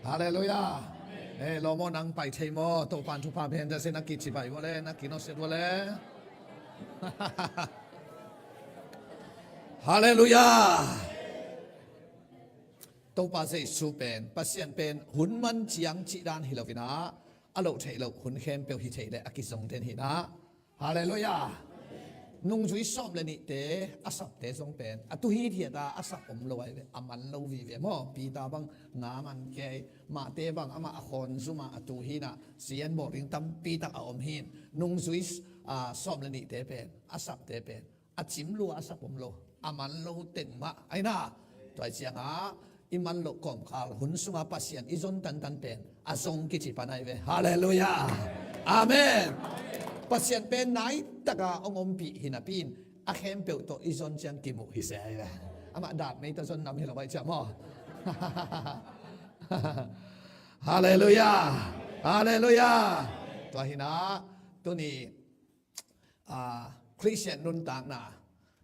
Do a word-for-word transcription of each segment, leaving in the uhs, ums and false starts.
Halleluiah. Eh, lawm aw, nang pai thei maw? Topa'n thupha pia hen ta se, na kici pai vua le, na kinawsiat vua le. Halleluiah. Topa Jesu pen, Pasian pen hun man ciang cih dan hi lo-in ah, a loh theih loh hun khempeuh hi thei le a kizong den hi-in ah. Halleluiah. Nungzui sawm le nihte a sapte zong pen a tu hithiat a, a sap om lo ahi ve, a man lo vive maw. Peter bang nga man kei, mahte bang amah a khawn zum a, a tu hi-in ah sian bawl ding tampi tak a om hi-in, nungzui, ah, sawm le nihte pen, a sapte pen a cim lua, a sap om lo, a man lo teng mah ahi-in ah. Tua hi ciangah i man loh kawmkal hun sungah Pasian i zon tantan pen a zong kici pan ahi ve. Halleluiah. Amen. Pasian pen nai taka hong ompih hi napi-in a khempeuh tawh i zon ciang kimuh hi se ahi ve. Amah dak mei tawh zon nam hi lo ahi ciang maw. Halleluiah. Halleluiah. Tua hi-in ah tuni, ah, Khristian nuntakna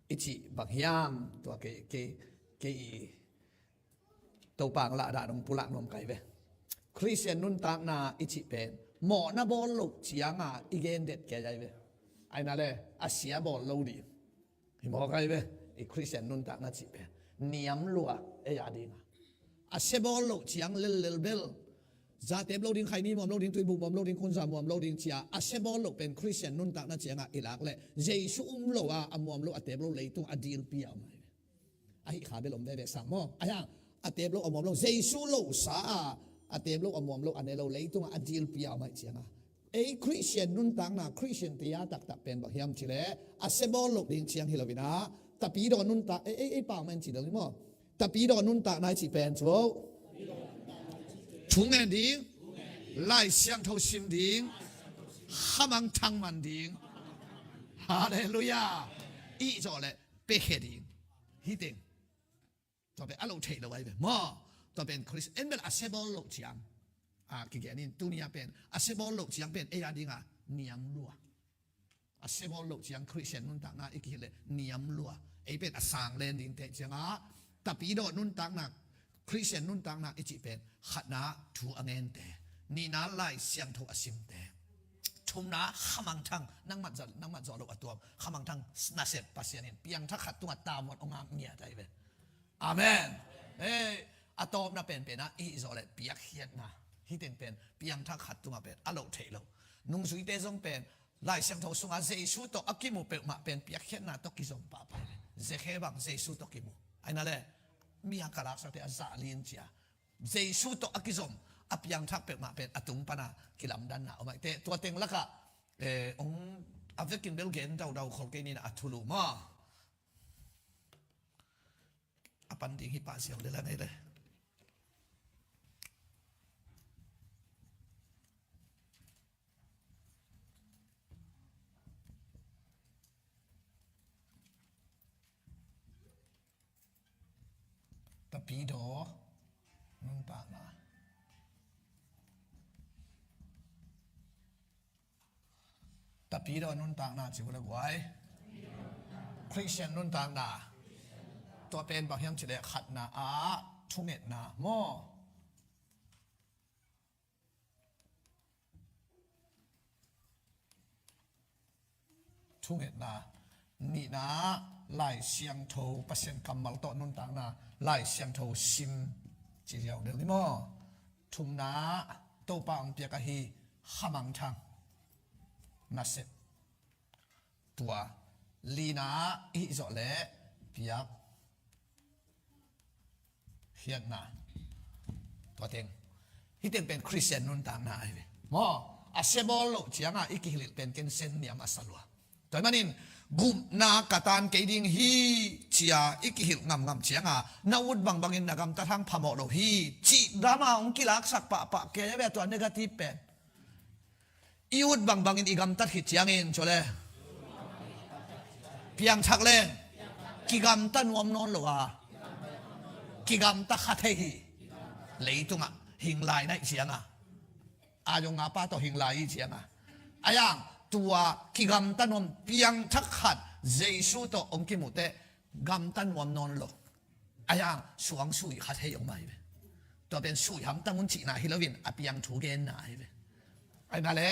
i cih bang hiam? Tua kei, kei, kei i Topa hong lahdah dong pulak nuam ka hi ve. Khristian nuntakna i cih pen mawhna bawl loh cianga i gen det kei ahi ve. Ahi-in ah le, a sia bawl lo ding hi mawk ahi ve. I Khristian nuntakna cih pen niam lua ei a dinga. A sia bawl loh ciang lellel bel, za tep lo ding, khaini muam lo ding, tuibuk muam lo ding, kunza muam lo ding ci-a a sia bawl loh pen Khristian nuntakna ciangah i lak leh Jesu um lo a, a muam lo, a tep lo leitung a dilpi a om ahi ve. Ahi kha bel om veve sang maw. Ahi hang a tep lo, a muam lo, Jesu lo sa a, a tep lo, a muam lo, a ne lo leitungah a dilpi a om ahi cianga, ei Khristian nuntakna, Khristian te a taktak pen bang hiam cih leh a sia bawl loh ding ciang hi lo-in ah, tapidaw nuntak, ei, ei, ei pau men ci dong hi maw. Tapidaw nuntakna i cih pen cu thungen ding, Lai Siangtho sim ding, khamangthang man ding. Halleluiah. I zawh leh piakhia ding. Hi teng. Tua pen a loh theih lo ahi ve maw. Tua pen Khristian bel a sia bawl loh ciang, a, kigen in, tuni-a pen a sia bawl loh ciang pen ei a dinga niam lua. A sia bawl loh ciang Khristian nuntakna i kihilh leh niam lua. Ei pen a sang len ding teh ciangah, tapidaw nuntakna, Khristian nuntakna i cih pen khatna thu a gente, nihna Lai Siangtho a simte, thumna khamangthang, nangmah zawh, nangmah zawh loh a tuam khamangthang nasep Pasian in piangthak khat tungah tavuan hong ngak ngiat ahi ve. Amen. Ei, a tawpna penpen ah i hih zawh leh piakkhiatna. Hi teng pen piangthak khat tungah pen a loh theih lo. Nungzuite zong pen Lai Siangtho sungah Jesu tawh a kimu peuhmah pen piakkhiatna tawh kizom pahpah hi. Zekhe bang Jesu tawh kimu. Ahi-in ah le, mi a ka laksakte a zah lin cia, Jesu tawh a kizom, a piangthak peuhmah pen a tung pana kilamdanna om ahi teh. Tua teng lakah, eh, hong a vekin bel gen daudau khol kei ni-in ah, a thulu maw. A pan ding hi pah ziau le la ngei le. Tapidaw nuntakna. Tapidaw nuntakna ci uh le guai. Khristian nuntakna. Tua pen bang hiam cih leh khatna ah thungetna maw. Thungetna. Nihna, Lai Siangtho, Pasian kammal tawh nuntakna, Lai Siangtho sim ci ziau deuh ni maw. Thumna, Topa hong piak ahi khamangthang nasep. Tua lina i hih zawh leh piak khiatna. Tua teng. Hi teng pen Khristian nuntakna ahi ve. Maw, a sia bawl loh ciangah i kihilh pen ken sen niam a sa lua. Tua ahih manin gupna ka tan kei ding hi cia i kihilh ngamngam ciangah, na ut bangbangin na gamtat hang phamawh lo hi cih dama hong kilaksak pahpah kei a ve, tua negative pen. I ut bangbangin i gamtat khit ciangin, cole, piangthak le kigamta nuam nawn lo a, kigamta kha thei hi. Leitungah hing lai na hih cianga, a zong a pa tawh hing lai i hih cianga, a yang tua kigamta nuam piangthak khat Jesu tawh hong kimuh teh gamta nuam nawn lo. A yang suang sui kha thei om ahi ve. Tua pen suih hamtang un cihna hi loin a piang thu genna ahi ve. Ahi na le,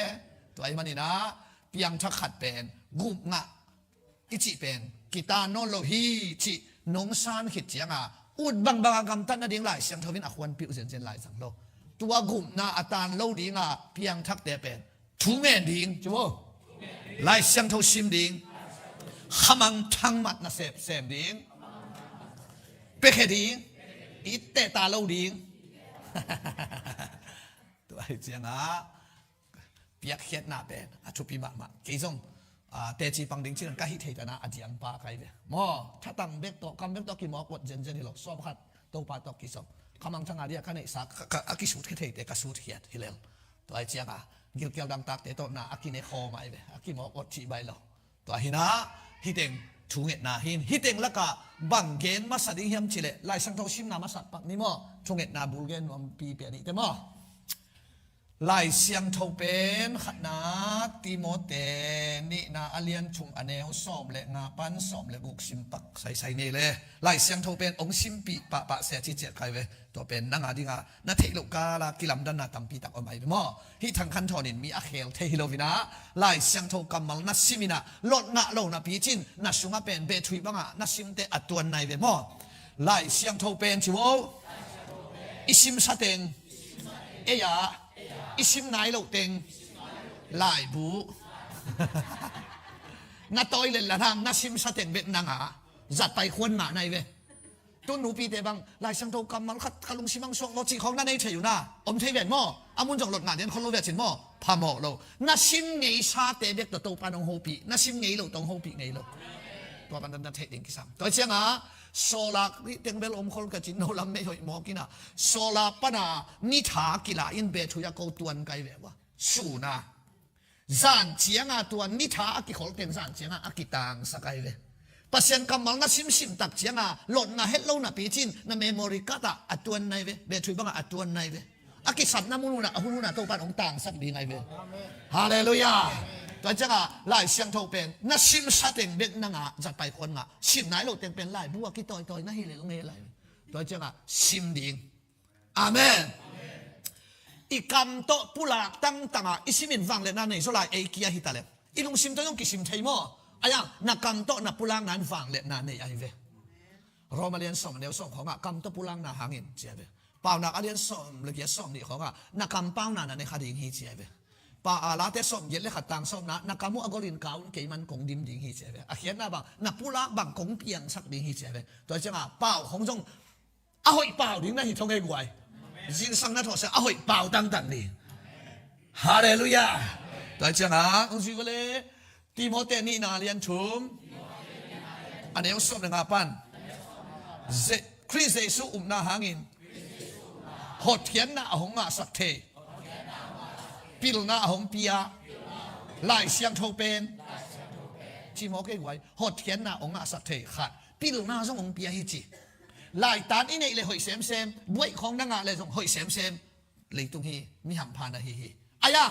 tua ahi manin ah piangthak khat pen gupna i cih pen kitan nawn lo hi cih nong san khit cianga ut bangbang a gamtat nading Lai Siangtho in a khuanpih uh zenzen lai zang lo. Tua gupna a tan lo dinga piangthakte pen thu ngen ding, ci maw? Lai Siangtho sim ding, khamangthang mat nasep sem ding, piakhia ding, i tehta lo ding. Tua hi ciangah piakkhiatna pen a thupi mahmah. Kei zong, ah, teci pang ding cinan ka hih theih tana a diang pa kai ve. Maw, thatang bek tawh, kam bek tawh kimawk uat zenzen hi lo. Sawm khat Topa tawh kizom. Khamangthang a dia ka neihsa, ka, ka, a kisut khia theite ka sut khiat hi lel. Tua hi cianga gilkial dangtakte tawh na a kine khawm ahi ve. A kimawk uat cih bai lo. Tua hi na, hiteng thungetna hin, hiteng laka bang gen masa ding hiam cileh, Lai Siangtho simna masa pak ni maw? Thungetna bul gen nuampi pia nihte maw? Lai Siangtho pen khatna Timote nihna a lian thum a neu sawm le nga pan sawm le guk sim pak saisai ngei le. Lai Siangtho pen ong simpih pahpah sia ci ciat kai ve. Tua pen nanga dinga na theih loh kala kilamdanna tampi tak om ahi ve maw? Hih thangkhan thawnin mi a khel thei hi loinah Lai Siangtho kammal na siminah lot ngah lo napi cin na sungah pen bethui bangah na simte a tuan nai ve maw? Lai Siangtho pen ci vo. I simsa teng ei-ah, i sim nai loh teng laibu. Na toilet la hang na simsa teng bek nangah zatpai khuan ngah nai ve. Tun nupite bang Lai Siangtho kammal khat ka lungsim ang suak lo cih khawng na nei thei uh na om thei ven maw? A mun zong lot ngah lian khol lo ve cin maw? Phamawh lo. Na sim ngeisate bek tawh Topa nong hopih, na sim ngei lo tong hopih ngei lo. Tua pan na theih ding kisam. Tua ciangah sawlak nih teng bel om khol ka cin no lam mei hoih mawk inah sawlak pana nitha kila in bethui a ko tuan kai ve ua. Suna zan cianga tua nitha a kikhol teng zan cianga a kitangsak ahi ve. Pasian kammal na simsim tak cianga lot na het lo napi cin na memory card ah a tuan nai ve, bethui bangah a tuan nai ve. A kisatna mun unah a hun unah Topan hong tangsak ding ahi ve. Halleluiah. Tua cianga Lai Siangtho pen na simsa teng bek nangah zatpai khuan ngah, sim nai lo teng pen laibu a kitawitawi na hi lel ngei lai ve. Tua cianga sim ding. Amen. I kam tawh pulak tangtangah i simin vangliatna nei zaw lai ei kia hi talem. I lungsim tawh zong kisim thei maw? Ayang na kam tawh na pulakna in vangliatna nei ahi ve. Roma lian sawm a neu sawm khawngah kam tawh pulakna hangin ci ahi ve. Paunak a lian sawm le giat sawm nih khawngah na kam pauna na ne kha ding hi ci ahi ve. Pa a Late sawm giat le khat tang sawmna na kam uh a golin kau in keiman kong dim ding hi ci ahi ve. A khiatna bang na pulak bang kong piangsak ding hi ci ahi ve. Tua ciangah pau khong zong a hoih pau ding na hi thong ei guai. Zingsang na thawhsia a hoih pau tangtang ding. Halleluiah. Tua ciangah hong zui vale. Timote nihna lian thum a neu sawm le nga pan Khrih Jesu upna hangin hotkhiatna a hong ngahsak thei, pilna a hong pia, Lai Siangtho pen ci mawk ei guai. Hotkhiatna a hong ngahsak thei khat, pilna zong hong pia hi ci. Laitan i neih le hoih semsem, buaih khawng na ngah le zong hoih semsem. Leitung hi mi hampha na hi hi. Aya,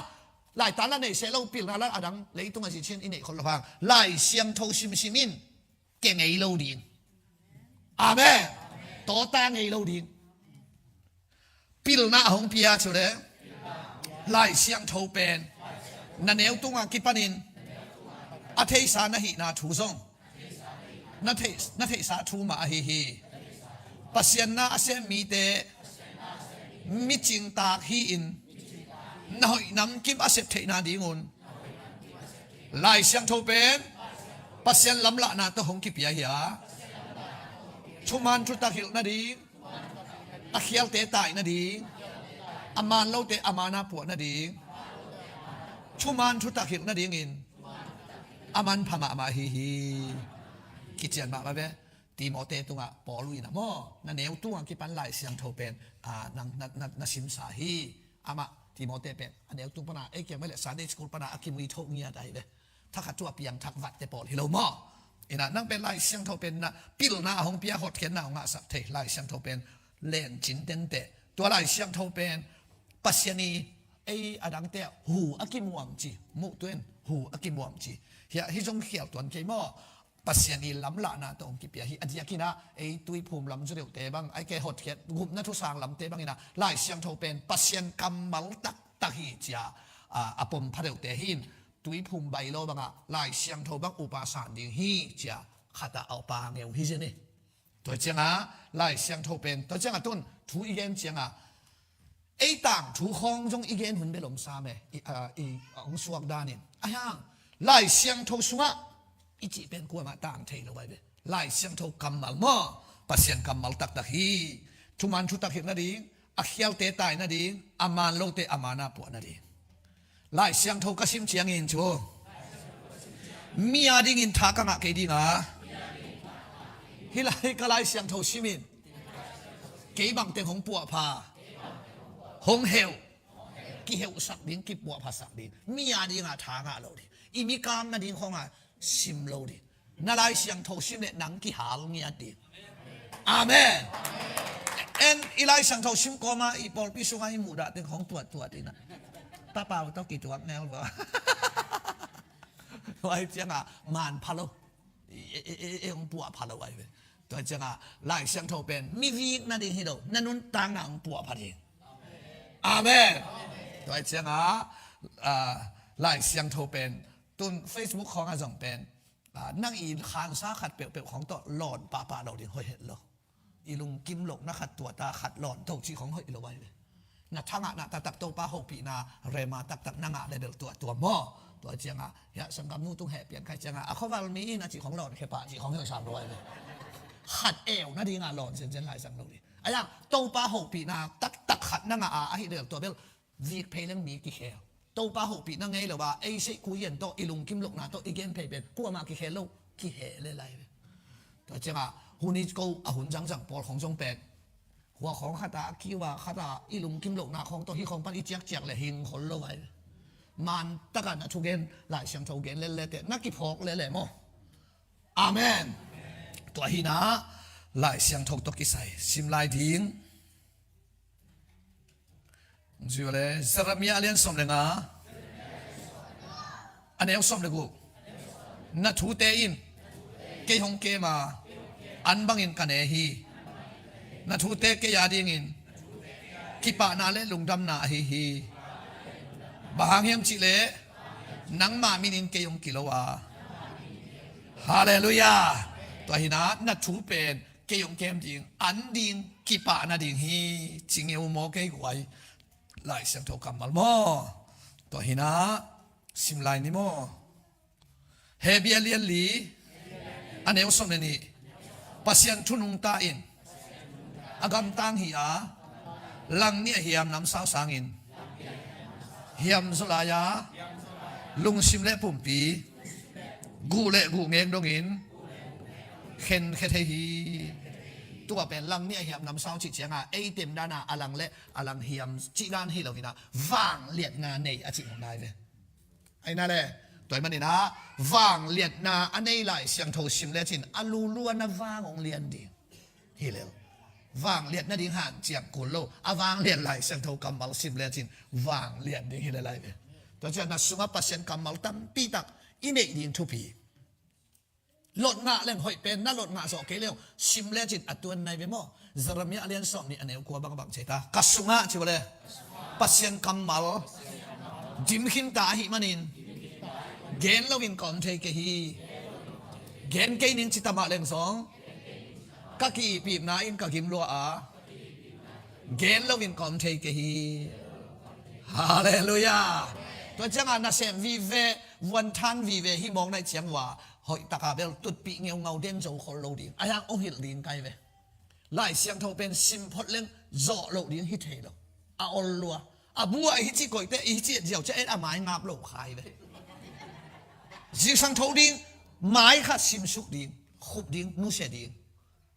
laitan la nei seh lo, pilna la adang leitung a zichin i neih khol lo hang Lai Siangtho simsim in ke ngei lo ding. Amen. Tawta ngei lo ding. Pilna a hong pia cu le Lai Siangtho pen na neu tunga kipanin a theisa na hihna thu zong na theih, na theihsa thu mah ahi hi. Pasian na a sem mite micingtak hi-in na hoih namkim a sep theihna dingun Lai Siangtho pen Pasian lamlahna tawh hong kipia hi a, thuman thutak hilh nading, a khialte tai nading, a man lote a mana puah nading, thuman thutak hilh nadingin a manpha mahmah hi hi. Kician mahmah ve. Timote tungah Paul in a maw, na neu tungah kipan Lai Siangtho pen, ah, nang, na, na, na simsa hi. Amah Timote pen a neu tung pana ei kiang mah le Sunday school pana a kimuithoh ngiat ahi ve. Thakhat thu a piangthak vatte pawl hi lo maw? Inah nang pen Lai Siangtho pen na pilna a hong pia, hotkhiatna a hong ngahsak thei Lai Siangtho pen lencin tente. Tua Lai Siangtho pen Pasian i ei a dangte hu a kimuam ci, muh tuin hu a kimuam ci. Hiah hi zong khial tuan kei maw? Pasian i lamlahna tawh hong kipia hi. A diakin ah ei tuiphum lam zu deuhte bang, ai ke hotkhiat gupna thusang lamte bangin ah Lai Siangtho pen Pasian kammal taktak hi ci-a, a, a pom pha deuhte hi in, tuiphum bailo bangah Lai Siangtho bang upa san ding hi ci-a khatah a pangeu hi zen hi. Tua ciangah Lai Siangtho pen, tua ciangah tun thu i gen ciangah ei tangthu khawng zong i gen hun bel om sam e, i, a, i, a hong suak danin. Ahi hang Lai Siangtho sungah i cih pen kuamah tang thei lo ai ve. Lai Siangtho kammal maw, Pasian kammal taktak hi. Thuman thutak hilh nading, a khialte tai nading, a man lote a mana puah nading. Lai Siangtho ka sim ciangin cu mi a dingin tha ka ngah kei dinga, hih lai ka Lai Siangtho simin kei bangteng hong puahpha, hong heuh, kiheuhsak ding, kipuahphasak ding, mi a dinga tha ngah lo ding, i mikam nading khawngah sim lo ding. Na Lai Siangtho sim le nang kihal ngiat ding. Amen. En i Lai Siangtho sim kawma i pawlpi sunga i muhdah teng hong tuattuat ding na. Papau tawh kituak neu lo. Tua hi ciangah man pha lo. E, e, e, e, hong puah pha lo ai ve. Tua ciangah Lai Siangtho pen mi vik nading hi lo, na nuntakna hong puah pha ding. Amen. Tua ciangah, ah, Lai Siangtho pen tun Facebook khawngah zong pen, ah, nang i khansa khat peuhpeuh khawng tawh lawn pahpah lo ding hoih het lo. I lungkim lohna khat tuata khat lawn to cih khawng hoih lo ai ve. Na thangahna taktak Topa hopihna rema taktak na ngah le bel tuatua maw. Tua ciangah, ya, sanggamnu tung heh pian khai ciangah, a khuaval mi in a cih khawng lawn khe pah cih khawng hoih sam lo ai ve. Khat eu nadinga lawn zenzen lai zang lo ding. Ahi hang Topa hopihna taktak khat na ngah a, ahi lel tua bel vik phei leng mi kikhel. Topa hopihna ngei lo a, ei seih kuyen tawh, i lungkim lohna tawh, i gen phei pen kuamah kikhel lo, kiheh le lai ve. Tua ciangah hun i ko a hun zangzang pawl khawng zong pen, hua khawng khatah a kiu a, khatah i lungkim lohna khawng tawh, hih khawng pan i ciakciak le hing khol lo ai ve. Man takah na thugen Lai Siangtho gen lel le teh na kiphawk lele maw. Amen. Tua hi na Lai Siangtho tawh kisai sim lai ding. Zui le Jeremiah a lian sawm le nga, a neu sawm le guk. Na thute in kei hong kem a, an bangin ka ne hi. Na thute kei a dingin kipahna le lungdamna ahi hi. Bang hang hiam cihleh nangmah minin kei hong kilo a. Halleluiah. Tua hi na na thu pen kei hong kem ding, an ding, kipah nading hi, ci ngeu maw kei guai. Lai Siangtho kammal maw. Tua hi na sim lai ni maw. Hebru a lian li, a neu sawm le nih. Pasian thu nungta in a gamtang hi a, langnih a hiam namsau sangin hiam zaw lai a, lungsim le pumpi, guh le guh ngeng dongin khenkhia thei hi. Tua pen langnih a hiam namsau cih ciangah ei tem dana a lang le a lang hiam cih dan hi lo hi na, vangliatna nei a cih hong nai ve. Ahi na le, tua ahih manin ah vangliatna a nei Lai Siangtho sim lecin a luluan a vang hong lian ding. Hi lel. Vangliat nading hanciam kul lo. A vangliat Lai Siangtho kammal sim lecin vangliat ding hi lel lai ve. Tua ciang na sungah Pasian kammal tampi tak i neih ding thupi. Lot ngah leng hoih pen, na lot ngah zawh kei leng sim lecin a tuan nai ve maw. Jeremiah a lian sawm nih a neu kua bangbang cei ta. Ka sungah ci le Pasian kammal dim khinta ahih manin gen loin ka om thei kei hi. Gen kei ning ci ta mah leng zong ka ki-ipihna in ka gim lua a, gen loin ka om thei kei hi. Halleluiah. Tua ciangah nasem vive, vuanthan vive hi mawk naih ciang uh a, hoih taka bel tutpih ngeungau den zo khol lo ding. Ahi hang hong hilh ding kai ve. Lai Siangtho pen sim phot leng zawh loh ding hi thei lo. A ol lua. A bu ah i hi cih koihte, i hi cih ziau ciah en a mai ngap lo khai ve. Zingsang tho ding, mai khat simsuk ding, khup ding, nusia ding.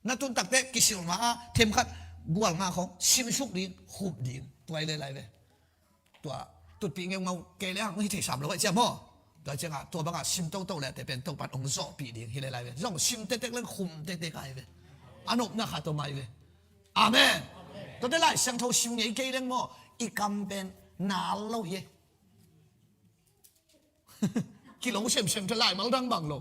Na tun takte kisil ma a, themkhat gual nga khong simsuk ding, khup ding. Tua i le lai ve. Tua tutpih ngeungau kei le hang hi thei sam lo ai cia maw. Tua ciangah tua bangah sim toto le te pen Topan hong zawhpih ding hi le lai ve. Zong sim tektek leng khum tektek ai ve. A nopna khat om ai ve. Amen. Tuate Lai Siangtho sim ngei kei leng maw, i kam pen nal lo hi. Kilo semsem te laimal dang bang lo.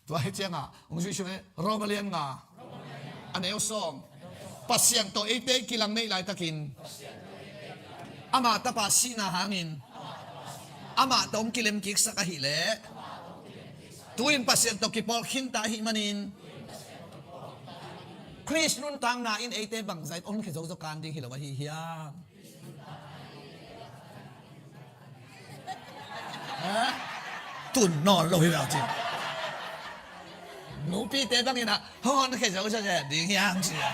Tua hi ciangah hong zuih sung e, Roma lian nga, a neu sawm. Pasian tawh eite kilang neih laitakin ama tapa sihna hangin amah tawh hong kilemkiksak ahileh, tu-in Pasian tawh kipawl khinta ahih manin Khrist nuntakna in eite bangzah in hong honkhia zozo kan ding hi lo ahi hiam? Tun nawn lo hi lo ci. Nupite bangin ah hong honkhia zozo zen ding hiam ci a,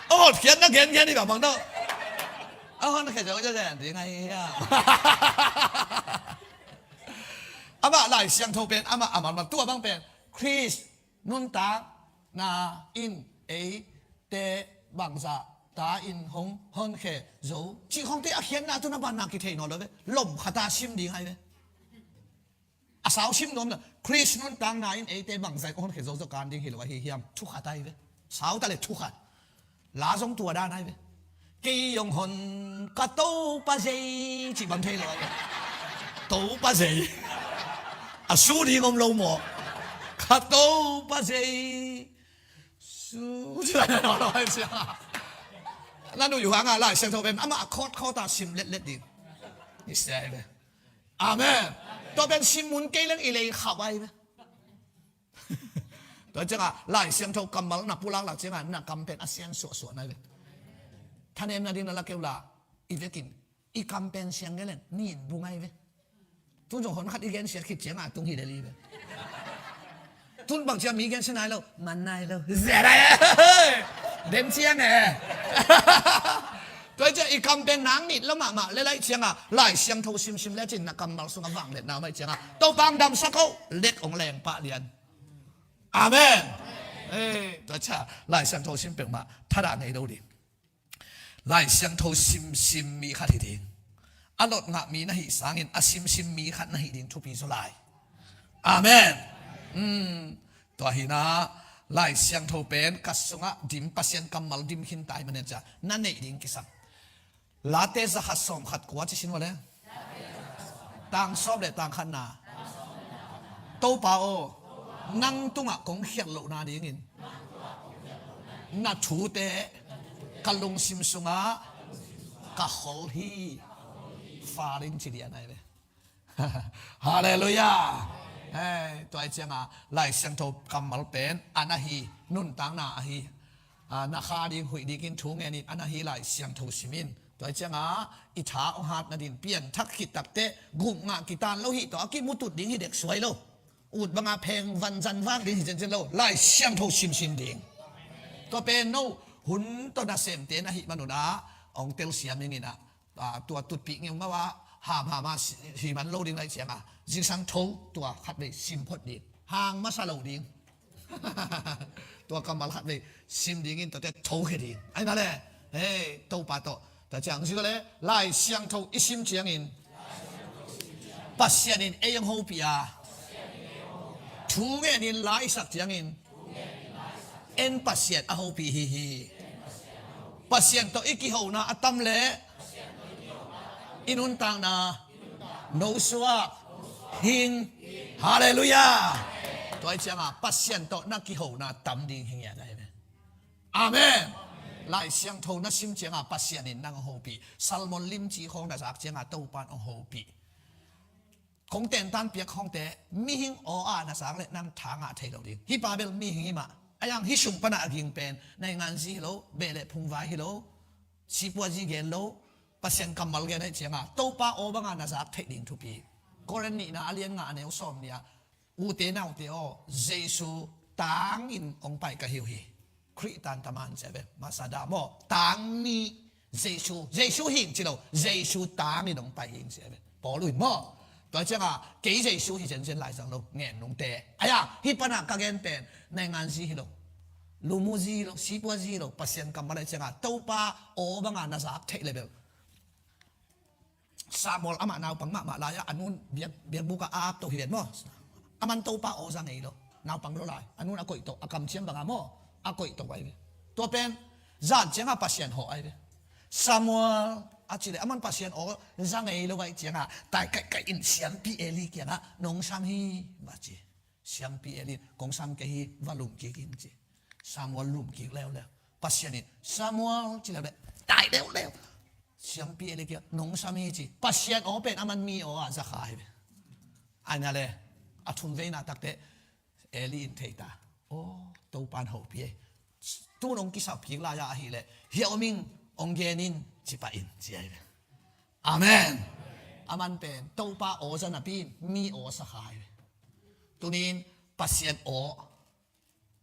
a hotkhiatna gengen hi bang bang no. A honkhia zozo zen ding ahi hiam? Amah Lai Siangtho pen amah a malmal, tua bang pen Khrist nuntakna in eite bangzah ta in hong honkhia zo cih khawngte a khiatna tun a banna kithei nawn lo ve. Lom khata sim ding ahi ve. A sau sim nuam lo. Khrist nuntakna in eite bangzah in hong honkhia zozo kan ding hi lo ahi hiam? Thu khat ahi ve. Sau ta le thu khat. La zong tua dan ahi ve. Kei hong hon ka Topa zei cih bang thei lo ahi ve. Topa zei. A su ding om lo maw? Ka Topa zei. Su ci lai lo lo ahi sia. Na nu yu hanga Lai Siangtho pen amah a khawt khawta sim letlet ding. Ni sia ahi ve. Amen. Tua pen sim mun kei leng i lei khauh ahi ve. Tua ciangah Lai Siangtho kammal na pulak lak ciangah na kam pen a sian suahsuah nai ve. Thanemna ding na la keu la, i vekin i kam pen siang gen leng nin bu ngai ve. Tun zong hon khat i gensiat khit ciangah tung hi lel hi ve. Tun bang ciang mi gensia nai lo, man nai lo, zia nai. Dem ciang e. Tua ciang i kam pen nang nit lo mahmah le lai ciangah Lai Siangtho simsim le cin na kammal sungah vangliatna om ahi ciangah Topa hong damsak o, let hong leng pah lian. Amen. Tua ciang Lai Siangtho sim peuhmah thadah ngei lo ding. Lai Siangtho simsim mi khat hi ding. A lot ngah mi na hih sangin a simsim mi khat na hih ding thupi zaw lai. Amen. Tua hi na Lai Siangtho pen ka sungah dim, Pasian kammal dim khinta ahih manin ciah na neih ding kisam. Late zakhat sawmkhat kua ci sin ua le. Tang sawm le tang khatna. Topa aw, nang tungah kong khialh lohna dingin na thute ka lungsim sungah ka khol hi. Fal in ci lian ahi ve. Halleluiah. Tua ahi ciangah Lai Siangtho kammal pen a na hi, nuntakna ahi. Na kha ding huih dingin thu ngenin a na hi Lai Siangtho simin. Tua ahi ciangah i tha hong hat nadin pianthak khit takteh gupngah kitan lo hi tawh a kimutut ding hi dek suai lo. Ut banga pheng vanzan vak ding hi ciancian lo. Lai Siangtho simsim ding. Tua pen no hun tawh nasemte na hih manun ah hong telsiam ing in ah, tua tutpih ngeungau ah hamham ah hi man lo ding lai ciangah zingsang tho tua khatvei sim phot ding. Hang masa lo ding. Tua kammal khatvei sim dingin tuate thokhia ding ahi mah le. Hei Topa tawh tua ciang zi le Lai Siangtho i sim ciangin Pasian in ei hong hopih a, thu ngenin la i sak ciangin en Pasian a hopih hi hi. Pasian tawh i kihona a tam le i nuntakna nosuak hing. Halleluiah. Tua ahi ciangah Pasian tawh na kihona tam ding hi ngiat ahi ve. Amen. Lai Siangtho na sim ciangah Pasian in nang hong hopih. Salmon limci khawng na zak ciangah Topa in hong hopih. Kong tentan piak khawngte mihing aw a na zak le nang tha ngah thei lo ding. Hih pa bel mihing hi mah. A yang hih sung pana a ging pen nainganzi hi lo, beh le phungvai hi lo, sipuazi gen lo, Pasian kammal gen ahi ciangah Topa aw banga na zak theih ding thupi. Korin nihna a lian nga a neu sawm nih ah, ute naute aw, Jesu tangin hong pai ka hi uh hi. Khrih tan taman ci a ve. Masa dah maw? Tang nih Jesu, Jesu hing ci lo, Jesu tangin hong pai hing ci a ve. Paul uh in maw? Tua ciangah kei Jesu hi ciancian laizang lo ngen nungte. Aya hih pana ka gen pen nainganzi hi lo, lumuzi hi lo, sipuazi hi lo, Pasian kammal ahi ciangah Topa aw banga na zak theih le bel Samuel amah naupang mahmah lai-ah a nun biak, biakbuk ah a ap toh hi ven maw? Aman Topa aw za ngei lo. Naupang lo lai. A nun a koih toh, a kamciam bangah maw? A koih toh ahi ve. Tua pen zan ciangah Pasian hawh ahi ve. Samuel a ci le aman Pasian aw za ngei lo ahi ciangah tai kaihkaih in siampi Eli kiangah nong sam hi mah ci. Siampi Eli in, "Kong sam kei hi, va lum kik in," ci. Samuel lum kik leuleu. Pasian in, "Samuel," ci leuleu, tai leuleu. Siampi Eli kiang, "Nong sam hi," ci. Pasian aw pen aman mi aw ah za kha hi ve. Aina le, a thumveina takteh, Eli in thei ta. "Aw, Topa'n hopih ei. Tu nong kisap kik lai-a ahih leh, hiah om ing, hong gen in, ci pah in," ci ahi ve. Amen. Aman pen Topa aw za napi in mi aw sa kha hi ve. Tuni in Pasian aw.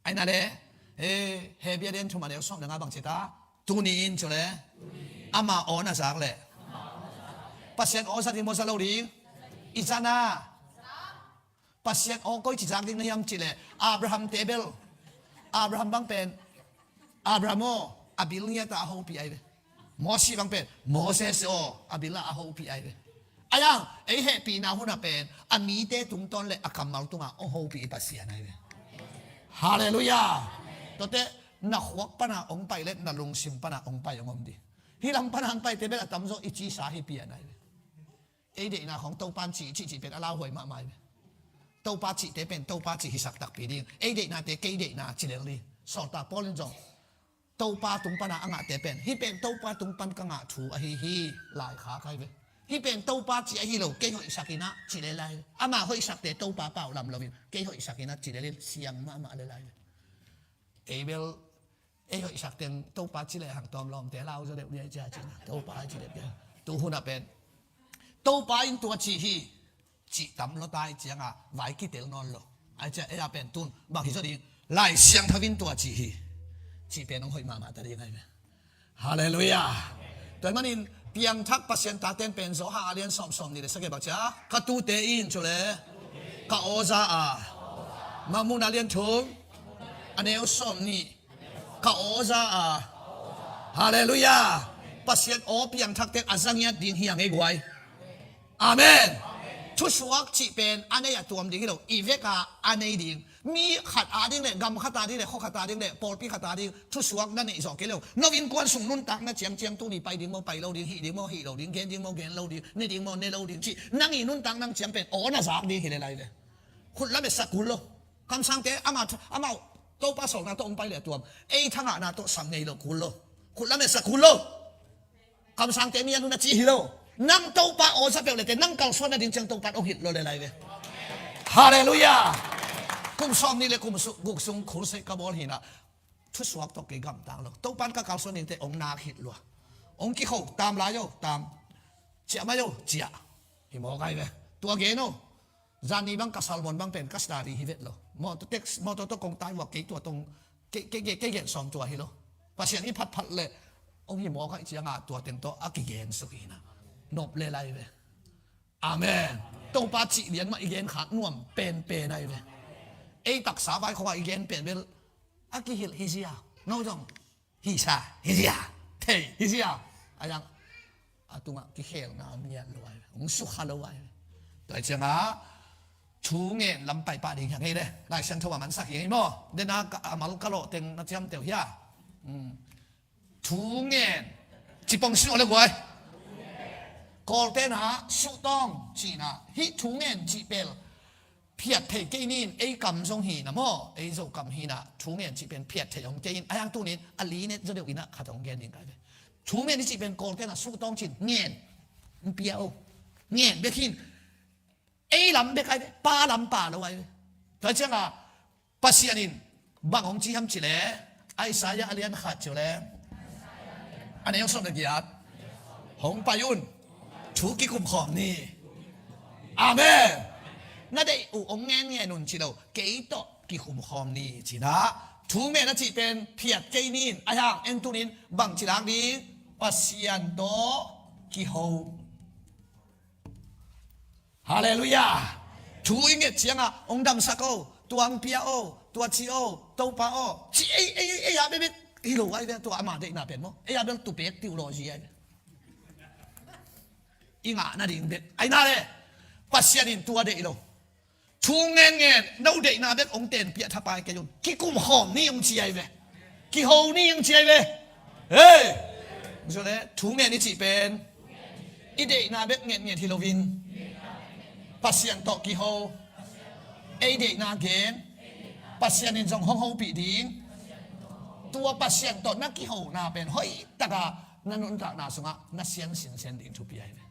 Aina le, eh, Hebru a lian thum a neu sawm le nga bang ci ta. Tuni in cu le, ama aw na zak leh, Pasian aw za ding maw, za lo ding? I za na. Pasian aw koici zak ding na hiam cih leh, Abraham te bel, Abraham bang pen, Abraham aw, a bil ngiat a a hopih ahi ve. Mosi bang pen, Moses aw, a bil a a hopih ahi ve. Ahi hang, ei hehpihna hun ah pen, a mite tungtawn le a kammal tungah hong hopih Pasian ahi ve. Halleluiah. Tuate, na khuak pana hong pai le na lungsim pana hong pai hong om ding. Hih lam pana hong paite bel a tamzaw i cisa hi pian ahi ve. Ei deihna khawng Topa'n cih, cih, cih pen a lauhuai mahmah hi ve. Topa cihte pen Topa cih hisak takpi ding. Ei deihnate kei deihna ci lel ding. Sawltak Paul in zong Topa tung pana a ngahte pen, "Hih pen Topa tung pan ka ngah thu ahi hi," laikhak ahi ve. "Hih pen Topa cih ahi lo, kei hoihsak in ah," ci lel lai. Ama hoihsakte Topa pau lam loin, "Kei hoihsak in ah," ci lel in, siang mahmah lel lai ve. Ei bel, ei hoihsak teng Topa ci lehang tawm lawmte lau zaw deuh liai cia cihna. Topa ci deuh cia. Tu hunah pen Topa in tua ci hi, cih tam lua tai cianga vai kitel nawn lo. Ai cia ei a pen tun bang hi zaw ding, Lai Siangtho in tua ci hi, cih pen hong hoih mahmah ta ding ahi ve. Halleluiah. Tua ahih manin piangthak Pasian taten pen Johan a lian sawm, sawm nih le sagih bang cia, "Ka tute in cu le ka aw za a," Mangmuhna a lian thum a neu sawm nih, "Ka aw za a." Halleluiah. Pasian aw piangthak teng a za ngiat ding hi a ngei guai. Amen. Thusuak cih pen a nei a tuam ding hi lo, i vek a a nei ding. Mi khat a ding le, gam khat a ding le, khua khat a ding le, pawlpi khat a ding thusuak na neih zawh kei lo. No innkuan sung nuntakna ciangciang tuni pai ding maw, pai lo ding, hih ding maw, hih lo ding, gen ding maw, gen lo ding, ne ding maw, ne lo ding cih nang i nuntak nang ciang pen aw na zak ding hi le lai ve. Khut lam e sak kul lo. Kamsangte amau, amau Topa sawlna tawh hong pai le a tuam. Ei thangahna tawh sam ngei lo kul lo. Khut lam e sak kul lo. Kamsangte mi a nun a ci hi lo. Nang Topa aw za peuh lete nang kalsuan nading ciang Topa hong hilh lo le lai ve. Halleluiah. Kum sawm nih le kum su-, guk sung khulseih ka bawl hinah, thusuak tawh kei gamtang lo. Topa in ka kalsuan dingte hong nak hilh lua. Hong kikho, tam lai o, tam. Ciah mai o, ciah. Hi mawk ai ve. Tua gen o. Zan ni bang ka Salmon bang pen ka study hi vet lo. Mawtaw tek, mawtaw tawh kong tai vua kei tua tong, kei, kei, kei, kei gen sawm tua hi lo. Pasian i phatphat le hong hi mawk aih cianga tua teng tawh a kigen suk hi na. Nop le lai ve. Amen. Topa cih lian mah i gen khak nuam penpen ahi ve. Ei taksa vai khawngah i gen pen bel a kihilh hi zia. No zong hisa hi zia, thei hi zia. A yang a tungah kikhelna om ngiat lo ai ve, hong sukha lo ai ve. Tua ciangah thu ngen lam pai pah ding hiang ei le. Lai Siangtho a mansak hiang ei maw? Dena ka, a mal ka lawh teng na ciamteuh hia? Hmm. Thu ngen cipong sin aw le guai. Kawlten ah suhtawng cihna, hih thu ngen cih pel phiat thei kei nin, ei kam zong hi na maw, ei Zo kam hi na, thu ngen cih pen phiat thei om kei in, a yang tunin a linet zaw deuh inah khat hong gen ding kai ve. Thu ngen i cih pen Kawlten ah suhtawng cin, ngen, pia o, ngen bek hin, ei lam bek ai ve, pa lam pa lo ai ve. Tua ciangah Pasian in bang hong ci hiam cih leh, Isaiah a lian khat ciu le a neu sawm le giat, hong pai un, thu kikum khawm ni. Amen. Na deih uh hong ngen ngen un ci lo, kei tawh kikum khawm ni ci na. Thu ngen a cih pen phiat kei nin, a yang en tunin bang ci lak ding, Pasian tawh kiho. Halleluiah. Thu i nget ciangah hong damsak o, tua hong pia o, tua ci o, Topa o, ci ei, ei, ei, ei a bekbek hi lo ai ve, tua ama deihna pen maw. Ei a bel tupek tiuh lawh zi ai ve. I ngah nading bek ai na le. Pasian in tua deih lo. Thu ngen ngen, no deihna bek hong tenpiah thapai kei un. Kikum khawm ni hong ci ai ve. Kiho ni hong ci ai ve. Hei! Zule, thu ngen i cih pen i deihna bek ngetnget hi loin Pasian tawh kiho. Ei deihna gen, Pasian in zong hong hopih ding. Tua Pasian tawh na kihona pen hoih taka na nuntakna sungah na sian sinsen ding thupi ahi ve.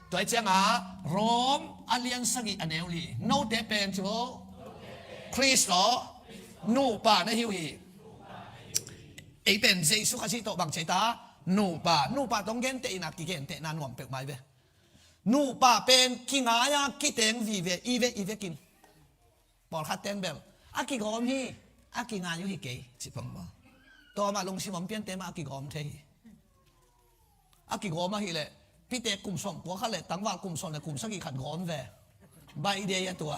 Tua hi cianga Rom a lian sagih a neu li, note pen cu Khrist aw nupa na hi uh hi. Ei pen Jesu Khazih tawh bang ci ta, nupa, nupa tawh genteh in a kigentehna nuam peuhmah hi ve. Nupa pen kingai a kiteng vive i ve i vekin. Pawlkhat ten bel a kigawm hi, a kingai uh hi kei ci pang maw. Tawmah lungsim om piante mah a kigawm thei hi. A kigawm ahih leh pite kum sawm kua khat le tangval kum sawm le kum sagih khat gawm ve. Baih dei a tua.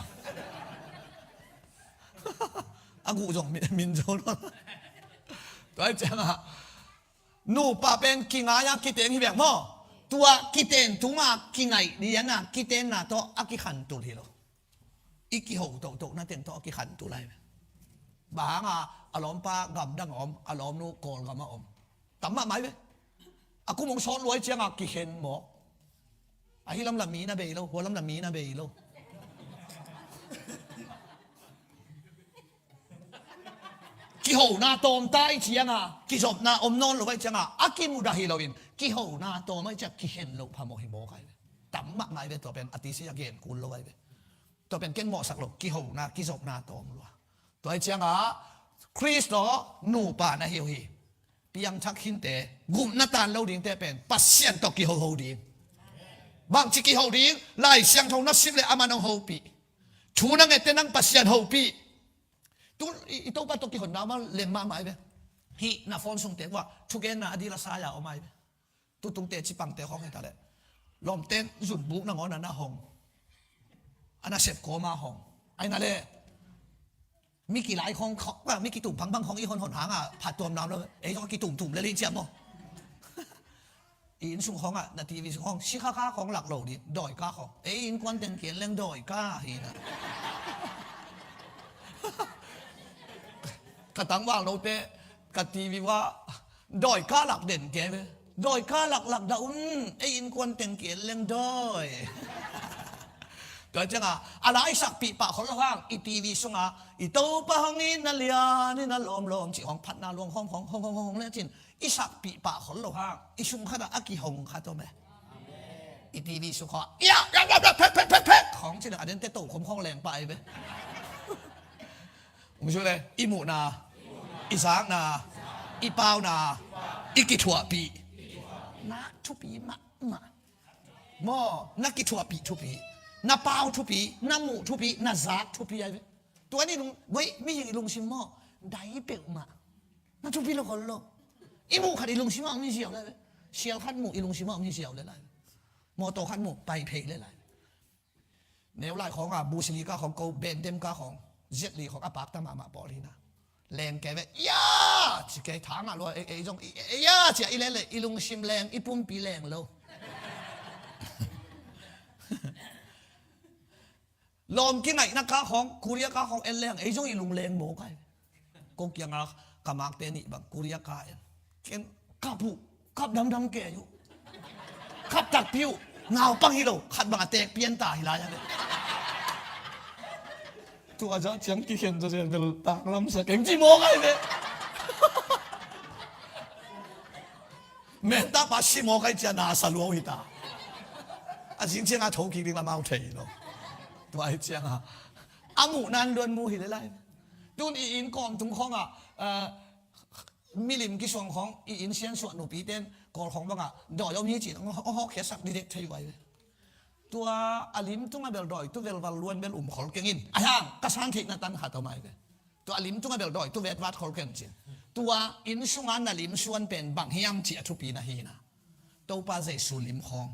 A guh zong min, min zo lo. Tua hi ciangah nupa pen kingai a kiteng hi bek maw. Tua kiten tunga kingaih diana kitenna tawh a kikhantul hi lo. I kiho tohtohna teng tawh a kikhantul ahi ve. Bang hanga a lawmpa gamdang a om, a lawmnu Kawlgam a om. Tam mahmah hi ve. A kum hong sawt luai cianga kikhen mawk. Ahi lamlam mi na bei lo, hua lamlam mi na bei lo. Kihona tawm ta i cianga kizopna om nawn lo ahi cianga a kimudah hi loin kihona tawm ahi cianga kikhen loh phamawh hi mawk ahi ve. Tam mahmah hi ve tua pen a tisi a gen kul lo ahi ve. Tua pen ken mawhsak lo, kihona kizopna tawm lua. Tua hi cianga Khrist tawh nupa na hi uh hi. Piangthak khinte, gupna tan lo dingte pen Pasian tawh kihoho ding. Bangci kiho ding, Lai Siangtho na sim le a man hong hopih. Thu na ngette nang Pasian hopih. Tu i, i Topa tawh kihonna ma lem mahmah hi ve. Hih na phone sungte uah thugenna a dil a saya om ahi ve. Tutungte cipangte khawng hi ta leh lawmten zunbuk nangawn a na hong, a na sep kawma hong ahi na le. Mi kilai khawng khawng, mi kitum phangbang khawng i honhon hanga phattuam nam lo. Ei khawng kitumtum lel hi ciam maw. I inn sung khawngah na T V sung khawng sikhakha khawng lak lo ding, dawika khawng. Ei innkuan teng kian leng dawika hi na. Ka tangval note ka T V uah dawika lak den ke ve. Dawika lak lak dah un, ei innkuan teng kian leng dawi. Tua cianga a laisakpih pah khol lo hang i T V sunga i Topa hong in na lian in na lawmlawm cih hong phatna luang hong hong hong hong hong le cin i sakpih pah khol lo hang i sung khatah a kihong khat om e. I T V sung khawng ia ia ia ia phek phek phek phek khawng cin a dente tokhom khawng leng pah ahi ve. Ung sule i muhna, i zakna, i pauna, i kithuahpih na thupi mahmah. Maw, na kithuahpih thupi, na pau thupi, na muh thupi, na zak thupi ahi ve. Tua ni lung, wei, mihing i lungsim maw, dai peuhmah. Na thupi lo khol lo. I muh khat i lungsim ah om hi ziau le ve. Sial khat muh i lungsim ah om hi ziau le lai ve. Mawtaw khat muh pai phei le lai ve. Neu lai khawng a, busili ka khawng ko, bendem ka khawng, ziatli khawng a pakta mahmah pawl hi na. Leng kei ve, ia! Ci kei thangah lua, ei, ei zong, i, i, ia! Cia i lele, i lungsim leng, i pumpi leng lo. Lawm kingaihna ka khawng, Korea ka khawng en leng, ei zong i lung leng maw kai. Ko kianga ka makte nih bang Korea ka en. Ken kap uh, kap damdam kei uh. Kap takpi uh, naupang hi lo, khat bang a tek pian ta hi lai a ve. Tua zah ciang kikhen zazel bel tanglam sa keng ci maw kai ve. Menta pa si maw kai cia na sa luau hi ta. A zing cianga tho kik ding lamau thei lo. Tua hi cianga a muhnan luan mu hi le lai. Tun i inn kawm tung khawngah, eh, milim kisuang khawng, i inn siansuah nupi ten Kawl khawng bangah dawi om hi cin hong, hong hawkkhiatsak didek thei uh ahi ve. Tua a lim tungah bel dawi tu velval luan bel um khol keng in. Ahi hang ka san theihna tan khat om ahi ve. Tua a lim tungah bel dawi tu vetvat khol keng cin. Tua inn sunga na lim suan pen bang hiam cih a thupi na hi na. Topa Jesu lim khawng.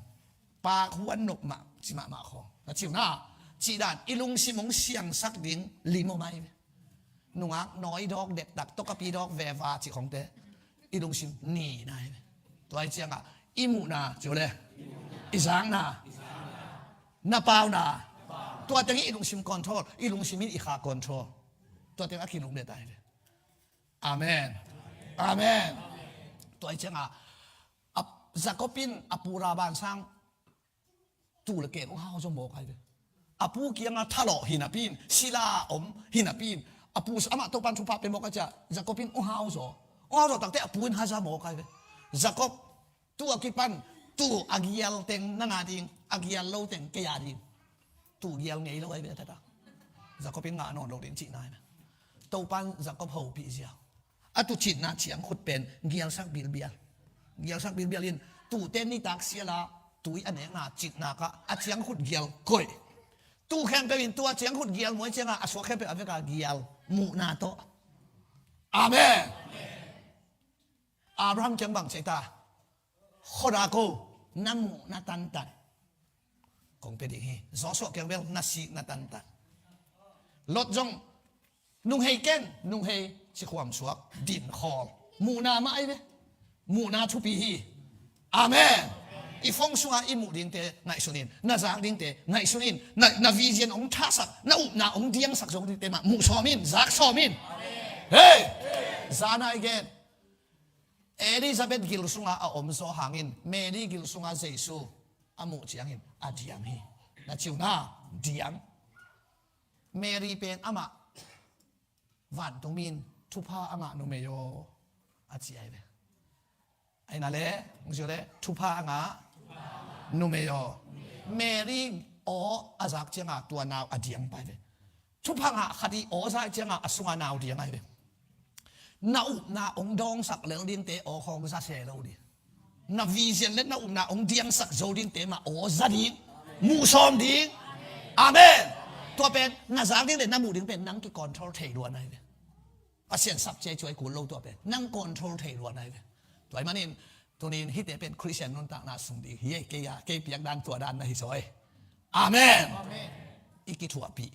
Pak huan nop mah, ci mahmah khawng. Na ciu na, cih dan, i lungsim hong siangsak ding lim om ahi ve. Nungak nawi dawk dektak, tawkapi dawk veva cih khawngte i lungsim ni na hi ve. Tua hi ciangah i muhna, ciu le, i zakna, na pauna, tua teng hi i lungsim control, i lungsim hi i kha control. Tua teng a kilum le ta hi ve. Amen. Amen. Tua hi ciangah a, Jacob in a pura bansang tu le ken uh hau zong mawk ahi ve. A pu kiangah thalawh hi napi in, sila om hi napi in, a pu, amah Topan thupha pe mawk a ciah, Jacob in hong hau zaw. Hong hau zaw takte a pu in haza mawk ai ve. Jacob, tu a kipan, tu a gial teng nang a ding, a gial lo teng kei a ding. Tu gial ngei lo ai ve a tata. Jacob in ngah nawn lo ding cihna ai ve. Topan Jacob hopih ziau. A tu citna ciangkhut pen gialsak bilbial. Gialsak bilbial in tute nitak siala tui a nekna citna kah a ciangkhut gial koih. Tu khempeuh in tua ciangkhut gial muai ciangah a suak khempeuh a veka gial muhna tawh. Amen. Abraham kiang bang cei ta. Khuada ko na muhna tantan kong pia ding hi. Joshua kiang bel na sikna tantan. Lot zong nunghei ken, nunghei sikhuam suak, din khawl. Muhna mah ai ve. Muhna thupi hi. Amen. I phone sungah i muh dingte ngaihsun in, na zak dingte ngaihsun in, na, na vision hong thahsak, na upna hong diangsak zo dingte mah muh sawm in, zak sawm in. Hei! Zana i gen. Elizabeth gil sungah a om zaw hangin Mary gil sungah Jesu a muh ciangin a diam hi. Na ciuna diam. Mary pen amah vantung mi in thupha a ngah numei aw a ci ai ve. Aina le, hong ci le, thupha a ngah numei aw. Mary aw a zak ciangah tua nau a diam pai ve. Thupha ngah khat i aw zak ciangah a sungah nau diam ai ve. Na upna hong dawngsak lel dingte aw khawng za se lo ding. Na vision le na upna hong diangsak zo dingte mah aw za ding, muh sawm ding. Amen. Tua pen na zak ding le na muh ding pen nang ki control thei lua nai ve. Pasian sap ciai cuai kul lo tua pen nang control thei lua nai ve. Tua ahih manin tunin hihte pen Christian nuntakna sung ding hi ei, kei a, kei piak dan tua dan na hi zaw ei. Amen. I kithuahpih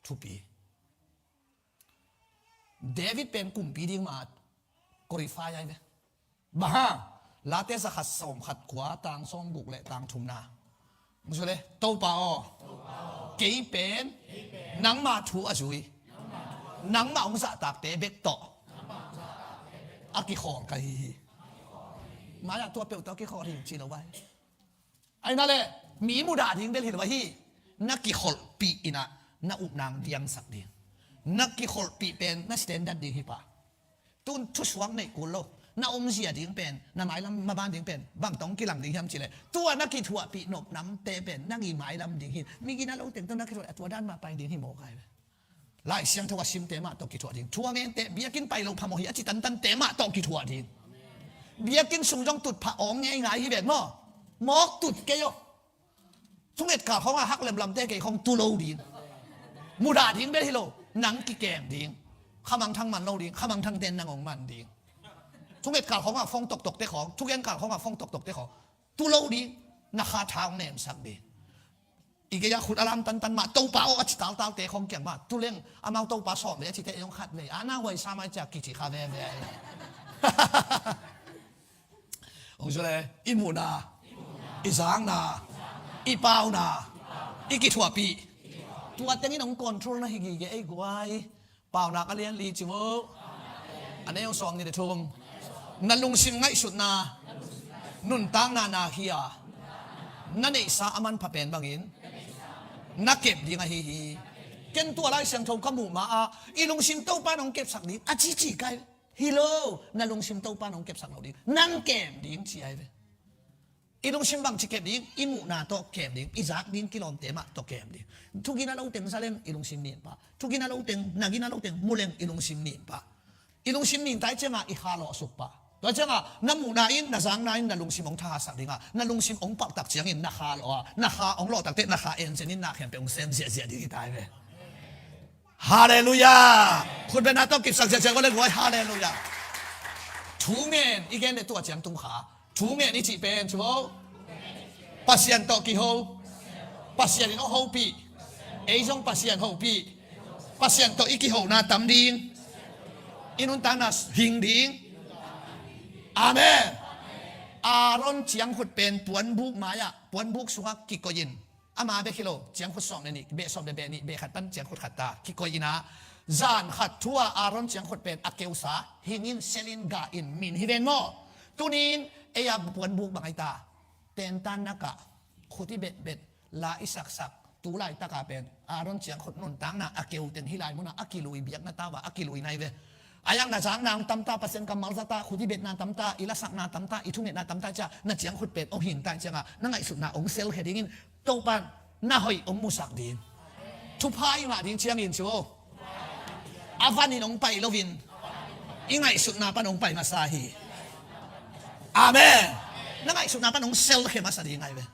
thupi. David pen kumpi ding mah qualify ai ve. Bang hang? Late zakhat sawmkhat kua tang sawmguk le tang thumna. Musu le, Topa aw, kei pen nangmah thu a zui, nangmah hong zahtakte bek tawh a kikhawl ka hi hi. Maya tua peuh tawh kikhawl hi ci lo vai. Aina le, mi mudah ding bel hi lo ahi. Na kikholhpih inah na upna hong diangsak ding. Na kikholhpih pen na standard ding hi pah. Tun thusuak neih kul lo. Na omzia ding pen, na mailam maban ding pen bang tawh hong kilang ding hiam cih leh, tua na kithuahpih nop namte pen nang i mailam ding hi. Mi gina lo teng tawh na kithuah a tua dan mah pai ding hi mawk ai ve. Lai Siangtho a simte mah tawh kithuah ding. Thu a ngente biakinn pai lo phamawh hi a ci tantante mah tawh kithuah ding. Biakinn sung zong tutphah awng ngeingai hi ven maw? Mawk tut kei aw. Thunget kal khawngah hak lemlamte kei khawng tu lo ding. Mudah ding bel hi lo. Nang kikem ding. Khamangthang man lo ding. Khamangthangte in nang hong man ding. Thunget kal khawngah phone toktokte khawng, thugen kal khawngah phone toktokte khawng tu lo ding. Na kha tha hong nemsak ding. I gei-ah khut a lam tantan mah, Topa aw a ci taltalte khawng kiang mah, tuleng amau Topa sawm vei a cite ei hong khat vei a na huai sa mai cia kici kha veve ai. Hong zu le, i muhna, i zakna, i pauna, i kithuahpih, tua tengin hong control na hi gige ei guai. Paunak a lian li ci vo. A neu sawm nih le thum. Na lungsim ngaihsutna, nuntakna na hi a, na neihsa a manpha pen bangin na kep ding ahi hi. Ken tua Lai Siangtho ka muh ma-ah i lungsim Topa in hong kepsak ding a cici kai. Hi lo, na lungsim Topa in hong kepsak lo ding. Nang kem ding ci ai ve. I lungsim bangci kem ding, i muhna tawh kem ding, i zak ding kilawmte mah tawh kem ding. Thugina lo teng za leng i lungsim nin pah. Thugina lo teng, nagina lo teng mu leng i lungsim nin pah. I lungsim nin tai ciangah i kha lawh suk pah. Tua ciangah na muhna in, na zakna in na lungsim hong thahatsak dingah, na lungsim hong palh tak ciangin na kha lawh a, na kha hong lawh takte na kha en ciangin na khempeuh hong sem ziahziah ding hi tai ve. Halleluiah. Khut bengna tawh kipsak ziahziah ko le guai. Halleluiah. Thu ngen i gen le tua ciang tung kha. Thu ngen i cih pen cu ho. Pasian tawh kiho. Pasian in hong hopih. Ei zong Pasian hopih. Pasian tawh i kihona tam ding. I nuntakna hing ding. Amen. Aaron ciangkhut pen puanbuk mai-ah, puanbuk sungah kikoih in. Ama bek hi lo, ciangkhut sawm le nih, beh sawm le beh nih, beh khat pan ciangkhut khat ta kikoih inah, zan khat thu-ah Aaron ciangkhut pen a keusa, hingin, selin, gahin, min hi ven maw? Tunin ei a puanbuk bang ai ta, tentan nak ah khut i betbet, la i saksak, Tu laitaka pen Aaron ciangkhut nuntakna a keu teng hih lai munah a kilui, biakna tau-a a kilui nai ve. A iang na zakna hong tamta, Pasian kammal zata, khut i betna tamta, i lasakna tamta, i thungetna tamta ciah na ciangkhut pen hong hingta ciangah na ngaihsutna hong selkhia dingin Topan na hoih hong musak ding. Thupha i ngah ding ciangin cu a vanin hong pai loin i ngaihsutna pan hong pai masa hi. Amen. Na ngaihsutna pan hong selkhia masa ding ngai ve.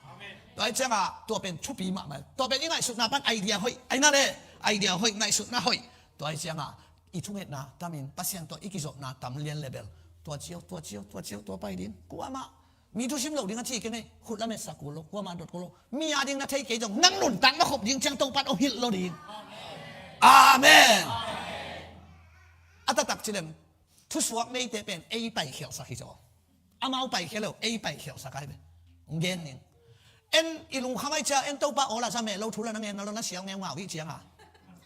Tua hi ciangah tua pen thupi mahmah. Tua pen i ngaihsutna pan idea hoih, aina le idea hoih, ngaihsutna hoih. Tua hi ciangah i thungetna tamin Pasian tawh i kizopna tam lian le bel tua cio, tua cio, tua cio, tua pai ding. Kuamah mi thusim lo ding a ci kei ngei, khut la metsak kul lo, kuamah dot kul lo. Mi a ding na thei kei zong nang nuntak na khop ding ciang Topan hong hilh lo ding. Amen. A taktak cilem thusuak neite pen ei paikhialhsak hi zaw. Amau paikhial lo, ei paikhialhsak ai ve. Hong gen ning. En i lungkham ai cia, en Topa aw la za meh lo, thu la na ngen na lo, na sial ngeungau hi cianga,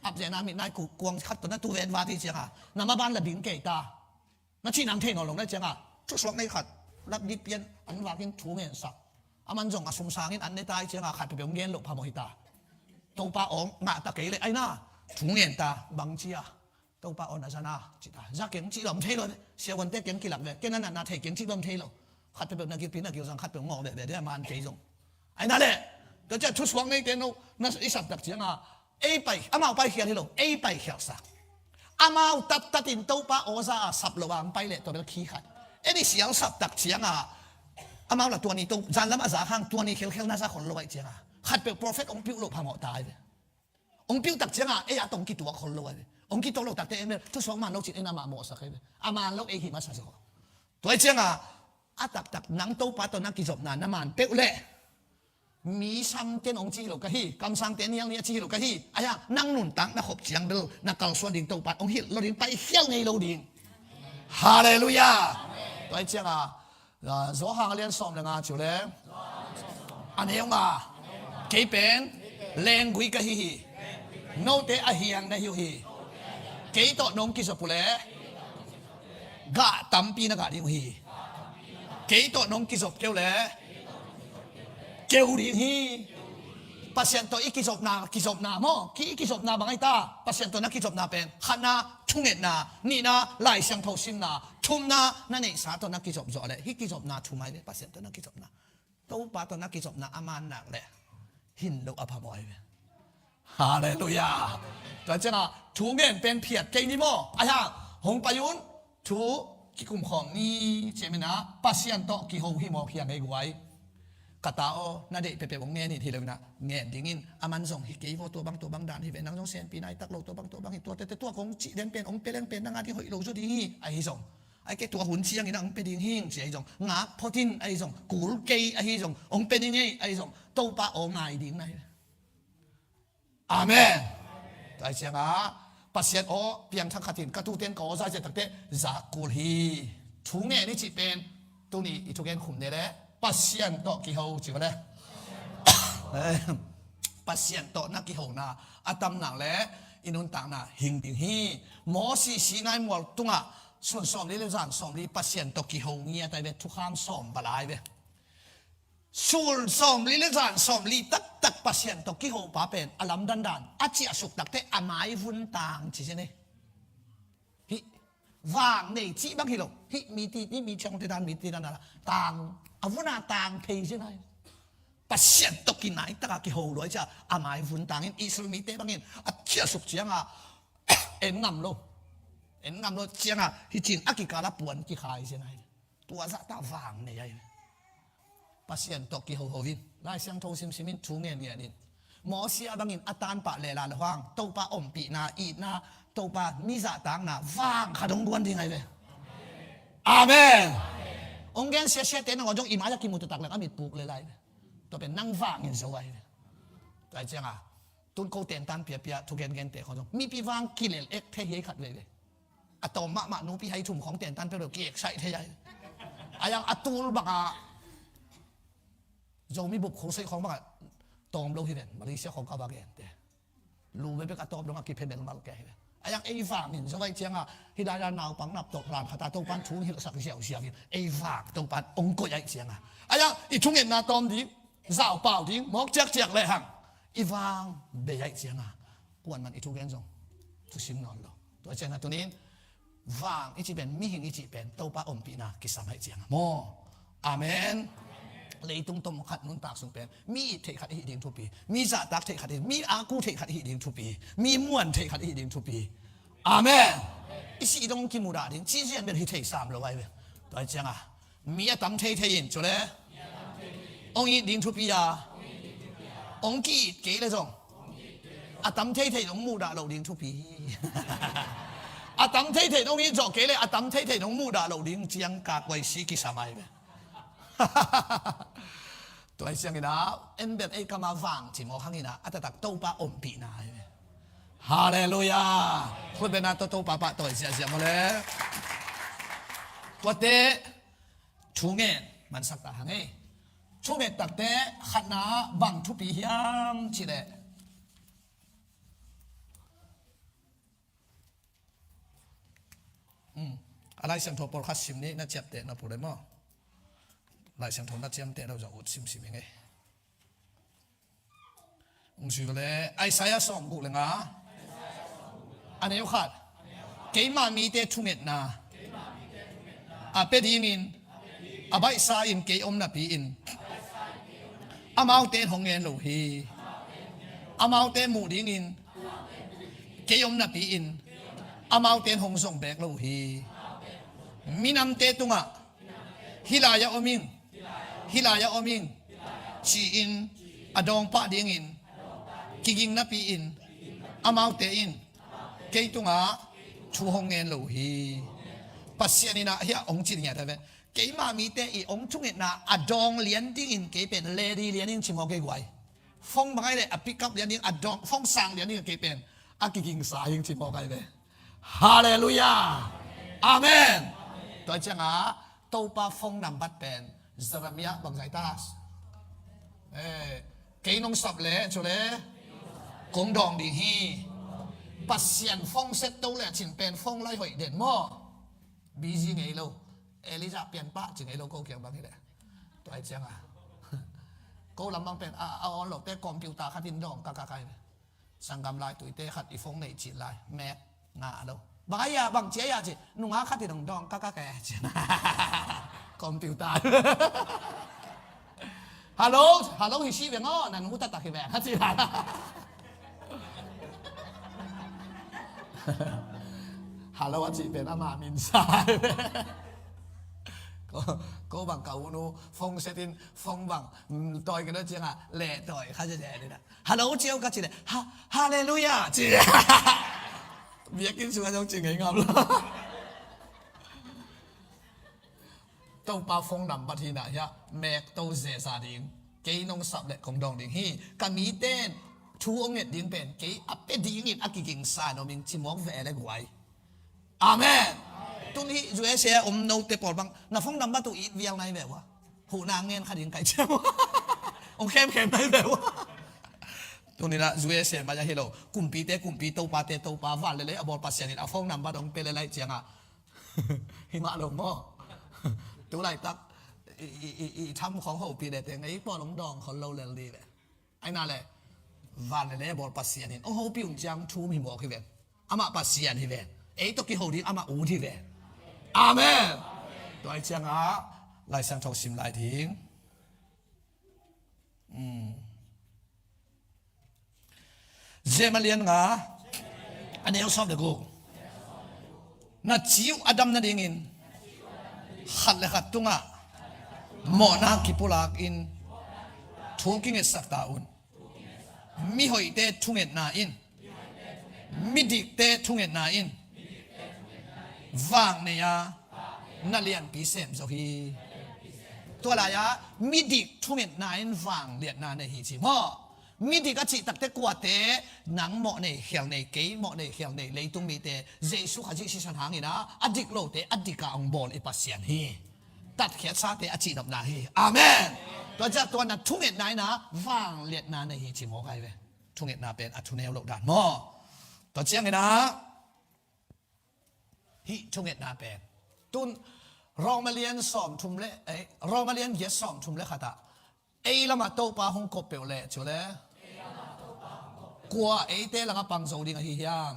apzena mit nai kuang khat tawh na tu ven vat hi cianga, na maban la ding kei ta. Na cih nang thei nawn lo na cianga, thusuak nei khat lak dip pian an vakin thu ngensak. A man zong a sumsangin an ne ta hi cianga, khat peuhpeuh hong gen loh phamawh hi ta. Topa aw ngah ta kei leh aina thu ngen ta, bang cia Topa aw na zana cita za keng cih lom thei lo. Siavuante keng kilak ve, kena natna thei keng cih lom thei lo. Khat peuhpeuh na kilpi na kilzang, khat peuh ngawh veve dia man kei zong. Aina le tua cia thusuak neite no na i saptak cianga ei pai, amau paikhial hi lo, ei paikhialsak. Amau tattatin Topa aw za a sap lo a hong pai leh tua bel khi khat. En i sial saptak cianga amau la tuani to zanlam a za hang tuani khelkhel na za khol lo aih cianga khat peuh prophet hong piuh loh phamawh ta ai ve. Hong piuh tak cianga ei a tong kituak khol lo ai ve. Hong kituak lo takte en bel thusuak man lo cin en amah mawhsak ai ve. A man lo ei hi masa zaw. Tua hi cianga a taktak nang Topa tawh na kizopna na man peuh leh mi samten hong ci hi lo ka hi, kamsangte nial ni a ci hi lo ka hi. Aia nang nuntak na khop ciang bel na kalsuan ding Topa hong hilh lo ding, paikhial ngei lo ding. Halleluiah. Tua hi cianga Johan a lian sawm le nga ciu le a neu nga, kei pen lenggui ka hi hi. Note a hiang na hi uh hi. Kei tawh nong kizop uh le gah tampi na gah ding uh hi. Kei tawh nong kizop keu le keu ding hi. Pasian tawh i kizopna, kizopna maw, ki, i kizopna bang ai ta? Pasian tawh na kizopna pen khatna thungetna, nihna Lai Siangtho simna, thumna na neihsa tawh na kizop zawh leh hih kizopna thum ai ve. Pasian tawh na kizopna, Topa tawh na kizopna a man nak leh hin loh a phamawh ai ve. Halleluiah. Tua ciangah thu ngen pen phiat kei ni maw? Aihang hong pai un, thu kikum khawm ni. Ciaminah Pasian tawh kiho hi mawk hiang ei guai. Ka ta aw, na deih pepep hong ngen in hi lo inah ngen dingin a man zong hi kei vaw, tua bang tua bang dan hi ve, nang zong senpi nai tak lo, tua bang tua bang hi, tua tete tua kong cih den pen hong pe leng pen nang a ding hoih lo zaw ding hi ahi zong. Ai kei tua hun ciangin a hong pe ding hing ci ahi zong, ngak phot in ahi zong, kul kei ahi zong, hong pe ding ei ahi zong, Topa aw ngai ding na hi. Amen. Tua hi ciangah Pasian aw piangthak khat in ka tuten ka aw za zia takte zak kul hi. Thu ngen i cih pen tuni i thugen khum ne le Pasian tawh kiho ci ko le. Pasian tawh na kihona a tamnak le i nuntakna hing ding hi. Mawsi Sinai mual tungah sun sawmli le zan sawmli Pasian tawh kiho ngiat ai ve, thukham sawm bal ai ve. Sun sawmli le zan sawmli taktak Pasian tawh kihopa pen a lamdandan a ciahsuk takte a mai vuntang ci zen hi. Hih vang nei cih bang hi lo. Hih miti, hih mi ciangte dan miti dan dan tang a vuna tang phei zen hi. Pasian tawh kinai taka kiho luai cia a mai vuntangin Israel mite bangin a ciahsuk cianga en ngam lo. En ngam lo cianga hih cin a kikala puan kikhai zen hi. Tua zahta vang nei ahi. Pasian tawh kihoho in, Lai Siangtho simsimin, thu ngen ngenin, Mawsi a bangin a tanpah lela le huang Topa ompihna, itna, Topa nizahtakna vang khat hong guan ding ahi ve. Amen. Hong gen siasiate nangawn zong i mai-ah kimu taktak leng a mitpuk lela ahi ve. Tua pen nang vangin zo ahi ve. Tua hi cianga tun ko tentan piapia thu gengente khawng zong mipi vang kilel ek thei hi khat veve. A tawm mahmah nupi hai thum khawng tentan peuh lo ki-excite thei ai. Aiang a tul bangah Zomi bup khosei khawng bangah tawm lo hi ven, Malaysia khawng ka va gente. Lu bebek a tawp dongah kiphe melmal kei hi ven. Aiang ei vangin zo vai ciangah hidai dan naupang nap tawk ran khata Topan thu hilhsak ziauziau in ei vang Topan ong koih aih ciangah aiang i thungetna tawm ding, zaupau ding, mawk ciakciak lehang i vang bei ahih cianga kuaman i thu gen zong thusim nawn lo. Tua cianga tunin vang i cih pen, mihing i cih pen Topa ompihna kisam ahih cianga maw? Amen. Leitung tomkhat nuntak sung pen mi it theih khat i hih ding thupi, mi zahtak theih khat i, mi aku theih khat i hih ding thupi, mi muan theih khat i hih ding thupi. Amen. I sih dong kimudah ding ci zian bel hi thei sam lo ai ve. Tua cianga mi a tam theithei in cule hong it ding thupi a, hong ki-it kei le zong a tam theithei in hong muhdah loh ding thupi hi. A tam theithei in hong it zawh kei le a tam theithei in hong muhdah loh ding ciang ka kuaisi kisam ai ve. Tua hi ciangin ah en bel ei kama vang ci mawk hangin ah a taktak Topa ompihna ai ve. Halleluiah. Khutbetna tawh Topa pahtawi ziahziah maw le. Tuate thunget mansak ta hang ei. Thunget takte khatna bang thupi hiam cileh, a Lai Siangtho pawlkhat sim ni, na ciapteh na pule maw? Lai Siangtho na ciamteh lo zah ut simsim ing ei. Ung sui vele Isaiah sawm guk le nga, a neu khat. Keima mite thungetna a pia dingin a baihsa in kei om napi-in amaute in hong ngen lo hi. Amaute muh dingin kei om napi-in amaute in hong zong beek lo hi. Minamte tungah hih lai-ah om ing, hih lai-ah om ing ci-in a dawng pah dingin kiging napi-in amaute in kei tungah thu hong ngen lo hi. Pasian in ah hiah hong ci ngiat a ve. Keima mite i hong thungetna a dawng lian dingin kei pen lady lian ing ci mawk ei guai. Phone bang ai le a pick up lian ding, a dawng phone sang lian ding kei pen a kigingsa ing ci mawk ai ve. Halleluiah. Amen. Tua ciangah Topa phone nambat pen Jeremiah bangzai tas. Eh, kei nong sap le cule kong dawng ding hi. Pasian phone set to le cin pen phone lai hoih den maw? Busy ngei lo. Elijah pian pah ci ngei lo ko kiang bang hi le. Tua ai ciangah ko lam bang pen a, a on lote computer khat in dawng kakak ai ve. Sanggam lai tuite khat i phone neih cih lai mek ngah lo. Bang ai a bang cia ya ci nunga khat in dong dawng kakak e ci. Computer. Hallo, hallo hi si ve ngaw, na nu taktak hi ve khat ci lai. Hallo a cih pen ama min sa hi ve. Ko, ko bang ka u nu phone set in phone bang tawi ka dot ciangah leh tawi kha cia cia ni na. Hallo ciau ka ci le ha, halleluiah ci. Biakinn sungah zong ci ngei ngam lo. Topa phone nambat hi na hiah mek to zesa ding. Kei nong sap le kong dawng ding hi. Ka miten thu hong nget ding pen kei a pia dingin a kigingsa no ming ci mawk ve le guai. Amen. Tun hih U S A om note pawl bang na phone nambat uh it vial nai ve ua. Huhna ngen kha ding kai ciam ua. Ong khemkhem nai ve ua. Tuninah U S A mai ahi lo. Kumpite kumpi, topate topa, van le lei a bawl Pasian in a phone nambat ong pia le lai ciangah hi mah lo maw? Tu laitak i, i, i, i tham khong hopih le teng ei pawl ong dawng khol lo lel di ve. Aina le van le lei a bawl Pasian in ong hopih un ciang thum hi mawk hi ven. Amah Pasian hi ven. Ei tawh kiho ding amah ut hi ven. Amen. Tua ai ciangah Lai Siangtho sim lai ding. Jeremiah lian nga a neu sawm le guk. Na ci uh a dam nadingin khat le khat tungah mawhna kipulak in thu kingetsak ta un. Mihoihte thungetna in, midikte thungetna in vang nei a na lianpi sem zo hi. Tua lai-ah midik thungetna in vang liatna nei hi ci maw? Midik a cih takte kuate, nang mawh nei khial nei, kei mawh nei khial nei, leitung mite Jesu Khazih sisan hangin ah a dik lote a dikah hong bawl i Pasian hi. Tatkhiat sate a cihnopna hi. Amen. Tua ciah tua na thungetna in ah vangliatna nei hi ci mawk ai ve. Thungetna pen a thuneu loh dan maw? Tua ciangin ah hih thungetna pen tun Roma lian sawm thum le, eh, Roma lian giat sawm thum le khatah ei lamah Topa hong kop peuh leh cu le Kua eite langah pang zo ding ahi hiam?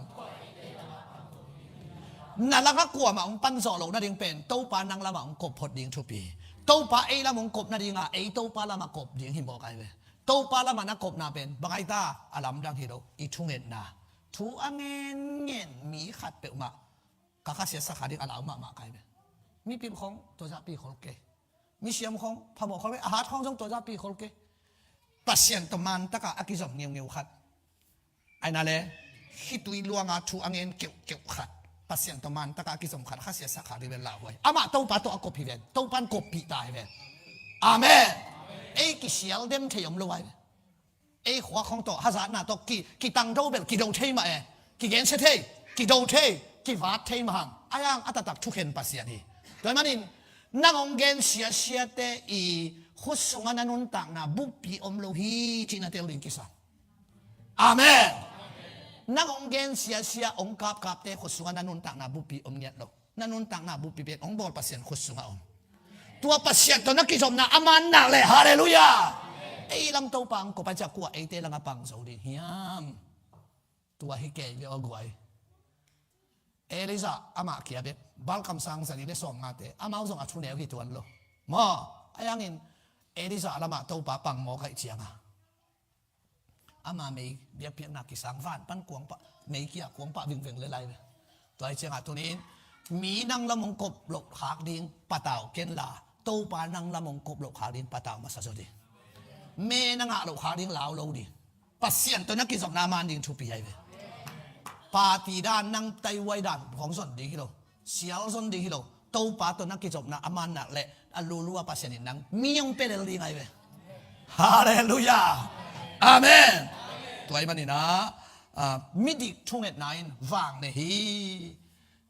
Na langah kuamah hong pan zawh loh nading pen Topa nang lamah hong kop phot ding thupi. Topa ei lam hong kop nadingah ei Topa lamah kop ding hi mawk ai ve. Topa lamah na kopna pen bang ai ta, a lamdang hi lo. I thungetna, thu a ngenngen mi khat peuhmah ka khasiatsak kha ding a lau mahmah kai ve. Mipil khong tua zahpi khol kei. Misiam khong phamawh khol kei. A hat khong zong tua zahpi khol kei. Pasian tawh mantakah a kizom ngeungeu khat. Aina le khitui luanga thu a ngen keuhkeuh khat, Pasian tawh mantakah a kizom khat khasiatsak kha ding ven lauhuai. Amah Topa tawh a kop hi ven. Topa in koppih ta hi ven. Amen. Ei kisial dem thei om lo ai ve. Ei khua khong tawh hazatna tawh ki, kitangdo bel kido thei mah e. Kigensia thei, kido thei, kivat thei mah hang. Ayang a taktak thukhen Pasian hi. Tua manin nang hong gen siasiate i khut sungah na nuntakna buppi om lo hi cih na tel ding kisam. Amen. Nang hong gen siasia hong kapkapte khut sungah na nuntakna buppi om ngiat lo. Na nuntakna buppi pen hong bawl Pasian khut sungah om. Tua Pasian tawh na kizopna a man nak leh, halleluiah. Ei lam Topa hong kop a ciah kua eite langah pang zo ding hiam? Tua hi kei ve aw guai. Elijah amah kia bek Baal kamsang zali le sawmngate, amau zong a thuneu hi tuan lo. Maw, a yangin Elijah lamah Topa pang mawk aih cianga ama mei biakpiakna kisang van pan kuangpah, mei kia kuangpah vingveng le lai ve. Tua hi ciangah tunin mi nang lam hong kop loh khak ding patau kenla, Topa nang lam hong kop loh khak ding patau masa zaw ding. Me na ngah loh khak ding lau lo ding. Pasian tawh na kizopna man ding thupi ai ve. Party dan, nang taihuai dan khong zon ding hi lo. Sial zon ding hi lo. Topa tawh na kizopna a man nak leh a lulu a Pasian in nang mi hong pia lel ding ai ve. Halleluiah. Amen. Tua ahih maninah, ah, midik thungetna in vang ne hi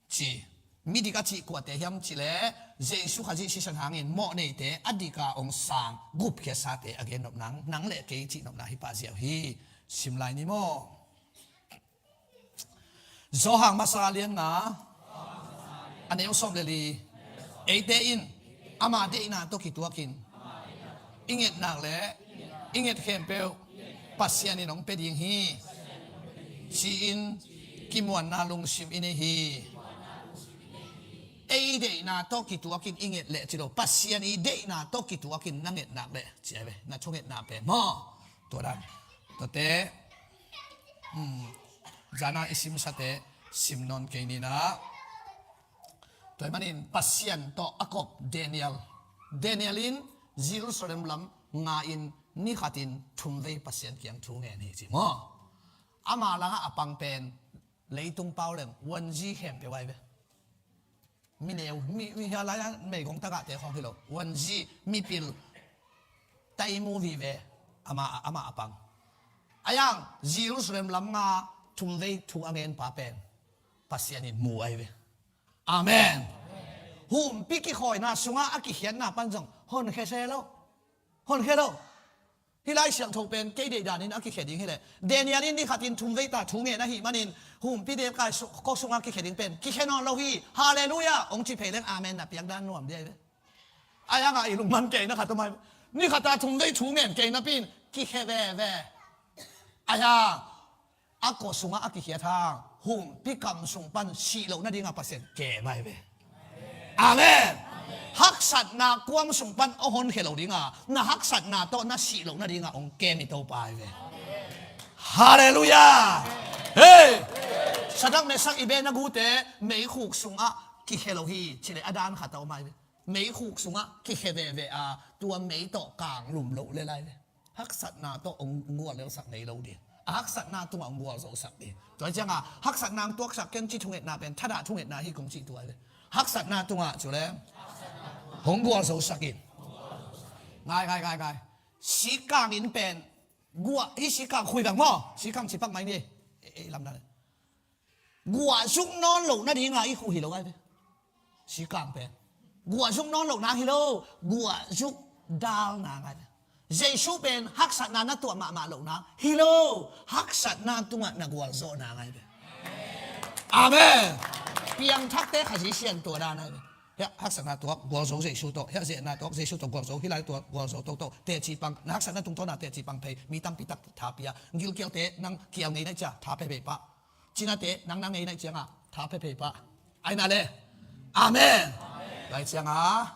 ci. Midik a cih kuate hiam cih leh Jesu Khazih sisan hangin mawhneite a dika hong sang gupkhiatsate a gen nopna, nang le kei cih nopna hi pah ziau hi. Sim lai ni maw? Johan masa lian nga, a neu sawm le li. Eite in ama deihna tawh kituakin i nget nak leh i nget khempeuh Pasian in hong pia ding hi ci-in kimuanna lungsim i nei hi. Ei deihna tawh kituakin i nget leh ci lo, Pasian i deihna tawh kituakin na nget nak leh ci ai ve, na thungetna pen maw? Tua dan. Tuate, hmm, zana i simsate sim nawn kei ninah. Tua ahih manin Pasian tawh a kop Daniel. Daniel in Jerusalem lam nga-in ni khatin thumvei Pasian kiang thu ngen hi ci maw? Ama langah a pang pen leitung pau leng wanzi khempeuh ai ve. Mi neu, mi, mi hia lai-a meigong tagahte khawng hi lo. Wanzi, mipil, taimu vive, ama, ama a pang. A yang, Jerusalem lam nga thumvei thu a ngen pa pen Pasian in mu ai ve. Amen. Humpih kikhawina sungah a kikhiatna pan zong honkhia se lo. Honkhia lo. Hih Lai Siangtho pen kei deihdanin a kikhia ding hileh Daniel in ni khatin thumvei ta thu ngen ahih manin humpite kai kua sungah kikhia ding pen kikhia nawn lo hi. Halleluiah. Hong ci phei leng amen na piak dan nuam dih ai ve. A yangah i lungman kei na khat om ai ve. Ni khata thumvei thu ngen kei napi in kikhia veve. A yang a kua sungah a kikhiat hang humpikam sung pan sih loh nadingah Pasian kem ai ve. Amen. Haksatna kuam sung pan a honkhia lo dinga, na haksatna tawh na sih loh nadingah hong kem i Topa ai ve. Halleluiah. Hei, Sadrak, Mesak, Abednego te meikhuk sungah kikhia lo hi cileh a dan khat a om ai ve. Meikhuk sungah kikhia veve a, tua mei tawh kang lum loh le lai ve. Haksatna tawh hong gualzawhsak ngei lo ding. A haksatna tungah hong gualzawhsak ding. Tua ciangah haksatna hong tuaksak keng ci thungetna pen thadah thungetna hi kong cih tua hi ve. Haksatna tungah cu le hong gualzawhsak in. Ngai, ngai, ngai, ngai. Sikang in pen guah, hih sikang khui bang maw? Sikang cipak mai ni. Ei, ei lamdang. Guah zuk nawn loh nadinga i khuh hi lo ai ve. Sikang pen guah zuk nawn loh nang hi lo, guah zuk dal nang ai ve. Jesu pen haksatna na tuah mahmah loh nang hi lo, haksatna tungah na gualzawh nang ai ve. Amen. Piangthakte Khazih sian tua dan ai ve. Hiah haksatna tuak gualzo Jesu tawh, hiah zehna tuak Jesu tawh gualzo, hih lai tuak gualzo toto. Teci pang, na haksatna tungtawna teci pang phei, mi tampi tak tha pia. Gilkialte nang kial ngei na hih ciang tha phei phei pah. Cinate nang na ngei na hih ciangah tha phei phei pah. Ai na le. Amen. Lai ciangah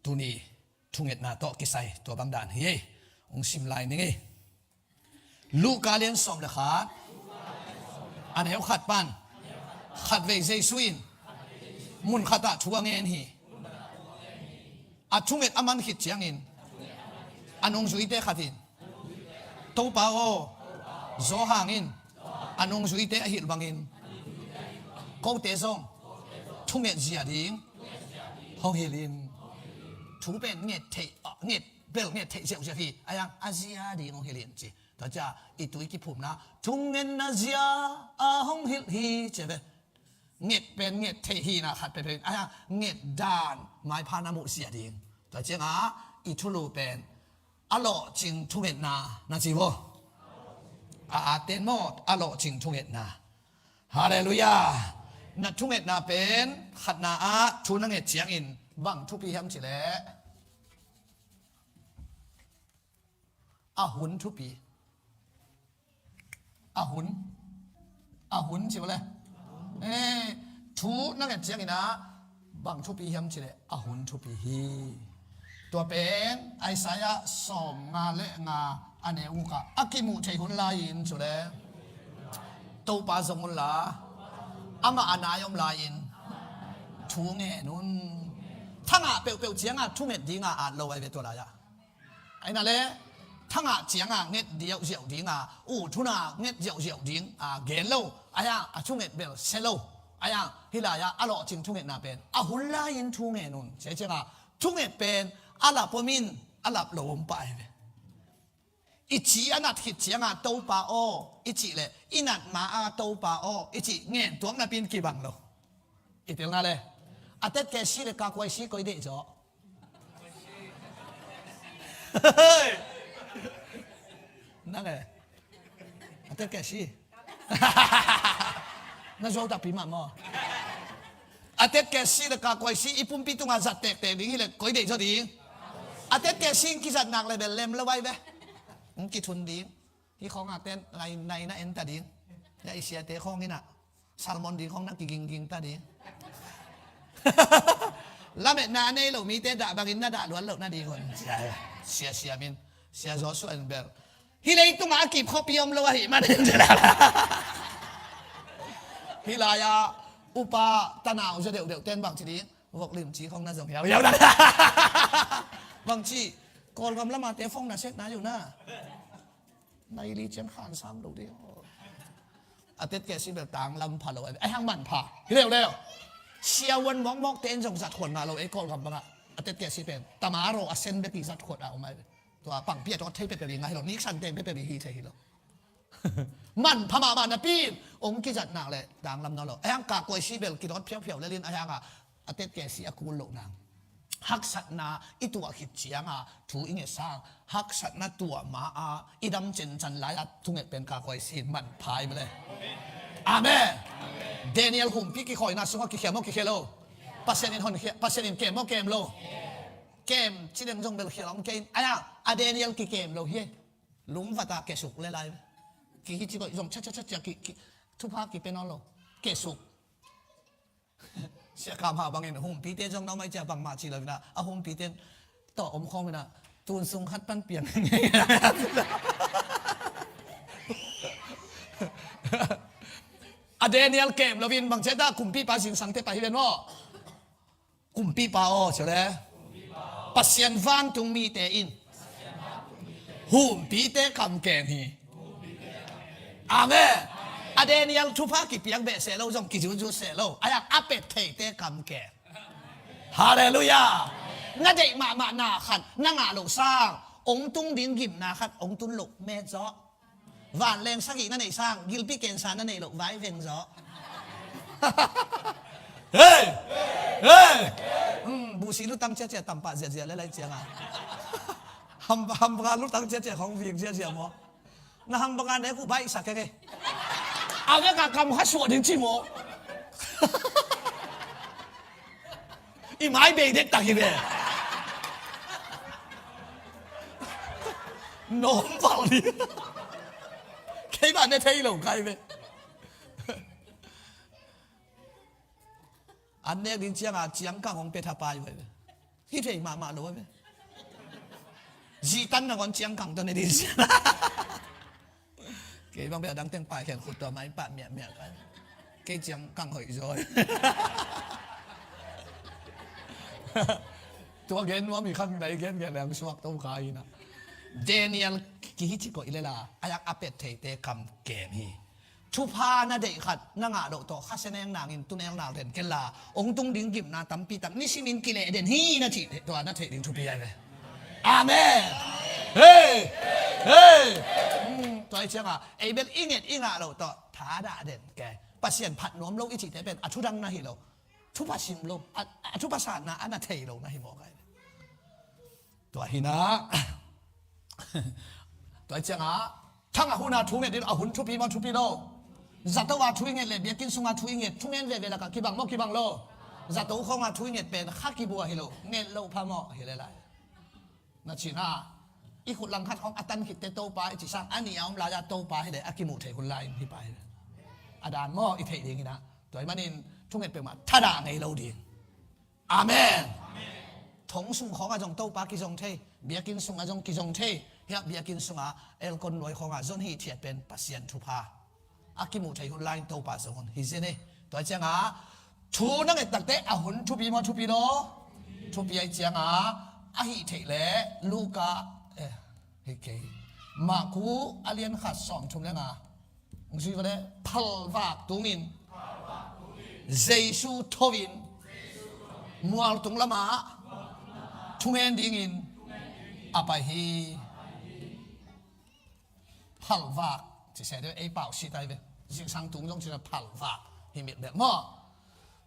tuni thungetna tawh kisai tua bang dan hi ei. Hong sim lai ning ei. Luka lian sawm le khat, a neu khat pan, khatvei Jesu in mun khatah thu a ngen hi. A thunget a man khit ciangin a nungzuite khat in, Topa aw, Johan in a nungzuite a hilh bangin kote zong thunget zia ding hong hilh in. Thu pen nget theih, nget bel nget theih ziauziau hi. A yang a zia ding hong hilh in ci. Tua cia i tui kiphumna thungetna zia a hong hilh hi ci ve. Nget pen nget theih hina khat peuhpeuh in a yang nget dan maipha na muh zia ding. Tua ciangah i thulu pen a lawhcing thungetna na ci vo. A aten maw, a lawhcing thungetna. Halleluiah. Na thungetna pen khatna ah thu na nget ciangin bang thupi hiam cileh? A hun thupi. A hun. A hun ci vo le. Eh, thu na nget ciangin ah bang thupi hiam cileh a hun thupi hi. Tua pen Isaiah sawm nga le nga a neu guk ah a kimuh theih hun lai-in cu le Topa zong unla amah a nai om lai-in thu ngen un. Thangah peuhpeuh ciangah thunget dingah at lo ai ve tua lai-ah. Aina le thangah ciangah nget diauh ziauh dingah, u thuna nget ziauh ziauh ding a gen lo. Ayang a thunget bel se lo. Ayang hih lai-ah a lawhcing thungetna pen a hun lai-in thu ngen un. Sia ciangah thunget pen a lap om in a lap lo om pah hi ve. I ci a nat khit ciangah Topa aw i cih le i nat ma-a Topa aw i cih ngen tuak napi in kibang lo. I pilna le a tetkesi le kakuaisi koi deih zaw. Nang e. A tetkesi. Na zuau takpi mah maw? A tetkesi le kakuaisi i pumpi tungah zat tektek ding hileh koi deih zaw ding. A tetkesi in kizat nak le bel lem lo ai ve. Hong kithun ding. Hih khawng a ten lai nai na en ta ding. Ya i siate khawng in ah salmon ding khawng na kigingging ta ding. Lametna a nei lo mite dah bangin na dah luat loh na ding un. Sia, sia, sia min. Sia Joshua in bel hih leitungah a kip khuapi om lo ahih manin. Hih lai-ah upa tanau zia deuhdeuh ten bangci ding vok limci khawng na zong hiauhiau na. Bangci Kawlgam lamate phone na sek na uh na. Nai li ciang khan sam lo ding. A tetkesi bel tanglam pha lo ai hang man pha hi leuleu. Siavuan mawkmawk ten zong zat khuan ngah lo ei Kawlgam bangah. A tetkesi pen tamaro a sen bek i zat khuan a om ai. Tua pangpi a tawt thei pepel i ngah hi lo, niksan teng pepel i hi thei hi lo. Man pha mahmah napi in ong kizat nak le tanglam nawn lo. Ai hang kakuaisi bel kidawt phiauhiau lelin ai hangah a tetkesi a kul loh nang. Haksatna i tuah khit cianga thu i nget sang haksatna tuah ma-a i dam ciancan lai-a thunget pen kakuaisi in man phai male. Amen. Daniel humpi kikhawina sungah kikhia maw kikhia lo? Pasian in honkhia, Pasian in kem maw kem lo? Kem cideng zong bel khia lam kei in aya a Daniel kikem lo hi. Lungvata kesuk le lai. Kihi ci koih zong chachachacha ki, ki, thupha kipe nawn lo. Kesuk. Siakam ha bangin humpite zong na om ai cia bangmah ci lo ina a humpite tawh om khawm ina tun sung khat pan piang. A Daniel kem lovin bang ciata kumpipa zingsangte pa hi ven maw? Kumpipa aw cia le Pasian vantung mite in humpite kam kem hi. Amen. A Daniel thupha kipiak beh seh lo zong kizuzut seh lo ayang a pet theite kam kem. Halleluiah. Na deih mahmah na khat na ngah loh sang ong tung ding gimna khat ong tun loh met zawh. Vanleng sagih na neih sang gilpi kensa na neih loh vai veng zawh. Hei! Hei! Busi lutang ciacia tampah ziahziah le lai cianga. Hambanga lutang ciacia khong ving ziahziah maw? Na hambanga ne ku baihsak keng e. A veka kam kha suah ding ci maw? I mai bei dektak hi ve. Nawm val ding. Keimah ne thei lo kai ve. An nek ding ciangah ciangkang hong pia thapai uh hi ve. Hi thei mahmah lo hi ve. Zitan nangawn ciangkang tawh ne ding ciang. Kei bang pia dang teng pai khen khut tua mai pah miahmiah kai. Kei ciangkang hoih zaw. Tua gen nuam hi khang nai gen gen leng suak to kha hi na. Daniel kihi ci koih lela a yak a pet theite kam kem hi. Thupha na deih khat na ngah loh tawh khasia neng nangin tunel nau den kei la, hong tung ding gimna tampi tak nisimin kileh den hi na cih tua na theih ding thupi ai ve. Amen. Hei! Hei! Hmm, tua hi ciangah ei bel i nget i ngah loh tawh thadah den kei. Pasian phat nuam lo i cihte pen a thudang na hi lo. Thupha sim lo, a, a thupha sanna a na thei lo na hi mawk ai ve. Tua hi na. Tua hi ciangah thang a hun a thu nget ding a hun thupi maw thupi lo? Zato a thu i nget le biakinn sunga thu i nget thungen veve lakah kibang maw kibang lo? Zato khawnga thu i nget pen kha kibua hi lo, nget loh pha maw hi le lai. Na cina i khut langkhat khawng a tan khitte Topa i ci sang a nih a om lai-a Topa hi le a kimuh theih hun lai in hi pa hi le. A dan maw i theih ding hi na. Tua hi manin thunget peuhmah thadah ngei lo ding. Amen. Thong sung khawngah zong Topa kizong thei, biakinn sungah zong kizong thei. Hiah biakinn sungah aircon luai khawngah zon hi thiat pen Pasian thupha. A kimuh thei hun lai in Topa zong hun hi zin hi. Tua ciangah thu na nget takte a hun thupi maw thupi lo? Thupi ai ciangah a hih theih le Luka, eh, hi kei. Maku a lian khat sawm thum le nga. Hong zui vale, phalvak tungin Jesu tho in mual tung lamah thungen dingin a pai hi. Phalvak ci se deuh ei pau si tai ve. Zingsang tung zong cina phalvak hi mit bek maw?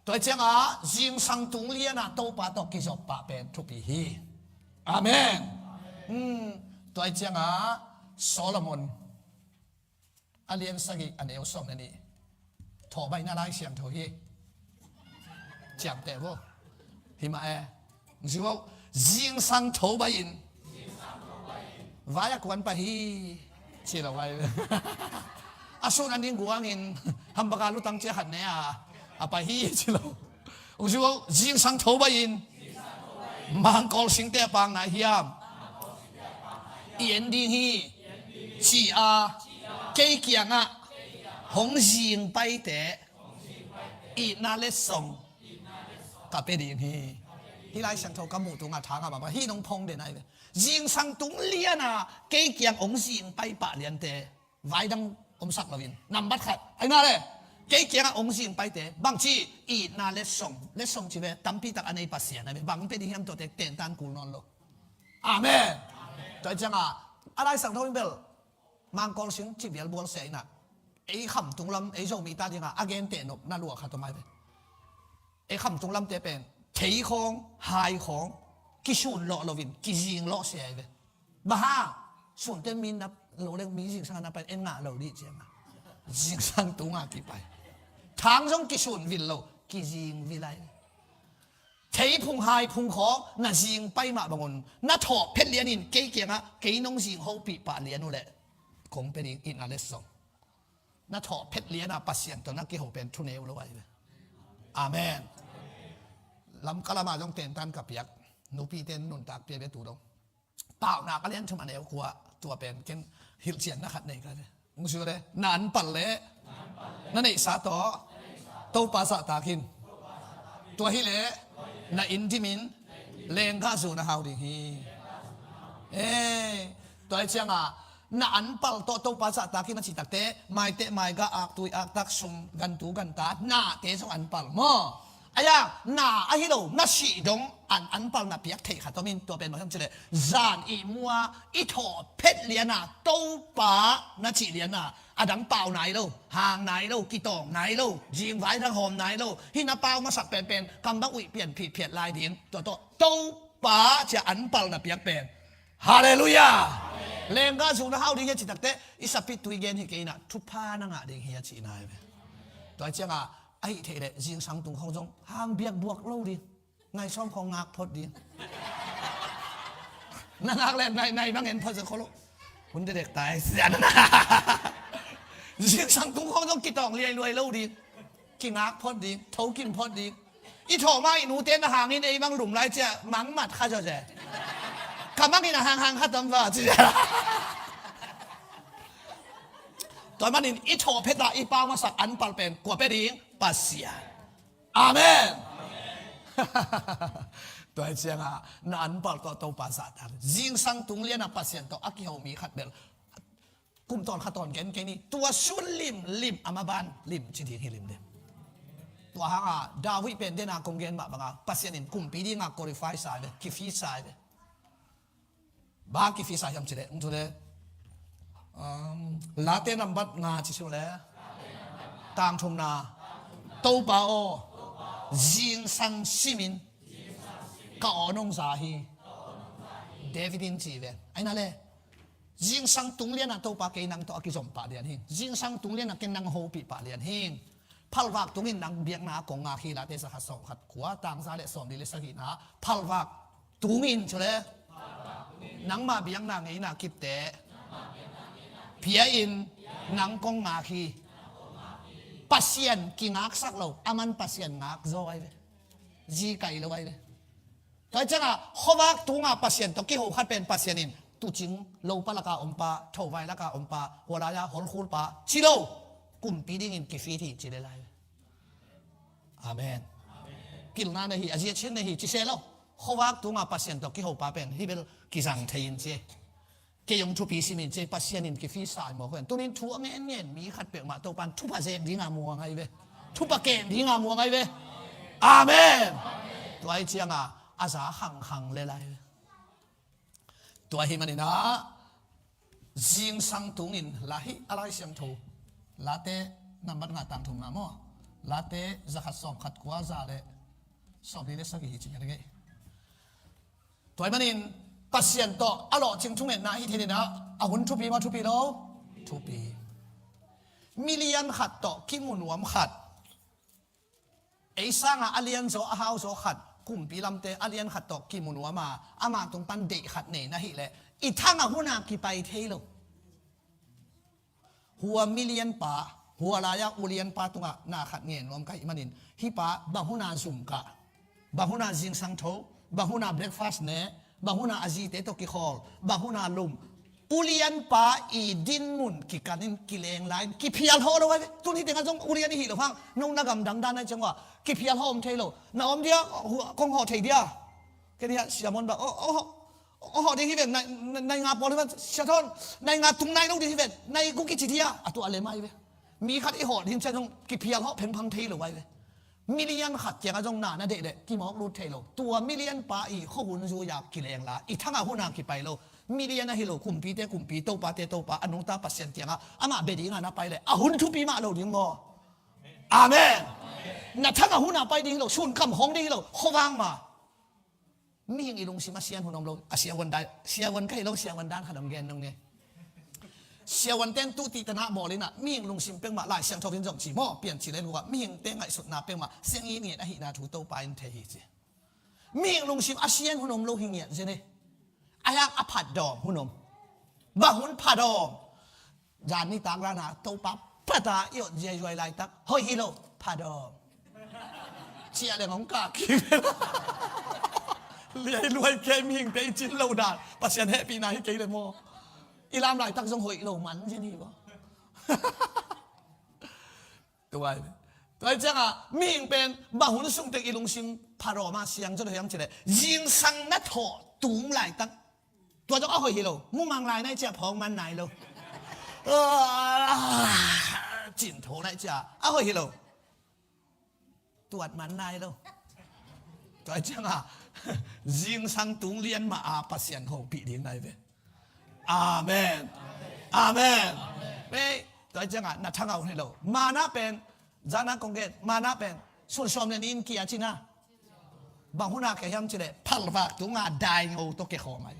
Tua ciangah zingsang tung lianah Topa tawh kizop pah pen thupi hi. Amen. Hmm. Tua ciangah Solomon a lian sagih a neu sawm le nih. Thawhbaihna Lai Siangtho hi. Ciamteh vo. Hi mah e. Zingsang thawhbaih in vai a kuan pah hi. Ci lo vai. A sun an ding guangin hambaka lutang cia khat ne a, a pah hi ci lo. Zingsang thawhbaih in mangkawl singte a pang nai hiam? I en ding hi. Ci a kei kiangah hong zing paite itna letsong ka pia ding hi. Hih Lai Siangtho ka muh tungah thangah bangmah hih nong phong den ai ve. Zingsang tung liana kei kiang hong zing pai pah liante vai dang omsak loin nambat khat ai nga le kei kiangah hong zing paite bangci itna letsong, letsong ci ve tampi tak a nei Pasian ai ve. Bang pia ding hiam tuate tentan kul nawn lo. Amen. Tua ciangah a Lai Siangtho in bel mangkawl sing ci bial bual sia inah ei khamtung lam ei Zomi ta dingah a genteh nop na lua khat om ai ve. Ei khamtung lamte pen thei khawng hai khawng kisun lawh loin kizing lawh sia ai ve. Baha sunte mi nap lo leng mi zingsang a nap pen en ngah lo dih ciangah zingsang tungah kipai. Thang zong kisun vil lo kizing vil ai ve. Thei phung hai phung khawng na zing pai mah bangun na thawh phet lianin kei kiangah kei nong zing hopih pah lian uh leh kong pia ding itna letsong. Na thawh phet liana Pasian tawh na kiho pen thuneu lo ai ve. Amen. Lamka lamah zong tentan ka piak nupite nuntak pia ve tu dong. Paunak a lian thum a neu kua tua pen ken hilhcianna khat nei ka ve. Hong si le na anpal le na neihsa tawh Topa zahtak in. Tua hileh na inn dimin lenggah zu na hau ding hi. Eh, tua hi ciangah na anpal tawh Topa zahtak in a cih takte maiteh maigah aktui aktak sum gantu ganta nate zong anpal maw? Aya na ahi lo na sih dong an anpal na piak theih khat om in tua pen bang hiam cileh zan ihmua i thawh phet liana Topa na cih liana a dang pau nai lo, hang nai lo, kitawng nai lo, zingvai dang hawm nai lo. Hih na pau masak penpen kam bang uih pian phihphiat lai ding tua tawh Topa cia anpal na piak pen. Halleluiah. Lenggah zu na hau ding hi a cih takte i sapit tui gen hi kei inah thupha na ngah ding hi a cihna hi ve. Tua hi ciangah a hih theih leh zingsang tung khawng zong hang biakbuak lo ding. Nai sawm khawng ngak phot ding. Na ngak le nai, nai bang en phot zen kholo. Hun dedek tai sian. Zingsang tung khawng zong kitawng liai luai lo ding. Kingak phot ding, tho kim phot ding. I thawh ma i nute na hangin ei bang lum lai cia mangmat kha zaw ze. Ka mangin a hanghang kha tam va ci. Tua manin i thawh pheta i pau masak anpal pen kua pe ding? Pasian. Amen. Tua hi cianga na anpal tawh Topa zahtak. Zingsang tung liana Pasian tawh a kiho mi khat bel kum tawn kha tawn gen kei ni. Tua sun limlim a maban lim ci ding hi limlim. Tua hanga David pen dena kong gen mah banga Pasian in kumpi dinga qualify sa ve, kifi sa ve. Bang kifisa hiam cileh, um, Late nambat nga ci sung le tang thumna, Topa aw, zingsang simin ka aw nong za hi. David in ci ve. Aina le zingsang tung liana Topa kei nang tawh a kizom pah lian hi. Zingsang tung liana ken nang hopih pah lian hi. Phalvak tungin nang biakna kong ngak hi. Late zakhat sawmkhat kua tangza le sawmli le sagihna. Phalvak tungin cule nangmah biakna ngeina kipte pia in nang kong ngak hi. Pasian kingaksak lo, aman Pasian ngak zaw ai ve. Zi kai lo ai ve. Tua cianga khuavak tunga Pasian tawh kiho khat pen Pasian in tucing lo pa laka om pa, thovai laka om pa, hualaya holkhul pa ci lo, kumpi dingin kifit hi ci le lai. Amen. Pilna na hi, a zia chin na hi ci se lo. Khuavak tunga Pasian tawh kiho pa pen hi bel kizang thei in ci. Kei hong thupi simin ci, Pasian in kifisa ai maw khuan. Tunin thu a ngen ngen mi khat peuhmah Topan thupha zek dinga muang ai ve. Thupha ken dinga muang ai ve. Amen. Tua hi cianga a za khangkhang le lai ve. Tua hi maninah zingsang tungin la hi a Lai Siangtho Late nambat nga tang thumna maw? Late zakhat sawmkhat kua za le sawmli le sagih hi ci ngen ngei. Tua hi manin Pasian tawh a lawhcing thungetna hi theninah a hun thupi maw thupi lo? Thupi. Milian khat tawh kimu nuam khat. Ei sanga a lianzaw a hauzaw khat kumpi lamte a lian khat tawh kimu nuama ama tung pan deih khat nei na hileh i thanga huna kipai thei lo. Hua milian pa, hua laia ulian pa tungah na khat ngen nuam ka hih manin hih pa bang huna zum kah, bang huna zingsang tho, bang huna breakfast ne, bang huna a zite tawh kikhawl, bang huna lum. Ulianpa i dinmun kikanin kileng lai kiphial hawh lo ai ve. Tun hi tengah zong ulian i hih lo hang nong na gamdang dan ai ciang uh a kiphial hawh om thei lo. Na om dia kong hawh thei dia. Kei dia siamon bak oh hawh ding hi ve. Nai nga pawl hi ve. Siathon nai nga tung nai lo ding hi ve. Nai guk i ci dia a tuah lem ai ve. Mi khat i hawh ding ciang zong kiphial hawh phengphang thei lo ai ve. Milian khat kiangah zong na na deih leh kimawk lut thei lo. Tua milian pa i khuahun zui-a kileng la i thangah hun a kipai lo. Milian ahi lo, kumpite kumpi, topate topa, a nungta Pasian kiangah amah bia dingah na pai leh a hun thupi mah lo ding maw? Amen. Na thangah hun a pai ding hi lo, sunkam hong ding hi lo, khuavang mah. Mihing i lungsim a sian hun om lo. A siavuan dan, siavuan ka hi lo, siavuan dan khat om gen nong ne. Siavuan ten tu tih tanah bawl inah mihing lungsim pengmah Lai Siangtho in zong ci maw, Piancil le Luka mihingte ngaihsutna pengmah siang i ngiat ahihna thu Topa in thei hi ci. Mihing lungsim a sian hun om lo hi ngiat zen e. A yak a phatdawm hun om. Bang hun phatdawm? Zan nitak rana Topa phata i ot ziaizuai laitak hoih hi lo, phadawm. Ciah leng hong kak kik. Liai luai kei mihingte i cin lo dan Pasian hehpihna hi kei le maw? I lam laitak zong hoih lo man zin hi maw? Tuai tuai ciangah mihing pen bang hun sungteng i lungsim phadawm a siang zon hiam cileh zingsang na thawh tung laitak. Tua zong a hoih hi lo. Mumang lai nai cia phawng man nai lo. Cintho nai cia a hoih hi lo. Tuat man nai lo. Tua ciangah zingsang tung lian mah a Pasian hopih ding nai ve. Amen. Amen. Pei tua ciangah na thangau hi lo. Mana pen zana kong gen mana pen sun sawm le nin kia cina. Bang huna kei hiam cileh phalvak tunga daingo tawh kei khawm ai.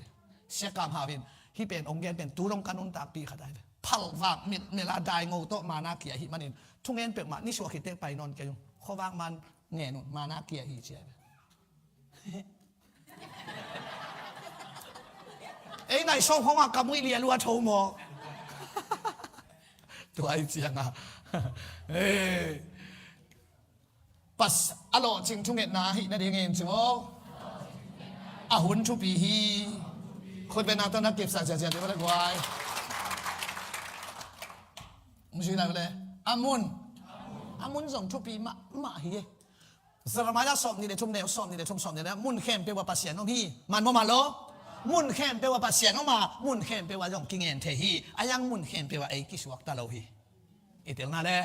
Siakam hau hin hih pen ong gen pen tu dong ka nuntakpih khat ai. Phalvak mit mela daingo tawh mana kia hih manin thungen pekmah nisuak hi tek pai nawn kei ung. Khuavak man ngen un mana kia hi ci ai. Ei nai sawm khawngah ka muih lia lua tho maw? Tua i cianga ei, pas a lawhcing thungetna ahih nadingin ci maw? A hun thupi hi. Khutbetna tawh na kipsak ziazia dih vale guai. Muzui lai vale. A mun, a mun zong thupi mahmah hi. Jeremiah sawm nih le thum neu sawm nih le thum sawm nih le mun khempeuh ah Pasian om hi. Man maw man lo? Mun khempeuh ah Pasian om a, mun khempeuh ah zong kingen thei hi. A yang mun khempeuh ah ei kisuakta lo hi. I telna le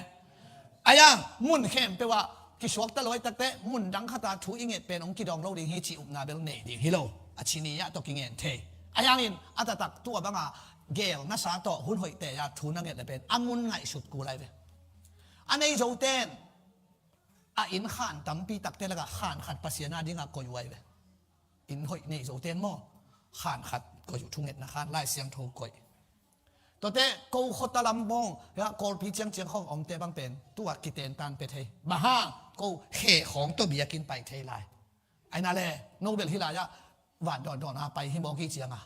a yang mun khempeuh ah kisuakta lo ahih takteh mun dang khat ah thu i nget pen hong kidawng lo ding hi cih upna bel nei ding hi lo. A ci ni ah tawh kingen thei. A yangin a taktak tua banga geel na sa tawh hun hoihte ah thu na nget le pen a mun ngaihsut kul lai ve. A nei zoten a inn khan tampi takte lakah khan khat Pasian a dingah koih uh ai ve. Inn hoih nei zoten maw? Khan khat koih uh, thungetna khan, Lai Siangtho koih. Tuate ko khuata lam bawng ya Kawlpi ciangciang khawng omte bang pen tua kitentan pia thei. Bang hang ko khe khawng tawh biakinn pai thei lai. Aina le no bel hi lai-ah van dawndawn a pai hi mawk hi cianga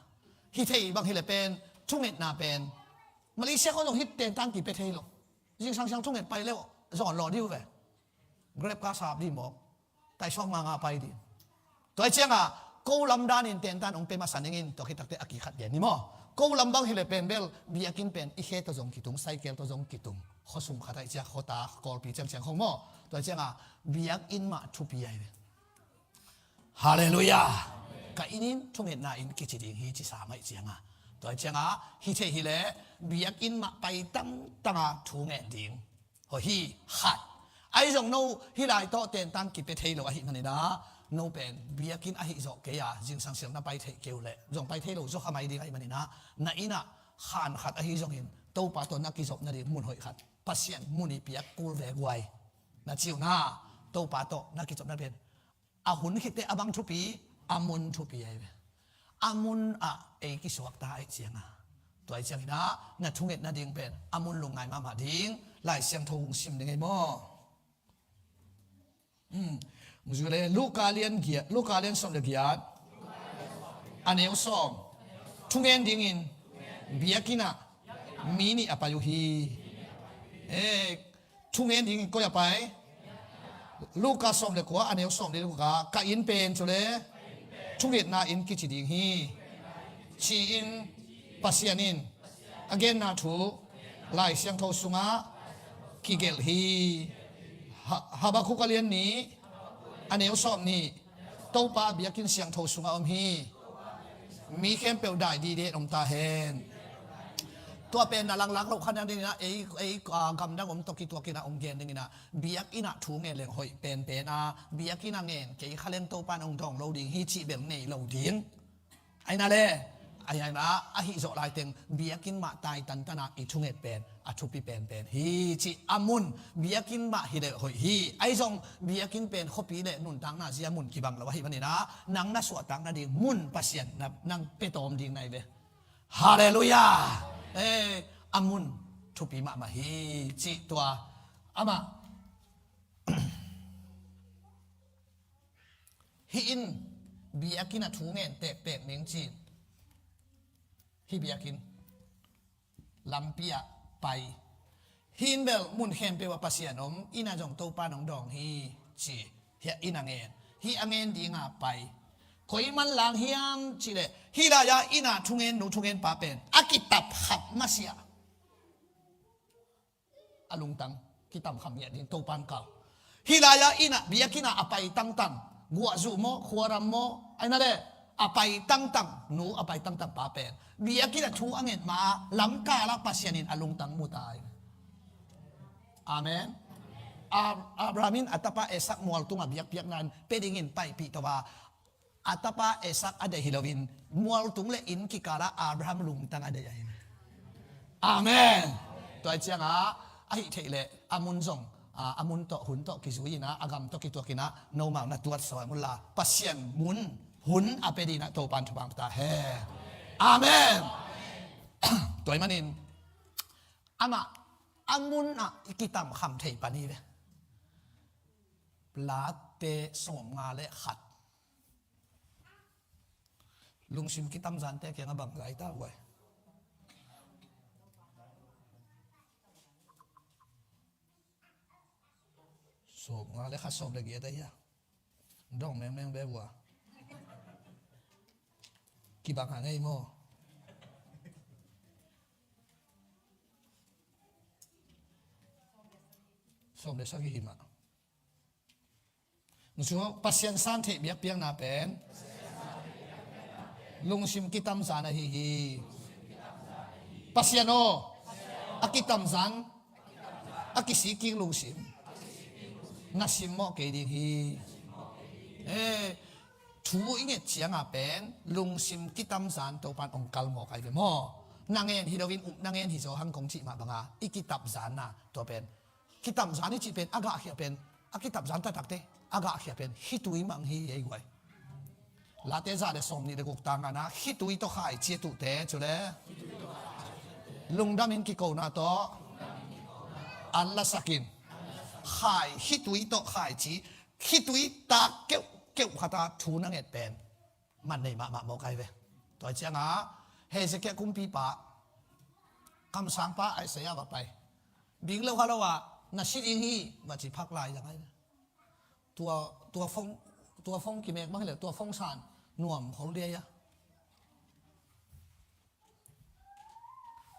hi thei bang hi le pen thungetna pen Malaysia khawng zong hi tentan kipia thei lo. Zingsang siang thunget pai leuh zawn law dih uh ve. Grab ka sap dih mawk. Taisawk nganga pai dih. Tua hi cianga ko lam danin tentan hong pe masa ningin tua khit takte a kikhat gen ni maw? Ko lam bang hi le pen bel biakinn pen i khe tawh zong kitung, saikel tawh zong kitung. Khuasung khat ah i ciah khuata Kawlpi ciangciang khong maw? Tua hi cianga biakinn mah thupi ai ve. Halleluiah. Ka inn in thungetna inn kici ding hi ci sa mah i cianga. Tua hi cianga hi thei hi le biakinn mah pai tangtanga thu ngen ding. Hoih hi khat. Ahi zong no hi lai tawh tentan kipia thei lo ahih maninah no pen biakinn ahi zawh kei a zingsang siang na pai theih kei uh leh zong pai thei lo zaw kha mai ding ahih maninah na innah khan khat ahi zongin Topa tawh na kizop nading mun hoih khat Pasian mun i piak kul ve guai. Na ci uh na Topa tawh na kizop na pen a hun khitte a bang thupi, a mun thupi ai ve. A mun ah ei kisuakta ai cianga tua ai cianginah na thunget nading pen a mun lungngai mahmah ding Lai Siangtho hong sim ding ei maw? Muzule Luka lian giat, Luka lian sawm le giat, a neu sawm. Thungen dingin biakinn ah mi nih a pai uh hi. Eh, thungen dingin koi a pai? Luka sawm le kua, a neu sawm le kua, ka inn pen cule thungetna inn kici ding hi, ci-in Pasian in a genna thu Lai Siangtho sungah kigelh hi. Ha-, Habakkuk a lian nih, a neu sawm nih, Topa biakinn siangtho sungah om hi. Mi khempeuh dai dide om ta hen. Tua pen na langlak loh kha nadinginah ei, ei, ah, gamdang om tawh kituakinah om gen dinginah biakinn ah thu ngen leng hoih penpen a, biakinn ah ngen kei kha leng Topa in hong dawng lo ding hi cih bel nei lo ding. Aina le, aina ahi zawh laiteng biakinn mah tai tantanah i thunget pen a thupi penpen hi cih a mun biakinn mah hi le hoih hi. Ahi zong biakinn pen khuapi le nuntakna zia mun kibang lo ahih maninah nang na suahtak nading mun Pasian na, nang petawm ding nai ve. Halleluiah. Eh, a mun thupi mahmah hi cih tua amah Hih in biakinn a thu ngen pekpek ning ci-in hih biakinn lampi ah pai. Hih in bel mun khempeuh ah Pasian om, inn ah zong Topa in hong dawng hi ci. Hiah inn a ngen, hih a ngen dinga pai. Koi manlang hiam cihleh hih lai-ah inn ah thungen nu thungen pa pen a kitap khap masiah a lungtang kitam kham ngiat ding Topa in kau. Hih lai-ah inn ah biakinn ah a pai tangtang guahzu maw, khuaram maw, aina le a pai tangtang nu, a pai tangtang pa pen biakinn ah thu a nget ma lamkal ah Pasian in a lungtang mu ta hi. Amen. Ab-, Abraham in a tapa Isak mual tungah biakpiakna in pia dingin paipih to a, a tapa Isak a deih hi loin mualtung le inn kikalah Abraham lungtang a deih ahi. Amen. Tua hi ciangah ahih theih leh a mun zong, a, a mun tawh hun tawh kizui inah a gam tawh kituak inah nomau na tuat sawi munla Pasian mun hun a pia dinah Topa in thupha ta hen. Amen. Tua hi manin amah a mun ah i kitam kham thei pan hi ve. Late sawmnga le khat Lungsim kitamzante kiangah bang zai ta uh ai. Sawmnga le khat, sawm le giat a hia? Dong mengmeng be uh a. Kibang hang ei maw? Sawm le sagih hi mah. Nung sung Pasian san theih biakpiakna pen lungsim kitamzan ahi hi. Pasian aw, a kitamzan, a kisikkik lungsim na simmawh kei ding hi. Eh, thu i nget cianga pen lungsim kitamzan Topan hong kalmawk ai ve maw? Na ngen hi loin up na ngen hi zaw hang kong cih mah banga i kitamzanna tua pen, kitamzan i cih pen a gahkhia pen, a kitamzan taktakte a gahkhia pen khitui mang hi ei guai. Late za le sawmnih le guk tang ngana khitui tawh khaici a tuhte cule lungdam in kikona tawh an lasakin, khai, khitui tawh khaici, khitui tak keuhkeuh khata thu na nget pen man nei mahmah mawk ai ve. Tua cianga Hezekiah kumpipa, kamsangpa Isaiah va pai. Ding lo halo ah na si ding hi, va ci phak lai zang ai ve. Tua, tua phone, tua phone kimek bang hi le, tua phone san nuam khol dia ia.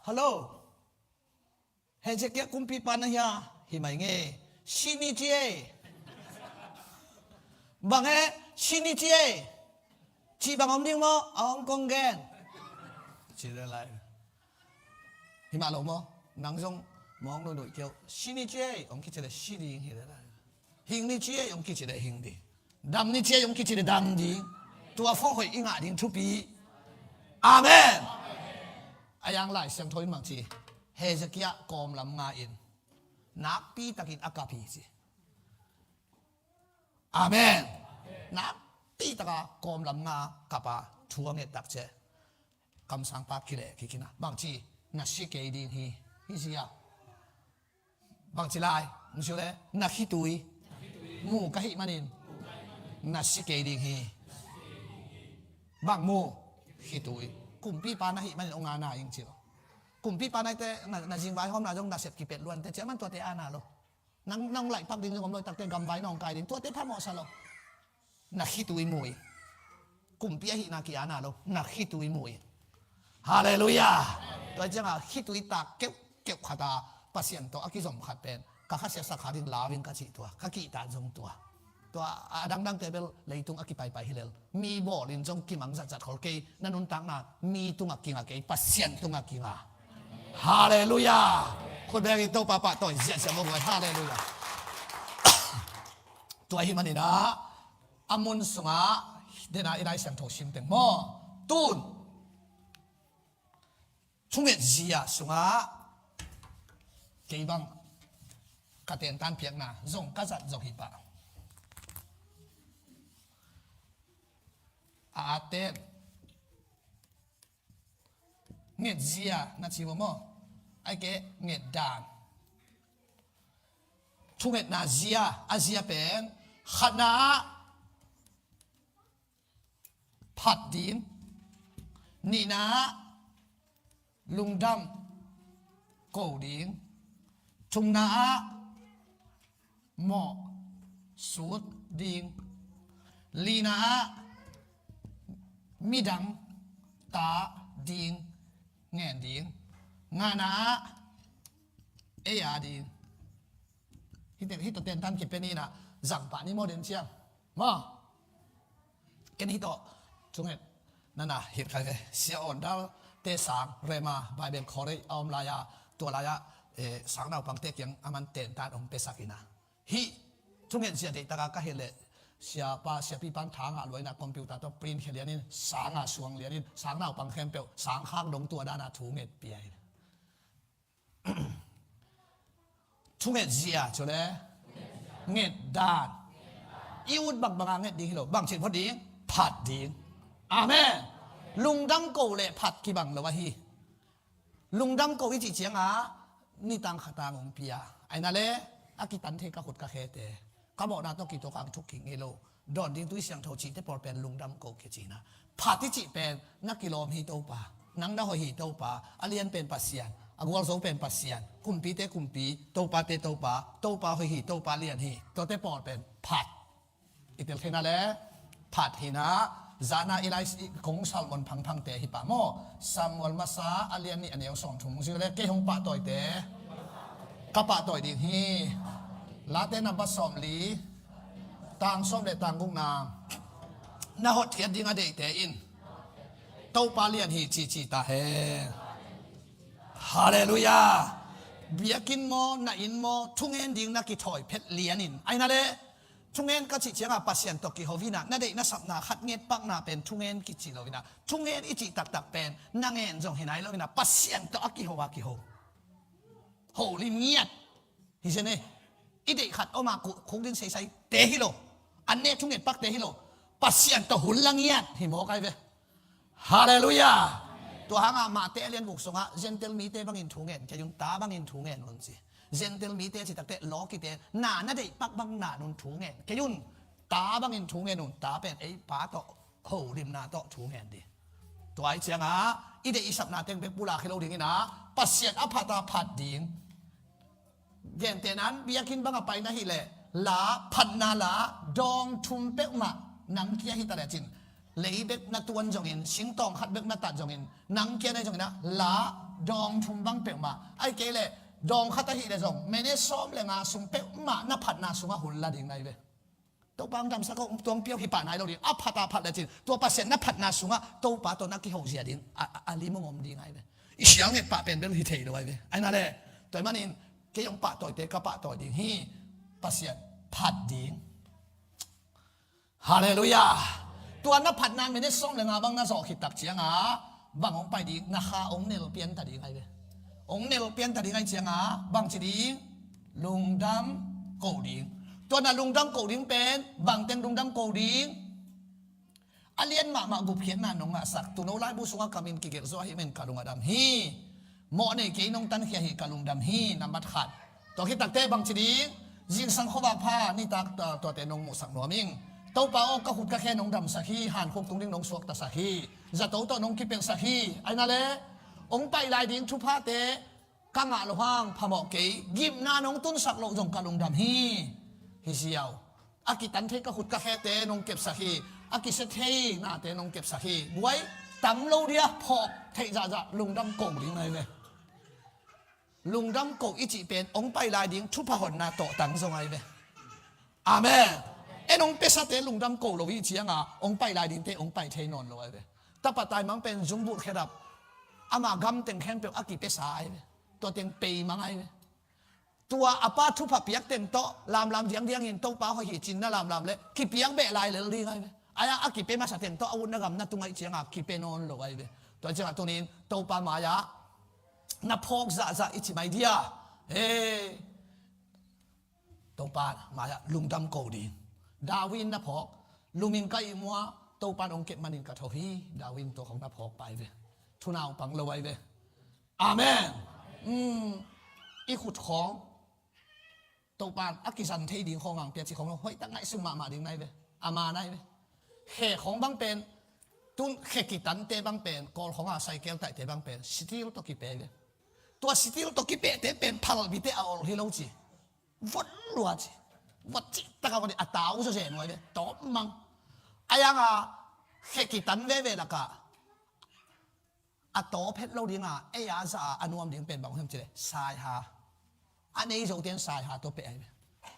Hello. Hezekiah kumpipa na hia? Hi mai nge. Si ni ci ei. Bang e, si ni ci ei. Ci bang om ding maw, a om kong gen. Ci le lai. Hi mah lo maw? Nang zong mawng nuihnuih keu. Si ni ci ei, hong kici le si ding hi le lai. Hing ni ci ei, hong kici le hing ding. Dam ni ci ei, hong kici le dam ding. Tua phone hoih i ngah ding thupi. Amen. A yang Lai Siangtho in bang ci? Hezekiah kawmlam nga in nakpi takin a kap hi ci. Amen. Nakpi taka kawmlam nga kapa thu a nget tak ciah kamsangpa kileh kikina bangci, na si kei ding hi. Hi zia. Bangci lai, nung siu le, na khitui mu ka hih manin na si kei ding hi. Bang mu? Khitui. Kumpipa na hih manin hong ana ing ci lo. Kumpipa naite na, na zingvai hawmna zong nasep kipet luante ciah man tuate ana lo. Nang, nang laihpak ding zong om lo, i takte gamvai nong kai ding, tuate phamawhsa lo. Na khitui mu in. Kumpi ahihna ki-ana lo, na khitui mu in. Halleluiah. Tua cianga khitui tak keuhkeuh khata Pasian tawh a kizom khat pen ka khasiatsa kha ding lau in ka cih tua, ka kihtak zong tua. Tua a dangdangte bel leitung a kipaipai hi lel, mi bawlin zong kimang zatzat khol kei, na nuntakna mi tungah kinga kei, Pasian tungah kinga. Halleluiah. Khut bengin Topa pahtawi ziahziah mawk huai. Halleluiah. Tua ahih maninah a mun sungah dena i Lai Siangtho simteng maw? Tun thunget zia sungah kei bang ka tentan piakna zong ka zat zong hi pah. A aten nget zia na ci maw? Ai ke nget dan. Thungetna zia, a zia pen khatna ah phat ding, nihna ah lungdam ko ding, thumna ah mawh sut ding, lina ah midang ta ding ngen ding, ngana ah ei a ding. Hih tawh tentan kipe ni nah, zangpah ni maw den ciang maw? Ken hih tawh thunget nana hilh kha ve. Sia Awn Dal te sang Rema Bible College a om lai-a, tua lai-ah eh, sang naupangte kiang a man tentan hong pesak inah, hih thunget zia deihtaka ka hilh leh siapa siapipan thangah luaina computer tawh print khia lianin, sanga suang lianin, sang naupang khempeuh sang khak dong tua dana thunget pia in. Thunget zia cule nget dan. I ut bangbanga nget ding hi lo, bangcin phot ding? Phat ding. Amen. Lungdam ko le phat kibang lo ahi. Lungdam ko i cih cianga nitang khatang hong pia. Aina le a kitan thei ka khut ka khete, ka mawhna tawh kituak ang thuk kik ngei lo. Dawn ding tui siangtho cihte pawl pen lungdam ko kici na. Phat i cih pen na kilawm hi Topa, nang na hoih hi Topa, a lian pen Pasian, a gualzo pen Pasian, kumpite kumpi, topate Topa, Topa hoih hi, Topa lian hi, tuate pawl pen phat. I tel theihna le phat hi na, zahna i lai kong sermon phangphangte hi pah maw? Samuel masa a lian nih a neu sawmthum zui le kei hong pahtawite ka pahtawi ding hi. Late namba sawmli, tang sawm le tang gukna, na hotkhiat ding a deihte in Topa lian hi cici ta hen. Halleluiah. Biakinn maw, na inn maw, thungen ding na kithawi phet lianin, aina le thungen ka cih cianga Pasian tawh kiho hi na, na deih na sapna khat nget pakna pen thungen kici lo hi na, thungen i cih taktak pen na ngen zong hi nai lo hi na, Pasian tawh a kiho a kiho. Holim ngiat hi zen e. I deih khat oma khuk din seisai te hi lo, an ne thunget pak te hi lo, Pasian tawh hun la ngiat hi mawk ai ve. Halleluiah. Tua hanga Mate a lian guk sungah Gentile mite bangin thungen kei un, ta bangin thungen un ci. Gentile mite ci takte lawkite na na deih pak bang na nun thungen kei un, ta bangin thungen un, ta pen ei pa tawh holimna tawh thungen di. Tua ai cianga i deih i sapna teng bek bula khi lo dingina, Pasian a phat a phat ding. Gentehnan biakinn banga paina hileh la, phatna la, dawng thum peuhmah nang kia hita lecin, lei bek na tuan zongin, singtawng khat bek na tat zongin, nang kia na hi zongina la, dawng thum bang peuhmah, ai kei leh dawng khat ahileh zong minute sawm le nga sung peuhmah na phatna sungah hun la ding nai ve. Topa ang damsak aw, tuang piau hi pah nai lo ding. A phat a phat lecin tua Pasian na phatna sungah Topa tawh na kiho zia ding a, a, a lim ang om ding ai ve. I sial nget pah pen bel hi thei lo ai ve. Aina le tua manin kei hong pahtawite ka pahtawi ding hi. Pasian phat ding. Halleluiah. Tua na phatna minute sawm le nga bang na zawh khit tak cianga bang hong pai ding, na kha hong nel pian ta ding ai ve. Hong nel pian ta ding ai cianga bang ci ding, lungdam ko ding. Tua na lungdam ko ding pen bang teng lungdam ko ding? A lian mahmah gupkhiatna nong ngahsak, tuuno laibu sungah kamin kigelh zo ahi men ka lung a dam hi. Mawh nei kei nong tankhia hi, ka lungdam hi, nambat khat. Tua khit takte bang ci ding, zingsang khuavak pha nitak tuate nong muhsak nuam ing. Topa aw, ka khut ka khe nong damsak hi, hankhuk tung ding nong suaktasak hi, zato tawh nong kipelhsak hi. Aina le hong pai lai ding thuphate ka ngah loh hang phamawh kei, gimna nong tunsak loh zong ka lungdam hi. Hi ziau. A kitan thei ka khut ka khete nong kepsak hi. A kisia thei nate nong kepsak hi. Guai, tam lo dia phawk theih zahzah lungdam ko ding ai ve. Lungdam ko i cih pen hong pai lai ding thupha honna tawhtang zong ai ve. Amen. En hong piasate lungdam ko lo i cianga hong pai lai dingte hong pai thei nawn lo ai ve. Tapa taimang pen zungbulh khedap, ama gam teng khempeuh a kipiasa ai ve. Tua teng peimang ai ve. Tua a pa thupha piak teng tawh lamlam diangdiangin Topa hoih hi cin na lamlam le kipiak beh lai lel ding ai ve. Ai-a a kipia masa teng tawh a utna gam na tung ai cianga kipia nawn lo ai ve. Tua cianga tunin Topa mai-ah na phawk zahzah i ci mai dia. He. Topa mai-ah lungdam ko ding. David in na phawk, lumin ka ihmu a, Topa in hong kep manin ka tho hi. David in tua khawng na phawk pai ve. Thunaupang lo ai ve. Amen. I khut khawng Topa in a kizan thei ding khawng ang pia ci khawng lo, hoihtak ngaihsun mahmah ding nai ve. Ama nai ve. Khe khawng bang pen, tun khe kitante bang pen, Kawl khawng a cycle taihte bang pen steel tawh kipia ve. Tua steel tawh kipiate pen phalbite a olh hi lo ci. Vot lua ci. Vot ci taka vot a tau zaw zen uai ve. Tawp mang. A yanga khe kitan veve laka a tawp het lo dinga ei a za a nuam ding pen bang hiam ci le, saiha. A nei zo ten saiha tawh peh ai ve.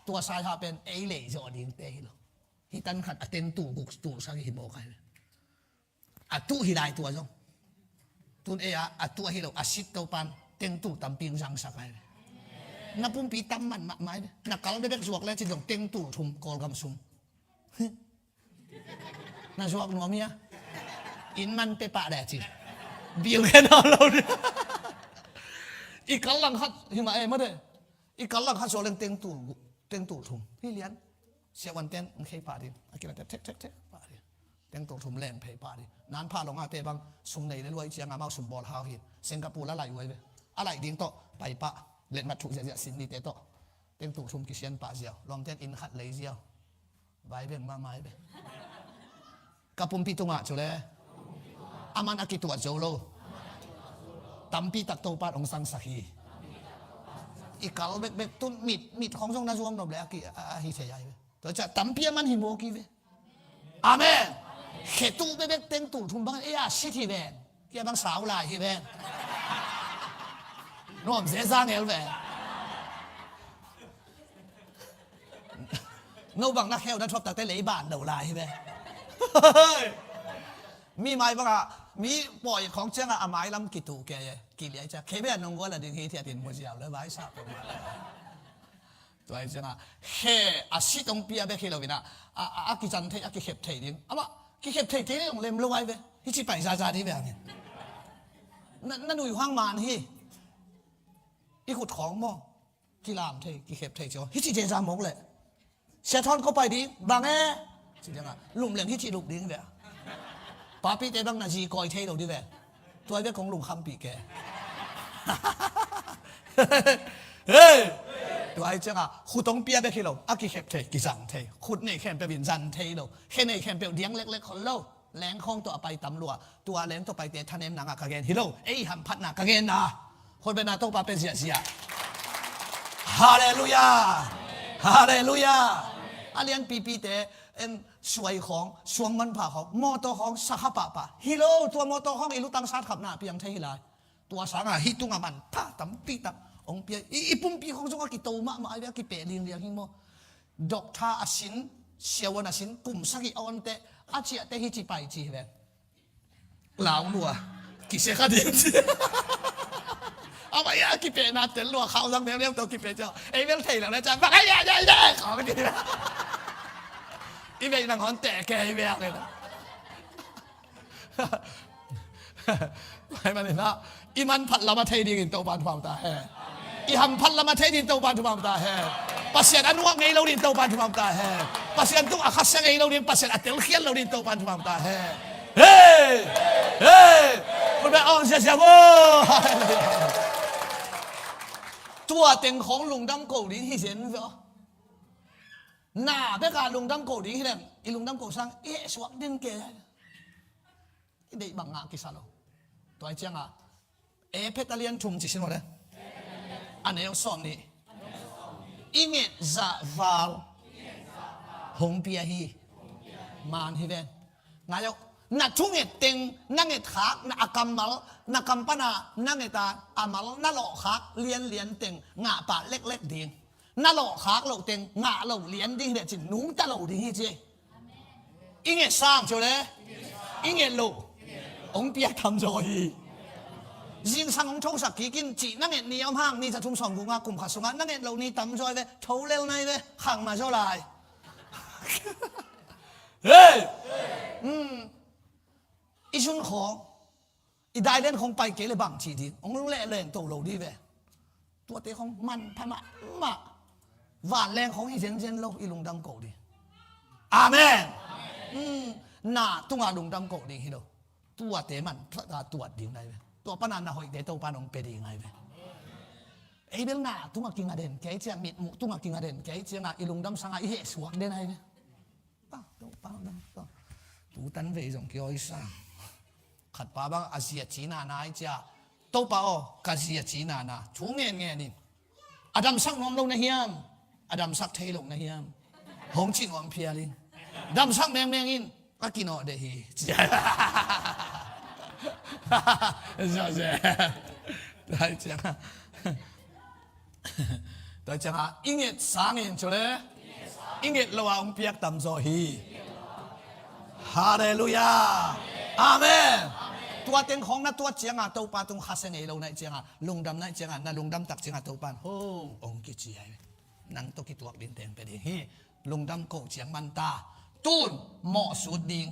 Tua saiha pen ei lei zawh dingte hi lo. Hi tan khat a teng tul guk tul sak hi mawk ai ve. A tuh hi lai tua zong. Tun ei a, a tuh ahi lo, a sit Topan teng tul tampi hong zangsak ai ve. Na pumpi tam man mahmah ai ve. Na kal bebek zuak le cin zong teng tul thum Kawlgam sung. Na zuak nuam hia? Inn man pia pah le cin. Bil khen a lo dia. I kal lang khat hi mah e, mate. I kal lang khat zuak leng teng tul, teng tul thum. Hi lian. Siavuanten hong khei pah ding. A kilate thek thek thek pah ding. Teng tul thum leng phei pah ding. Nanpha longa te bang sum nei le luai cianga mau sum bawl hau hi. Singapore la lai uai ve. A lai ding tawh pai pah. Letmat thuh ziahziah sin nite tawh. Teng tul thum kisian pah ziau. Lawmten inn khat lei ziau. Vai beng mahmah ai ve. Ka pumpi tungah cu le. Aman a kituat zo lo. Tampi tak Topa in hong sangsak hi. I kal bekbek tun mit, mit khong zong na zuam nop le a ki, a, a hi thei ai. Tua ciang tampi aman hi mawk hi ve. Amen. Khetu bekbek teng tul thum bang ei a sit hi ven. Kia bang sau lai hi ven. Nuam zia zang el ven. No bang na kheu na thop takte lei ban lo lai hi ve. Mi mai banga mi pawi khong cianga a mai lam kitu ke ye. Kiliai cia khebe a nong gual a ding hi thiatin mu ziau le vai sa pong. Tua hi cianga khe a sit hong pia bek hi lo ina a, a, a kizan thei a kikhep thei ding. Ama kikhep thei thei ding lem lo ai ve. Hi ci pai za za ding ve angin. Na, na nui huang man hi. I khut khong maw. Kilam thei, kikhep thei cio. Hi ci zia za mawk le. Sia thawn ko pai ding, bang e. Ci ding a, lum leng hi ci luk ding ve. Papite bang na zi koi thei lo ding ve. Tua ve kong lungkhampi ke. Hey! Tua hi cianga, khut hong pia bek hi lo, a kikhep thei, kizang thei. Khut nei khempeuh in zan thei lo. Khe nei khempeuh diang leklek khol lo. Leng khawng tawh a pai tam lua, tua leng tawh paite thanemna ngah ka gen hi lo, ei hamphatna ka genna. Khut bena Topa pe ziahziah. Halleluiah. Halleluiah. A lianpipite en suai khawng, suang manpha khawng, mawtaw khawng sakha pahpah hi lo, tua mawtaw khawng i lutang satkhapna piang thei hi lai. Tua sangah hih tungah manpha tampi tak hong pia. I, i pumpi khong zong a kito mahmah a, a kipeh lingliang hi maw? Doctor a sin, siavuan a sin, kum sagih a onteh a ciahte hi ci pai ci hi ve. Lau lua. Kisia kha ding ci. Amah ia a kipehna tel lua khau zang meuleu tawh kipeh ciah. Ei bel thei lo le ciah bang a ia ia ia khau ka ti. I veih nang hon teh ke hi ve a le. Pai manin ah, i manphat lam a thei dingin Topan thupha ta hen. I hamphat lam a thei dingin Topan thupha ta hen. Pasian a nuak ngei lo dingin Topan thupha ta hen. Pasian tung a khasia ngei lo dingin, Pasian a telkhial lo dingin Topan thupha ta hen. Hey! Hey! Khut beng awng siasia maw. Tua teng khawng lungdam ko ding hi zen ve aw. Na beka lungdam ko ding hi leng, i lungdam ko sang i heh suak den ke. I deih bang ngah kisa lo. Tua hi cianga Efesa lian thum ci sin maw le. A neu sawm nih. I nget zah val hong pia hi. Man hi ven. Ngai aw. Na thunget teng na nget khak, na a kammal na kam pana na nget a, a mal na lawh khak lianlian teng ngah pah leklek ding. Na lawhkhak loh teng ngah loh lian ding hi leh cin nungta lo ding hi ci. I nget sang cio le i nget loh hong piak tamzaw hi. Zingsang hong thosak kik in cih na nget ni a om hang, ni za thum sawm guk nga kum khat sungah na nget loh ni tamzaw hi ve, tho lel nai ve, khang ma zaw lai. Hei! I zun khawng i dailen khong pai kei le bang ci ding, hong leh leng to lo ding ve. Tuate khong manpha mahmah. Vanleng khong hi zenzen lo, i lungdam ko ding. Amen. Na tunga lungdam ko ding hi lo. Tuate manpha tuat ding nai ve. Tua pana na hoihte Topan hong pe ding nai ve. Ei bel na tunga kinga den kei ciang, mitmuh tunga kinga den kei cianga i lungdam sanga i heh suak den nai ve. Topa, Topa, Topa. Tutan vei zong kiawi sa. Khatpa bang a zia ci nana i cia. Topa aw, ka zia ci nana. Thu ngen ngen in. A damsak nuam lo na hiam? A damsak thei lo na hiam? Hong ci nuam phial in. Damsak mengmeng in. Ka kinawh deh hi. Cia. Zia, zia. Dai cia. Tua cianga i nget sangin cu le i nget lo a hong piak tamzaw hi. Halleluiah. Amen. Tua teng khawng na tuat cianga Topa tung khasia ngei lo naih cianga, lungdam naih cianga, na lungdam tak cianga Topan hong hong kici ai. Nang tawh kituak ding teng pe ding hi. Lungdam ko ciang manta. Tun mawhsut ding.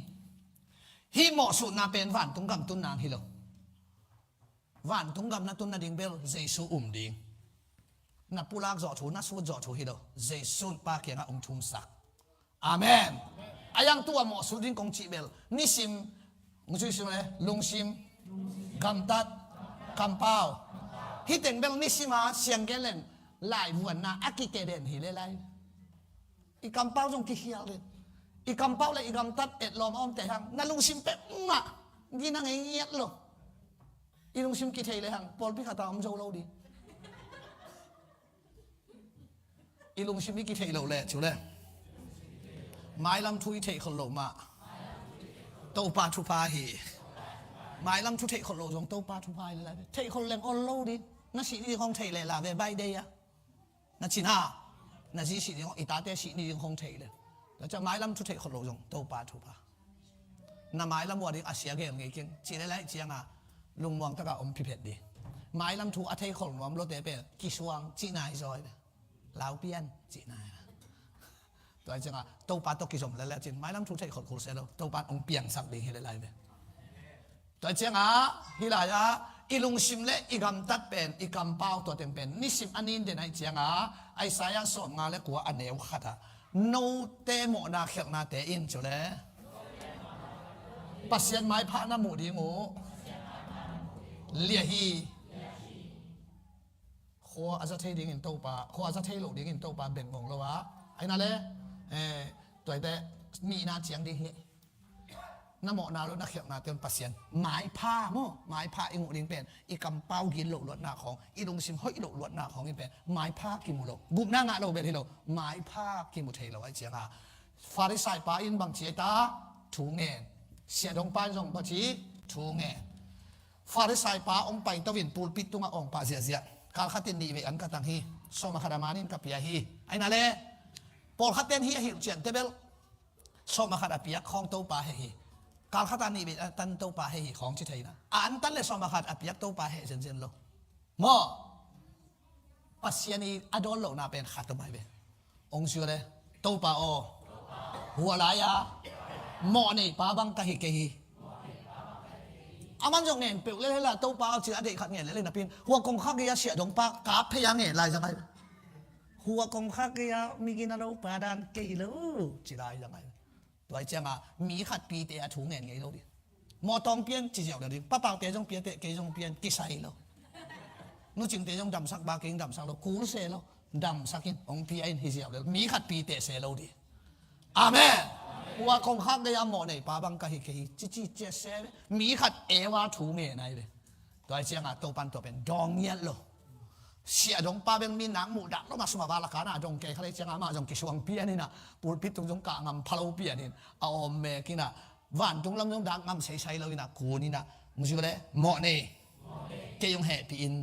Hih mawhsutna pen vantung gam tun nang hi lo. Vantung gam na tun nading bel Jesu um ding. Na pulak zawh thu, na sut zawh thu hi lo. Jesu Pa kiangah hong thumsak. Amen. A yang tua mawhsut ding kong cih bel nisim, hong cih sim le, lungsim, gamtat, kampau. Hih teng bel nisim a siang gen leng laivuanna a kikeden hi le lai. I kampau zong kikhial den. I kampau le i gamtat etlawm a omte hang na lungsim peuhmah Gina ngei ngiat lo. I lungsim kithei le hang pawlpi khat a om zo lo ding. I lungsim i kithei lo le cu le, mailam thu i theih khol lo mah Topa thupha hi. Mailam thu theih khol lo zong Topa thupha hi le lai. Theih khol leng ol lo ding. Na sih ni ding hong theih le la ve bai dei a. Na cina, na zi sih ding, i tate sih ni ding hong theih le. Na ca mailam thu theih khol lo zong Topa thupha. Na mailam ua ding a sia gel ngei keng ci le lai cianga lungmuang taka om phiphet ding. Mailam thu a thei khol nuam lote pen kisuang cih nai zaw hi le. Lau pian cih nai. Tua cianga Topa tawh kizom le le cin mailam thu thei khol khol se lo. Topa ong piangsak ding hi le lai ve. Tua cianga hi lai a i lungsim le i gamtat pen i kampau tua teng pen nisim a nin den ahi cianga Isaiah sawmnga le kua a neu khat a note mawhna khialhnate in cu le Pasian maipha na muh ding uh lia hi. Khua a za thei dingin Topa, khua a za thei lo dingin Topa beng ngong lo a. Aina le, eh, tuaite nihna ciang ding hi. Na mawhna lo na khialhnate un Pasian maipha maw, maipha i nguh ding pen i kampau gil lo luatna khawng, i lungsim hoih lo luatna khawng in pen maipha kimu lo. Gupna ngah lo bel hi lo, maipha kimu thei lo ahi cianga Farisai pa in bangci ahi ta thu ngen. Siahdong pa in zong bangci thu ngen. Farisai pa ong pai to in pulpit tungah ong pah ziahziah. Kalkhat in nih vei an ka tang hi. Sawm a khat a man in ka pia hi. Aina le pawlkhat ten hi a hilh cian tebel. Sawm a khat a piak khawng Topa he hi. Kalkhat a nih vei an tan Topa he hi khawng ci theina. A an tan le sawm a khat a piak Topa he zenzen lo. Maw Pasian i a dawn lohna pen khat om ai ve. Ong sio le Topa aw, hua lai a mawh nei pa bang ka hi kei hi. A man zong ngen peuh le le la Topa aw ci a deih khat ngen le le napin hua kong kha gei a siahdong pa kap phei a ngen lai zang ai. Hua kong kha gei a migin a lo pa dan kei lo ci lai zang ai. Tua hi cianga mi khat pite a thu ngen ngei lo ding. Mawtawng pian ci ziau lo ding. Papaute zong piate kei zong pian kisai lo. Nucingte zong damsak ba kei damsak lo. Kul se lo. Damsak in hong pia in hi ziau lo. Mi khat pite se lo ding. Amen. Ua kong khak gei a mawh nei pa bang ka hi kei hi. Cici cia se mi khat ewa thu ngen ai ve. Tua hi cianga Topan tua pen dawng ngiat lo. Siahdong pa beng mi nak muh dak lo ma suma vala kana dong kei khalei cianga mah zong kisuang pian ina pulpit tung zong kah ngam phalo pian in a om mek ina vantung lam zong dak ngam seisai lo ina kun ina muzi le mawh nei kei zong hehpih in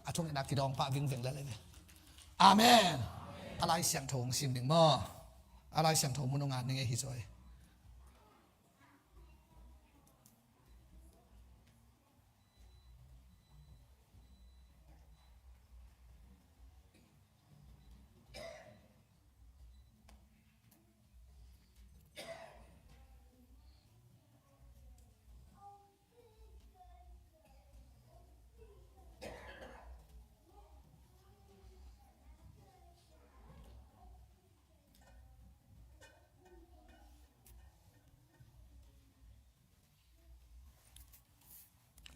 a thung ina kidawng pah vingveng le le ve. Amen. A Lai Siangtho hong sim ding maw? A Lai Siangtho mun hong ngat ning e hi zaw e.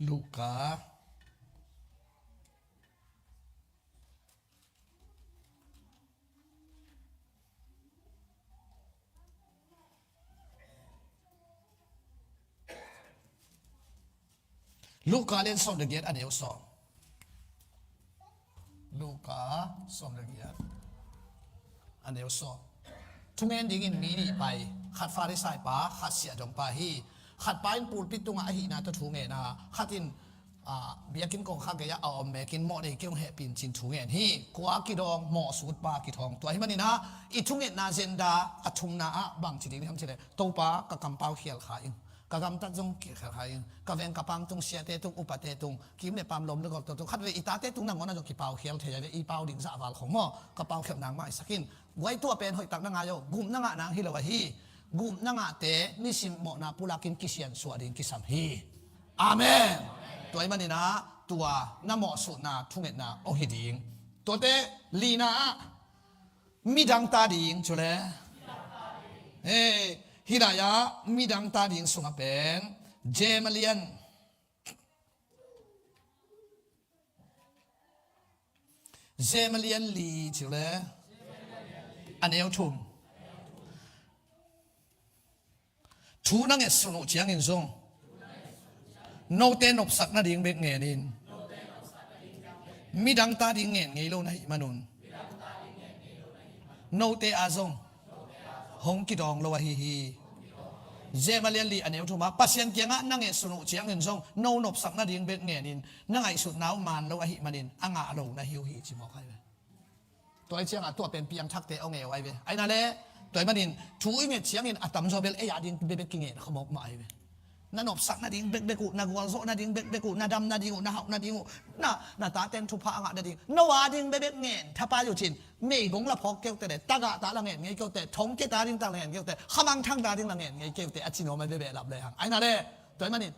Luka. Luka lian sawm le giat a neu sawm. Luka sawm le giat a neu sawm. Thungen dingin mi nih pai, khat Farisai pa, khat siahdong pa hi. Khat pa in pulpit tungah ahihna tawh thu ngen a, khat in, ah, biakinn kongkhak gei-ah a om mekin mawh nei kei ung hehpih in cin thu ngen hi. Kua kidawng, mawhsut pa kithawng. Tua hi manin ah i thungetna zenda a thumna ah bang ci ding hiam cih leh Topa ka kampau khial kha ing. Ka gamtat zong khial kha ing. Ka veng ka pang tung, siate tung, upate tung, kim le pam, lawm le gawp tung, khatvei i tate tung nangawn ah zong kipau khial thei a ve, i pau ding zahval khong maw? Ka pau khialh nang maisak in. Guai, tua pen hoihtak na ngai aw, gupna ngah nang hi lo ahi. Gupna ngahte nisim mawhna pulakin kisiansuah ding kisam hi. Amen. Tua hi manin ah tua na mawhsutna thungetna aw hi ding. Tuate lina ah midang ta ding cu le. Hei, hih lai-ah midang ta ding sungah pen Jem a lian, Jem a lian li cu le a neu thum. Thu na ngetsun uh ciangin zong note nopsak nading bek ngen in. Midang ta ding ngen ngei lo na hih manun note a zong hong kidawng lo ahi hi. Jem a lian li a neu thum ah, Pasian kiangah na ngetsun uh ciangin zong no nopsak nading bek ngen in, na ngaihsutna uh maan lo ahih manin a ngah lo na hi uh hi, ci mawk ahi ve. Tua hi ciangah tua pen piangthakte a ngeu ahi ve. Ahi na le, tua hi manin thu i nget ciangin a tamzaw bel ei a ding bekbek kingen kha mawkmawk ahi ve. Na nopsak nading bekbek uh, na gualzawh nading bekbek uh, na dam nading uh, na hauh nading uh, na, na taten thupha a ngah nading, no a ding bekbek ngen thapai uh cin, meigong la phawk kei uh teh le, tagah ta la ngen ngei kei uh teh, thongkia ta ding ta la ngen ngei kei uh teh, khamangthang ta ding la ngen ngei kei uh teh, a ci nuam ahi ve, behlap le hang. Ahi na le, tua hi manin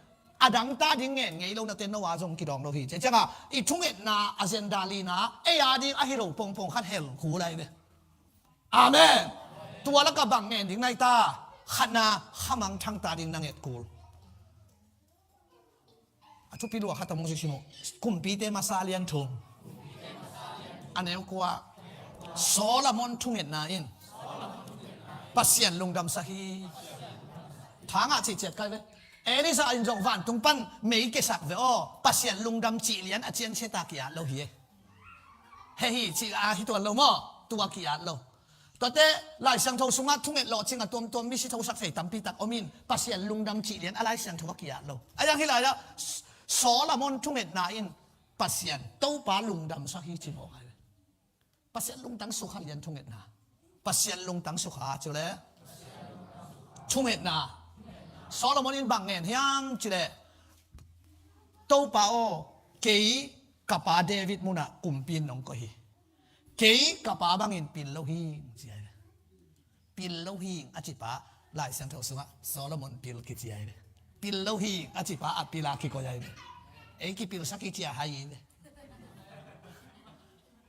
a dang ta ding ngen ngei lo nate no a zong kidawng lo hi. Cia ciangah i thungetna agenda lina ei a ding ahi lo pongpong khat hel kul ahi ve. Amen. Tua lakah bang ngen ding na hi ta? Khatna, khamangthang ta ding na nget kul. A thupi lua khat a mung sisi mu. Kumpite Masa a lian thum, a neu kua, Solomon thungetna in Pasian lungdamsak hi. Thangah cihciat kai ve. Elisa in zong vantung pan mei kesak ve aw, Pasian lungdam cih lian a ciansia ta ki-at lo hi. Heh hi cih a hi tuan lo maw? Tua ki-at lo. Tuate Lai Siangtho sungah thunget lawhcing a tuamtuam misi thosak thei tampi tak om in, Pasian lungdam cih lian a Lai Siangtho a ki-at lo. A yang hi lai ah, Solomon thungetna in Pasian Topa lungdamsak hi, ci mawk ahi ve. Pasian lungtang sukha lian thungetna. Pasian lungtang sukha ci le thungetna. Solomon in bang ngen hiam ci le, Topa aw, kei ka pa David munah kumpi in nong koih hi. Kei ka pa bangin pil lo hing, ci ahi ve. Pil lo hing a cipa Lai Siangtho sungah Solomon pil kici ahi ve. Pil lo hing a cipa a pil a kikoih ahi ve. Ei kipilsak hi ci a hai hi ve.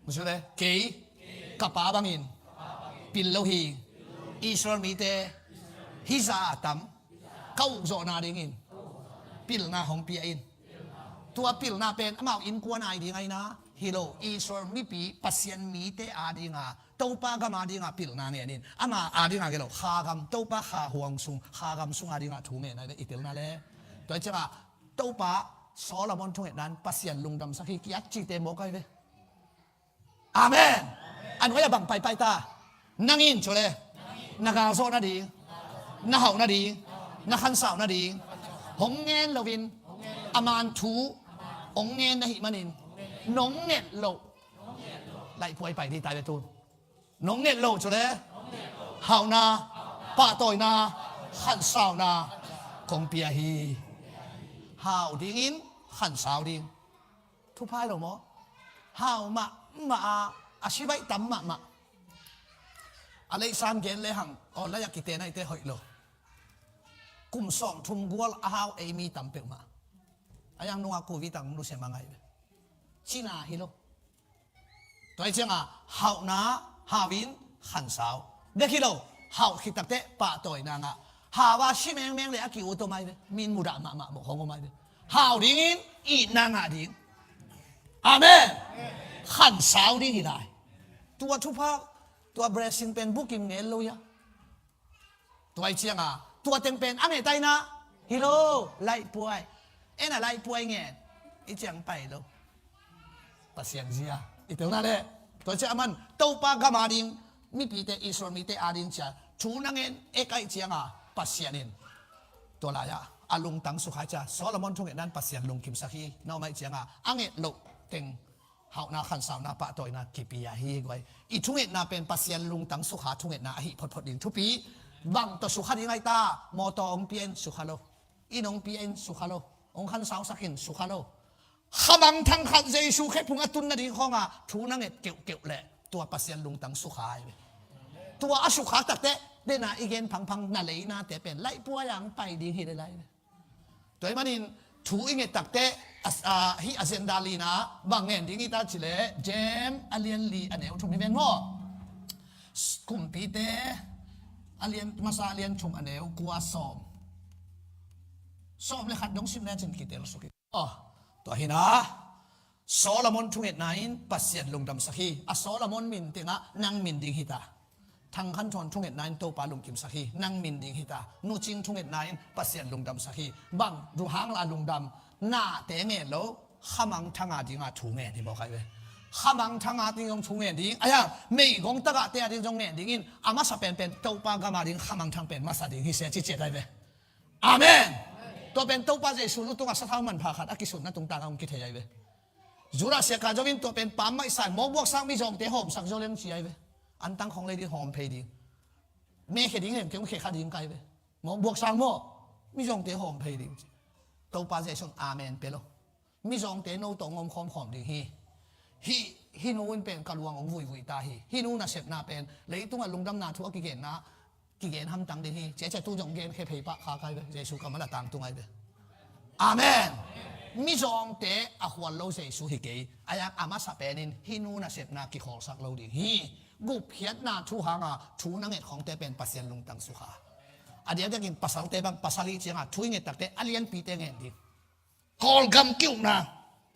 Musu le, kei ka pa bangin pil lo hing. Israel mite hih za a tam, ka ukzawhna dingin pilna hong pia in. Tua pilna pen amau innkuan a ding ahi na hi lo, Israel mipi Pasian mite a dinga, Topa gam a dinga pilna ngen in. Ama a dinga gelo, kha gam, Topa kha huang sung, kha gam sung a dinga thu ngen ahi ve i pilna le. Tua hi ciangah Topa Solomon thungetna in Pasian lungdamsak hi ki-at cite mawk ahi ve. Amen. A nuai a bang paipai ta? Nang in cu le, na galzawh nading, na hauh nading, na khansau nading hong ngen loin, a man thu hong ngen na hih manin, nong nget loh laihpuai pai dih tai ve tu. Nong nget loh cu le, hauhna, pahtawina, khansauna kong pia hi. Hau dingin khansau ding. Thupha hi lo maw? Hau mahmah a, a sibaih tam mahmah. A leihsan gen lehang online a kiten ahite hoih lo. Kum sawmthum gual a hau ei mi tam peuhmah. A yang nungah covid ang lusia mang ahi ve. Cina hi lo. Tua hi ciangah hauhna, hau in khansau. Bek hi lo, hauh khit takteh pahtawina ngah. Hau a si mengmeng le a ki-ut om ahi ve. Min mudah mahmah mawk hong om ahi ve. Hau dingin itna ngah ding. Amen. Khansau ding hi lai. Tua thupha, tua blessing pen bukim ngel lo ia. Tua hi ciangah tua teng pen a nget ahi na hi lo, laihpuai. En a laihpuai ngen i ciang pai lo. Pasian zia i telna le. Tua hi ciang a man Topa gam a ding, mipite, Israel mite a ding cia thu na ngen ek ahi ciangah Pasian in tua lai-ah a lungtang sukha cia, Solomon thungetna in Pasian lungkimsak hi. Na om ahi ciangah a nget loh teng hauhna, khansauna, pahtawina kipia hi guai. I thungetna pen Pasian lungtang sukha thungetna ahi photphot ding thupi. Bang tawh sukha ding ahi ta? Mawtaw hong pia in sukha lo. Inn hong pia in sukha lo. Hong khansausak in sukha lo. Khamangthang khat Jesu khephung a tun nading khawngah thu na nget keuhkeuh leh tua Pasian lungtang sukha ahi ve. Tua a sukha takteh dena i gen phangphang na leinate pen laihpuai ang pai ding hi le lai ve. Tua hi manin thu i nget takteh a, a, hih agenda lina bang ngen ding hi ta cileh, Jem a lian li a neu thum hi ven maw? Kumpite a lian masa a lian thum a neu kua sawm. Sawm le khat dong sim lecin kitel suk hi. Aw, tua hi na. Solomon thungetna in Pasian lungdamsak hi. A Solomon min tengah nang min ding hi ta. Thang Khan Thawn thungetna in Topa lungkimsak hi. Nang min ding hi ta. Nu Cing thungetna in Pasian lungdamsak hi. Bang, duhang la lungdam. Nate ngen lo, khamangthang a dinga thu ngen hi mawk ai ve. Khamangthang a ding zong thu ngen ding. Ai a, meigong tagahte a ding zong ngen dingin, a masa penpen Topa gam a ding khamangthang pen masa ding hi sia ci ciat ai ve. Amen. Tua pen Topa Jesu lu tungah sathau manpha khat a kisunna tungtang a hong kithei ai ve. Judah siaka zongin tua pen pam maihsan mawkbuak sang mizawngte hawmsak zaw leng ci ai ve. Antang khong lei ding hawm phei ding. Me khe ding hem keng khe kha ding kai ve. Mawkbuak sang maw, mizawngte hawm phei ding. Topa Jesu in amen pe lo. Mizawngte no tawh ngom khawmkhawm ding hi. Hih, hih nu in pen ka luang hong vuivui ta hi. Hih nu nasepna pen leitungah lungdamna thu a kigenna kigen hamtang ding hi. Cia cia tu zong gen khe phei pah kha kai ve. Jesu kammal a tangtung ai ve. Amen. Mizawngte a khual lo Jesu hi kei. Ai a, a masa penin hih nu nasepna kikhawlsak lo ding hi. Gupkhiatna thu hanga thu na nget khongte pen Pasian lungtang sukha. A diakdiakin pasalte bang pasal ih cianga thu i nget takte a lianpite ngen ding. Kawlgam ki-ukna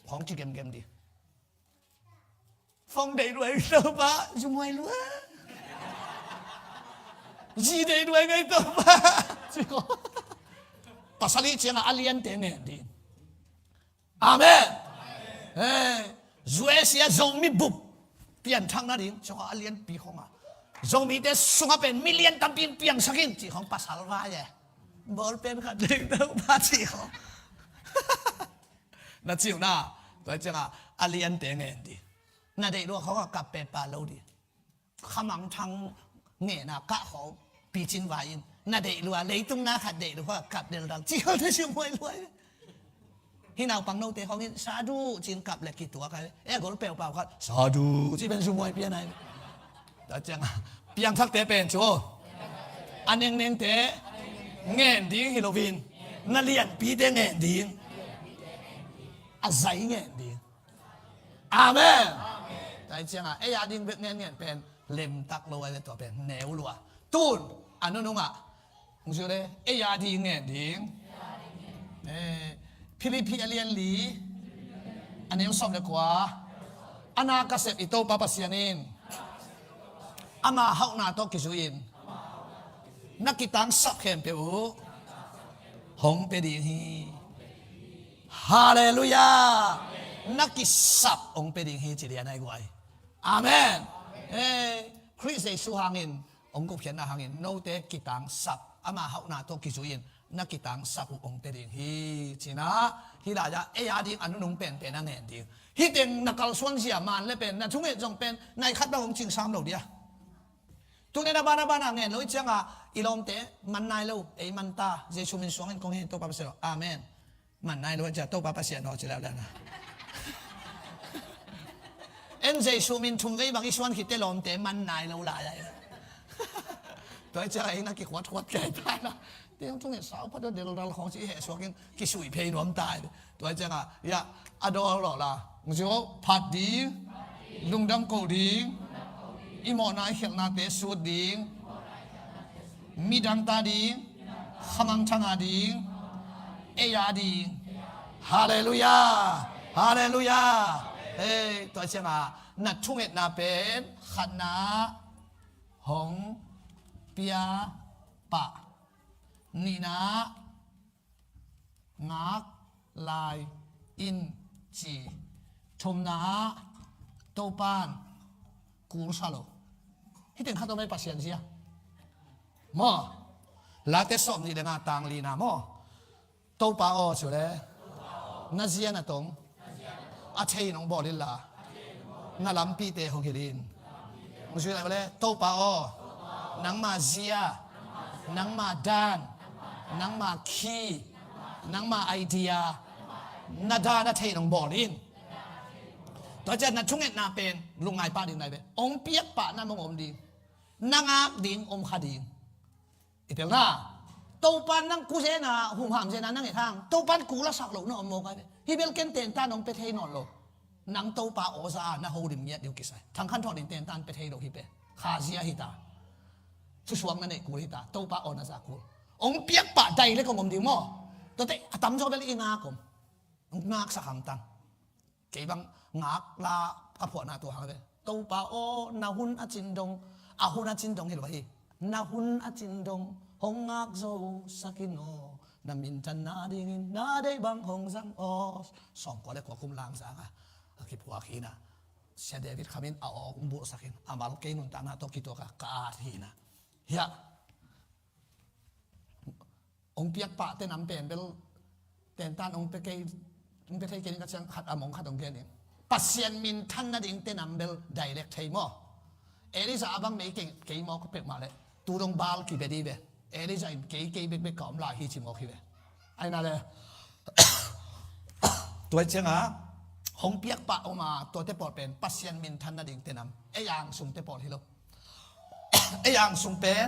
khong ci gemgem ding. Fong deih luai Topa, zumhuai luai. Zi deih luai ngai Topa. Pasal ih cianga a liante ngen ding. Amen. Hey, U S A Zomi bup pianthak nading, ciangah a lianpi khongah Zomite sungah pen million tampi in piangsak in cih khong pasal vai e. Bawlpen khat ding Topa cih khong. Na cih uh na, tua ciangah a liante ngen ding. Na deih lua khongah kap pepa lo ding. Khamangthang ngena kah khawng picin vai in na deih lua, leitung na khat deih lua kap deldal ci khawng te zumhuai luai. Hih naupang note khawng in sadu cin kap le kituak ai. E gol peupau khat sadu ci pen zumhuai pian ai. Tua ciangah piangthakte pen cu a nengnengte ngen ding hi loin na lianpite ngen ding. A zai ngen ding. Amen. Tua hi ciangah ei a ding bek ngen ngen pen lemtak lo ai ve, tua pen neu lua. Tun a nunungah hong zui le, ei a ding ngen ding. Eh, Philippi a lian li, a neu sawm le kua. A na ka sep i Topa Pasian in ama hauhna tawh kizui in na kitangsap khempeuh uh hong pia ding hi. Halleluiah. Na kisap hong pia ding hi ci lian ai guai. Amen. Eh, Khrih Jesu hangin hong gupkhiatna hangin note kitangsap, ama hauhna tawh kizui in na kitangsap uh hong pia ding hi. Cinah hih lai-ah ei a ding a nunung penpen a ngen ding. Hih teng na kalsuan zia man le pen na thunget zong pen nai khat bang hong cingsam lo dia. Tuni na bana bana ngen lo i cianga i lawmte man nai lo, ei man ta, Jesu min suangin kong hen Topa Pasian lo. Amen. Man nai lo cia Topa Pasian lo ci leu lena. En Jesu min thum vei bang i suan khit te lawmte man nai lo lai ai. Tua i cianga ei na kikhuat khuat kei ta na. Tiang thunget sau phat a deldal khong ci heh suakin kisui phei nuam ta ai. Tua ciangah, ya, a dawl lawh la. Hong ci uh, phat ding, lungdam ko ding, i mawhna i khialhnate sut ding, midang ta ding, khamangthang a ding, ei a ding. Halleluiah. Halleluiah. Hei, tua ciangah na thungetna pen khatna hong pia pah, nihna ngak lai in ci. Thumna ah Topan kul sa lo. Hih teng khat om ei Pasian zia maw? Late sawm nih le nga tang lina maw? Topa aw ci uh le na zia na tong a thei in hong bawl inla na lampite hong hilh in. Hong zui lai uh le Topa aw, nangma zia, nangma dan, nangma khi, nangma idea, na dan a thei in hong bawl in. Tua ciah na thungetna pen lungngai pah ding nai ve. Hong piak pah na mong om ding. Na ngak ding om kha ding. I telna Topa nang kul zena, humham zena nang et hang Topa kul a sak lo na om mawk ai ve. Hih bel ken tentan hong pia thei nawn lo. Nang Topa aw za a na holim ngiat ding uh kisai. Thang Khan Thawn in tentan pia thei lo hi pe. Kha zia hi ta. Thusuak na neih kul hi ta. Topa aw na za kul. Hong piak pah dai le kong om ding maw? Tuate a tamzaw bel i ngak om. Hong ngaksak hamtang. Kei bang ngak la ka phuahna tua hang ve. Topa aw, na hun a cin dong A hun a cin dong hi lo hi. Na hun a cin dong hong ngak zo sak in aw, na minthanna dingin na deih bang hong zang aw. Sawmkua le kua kum lang zanga a kiphuak hi na. Sia David Kham in a aw hong bulhsak in, a mal kei nuntakna tawh kituak a ka at hi na. Hiah hong piak pah tenam pen bel tentan hong pia kei, hong pia thei kei ning ka ciang khat a mong khat hong gen in. Pasian minthan nading tenam bel direct thei maw? Elijah a bang mei kei, kei mawk peuhmah leh tu dong Baal kibia dih ve. Elijah in kei, kei bekbek ka om lai hi ci mawk hi ve. Ahi na le tua ciangah hong piak pah om a, tuate pawl pen Pasian minthan nading tenam. Ei ang sung te pawl hi lo. Ei ang sung pen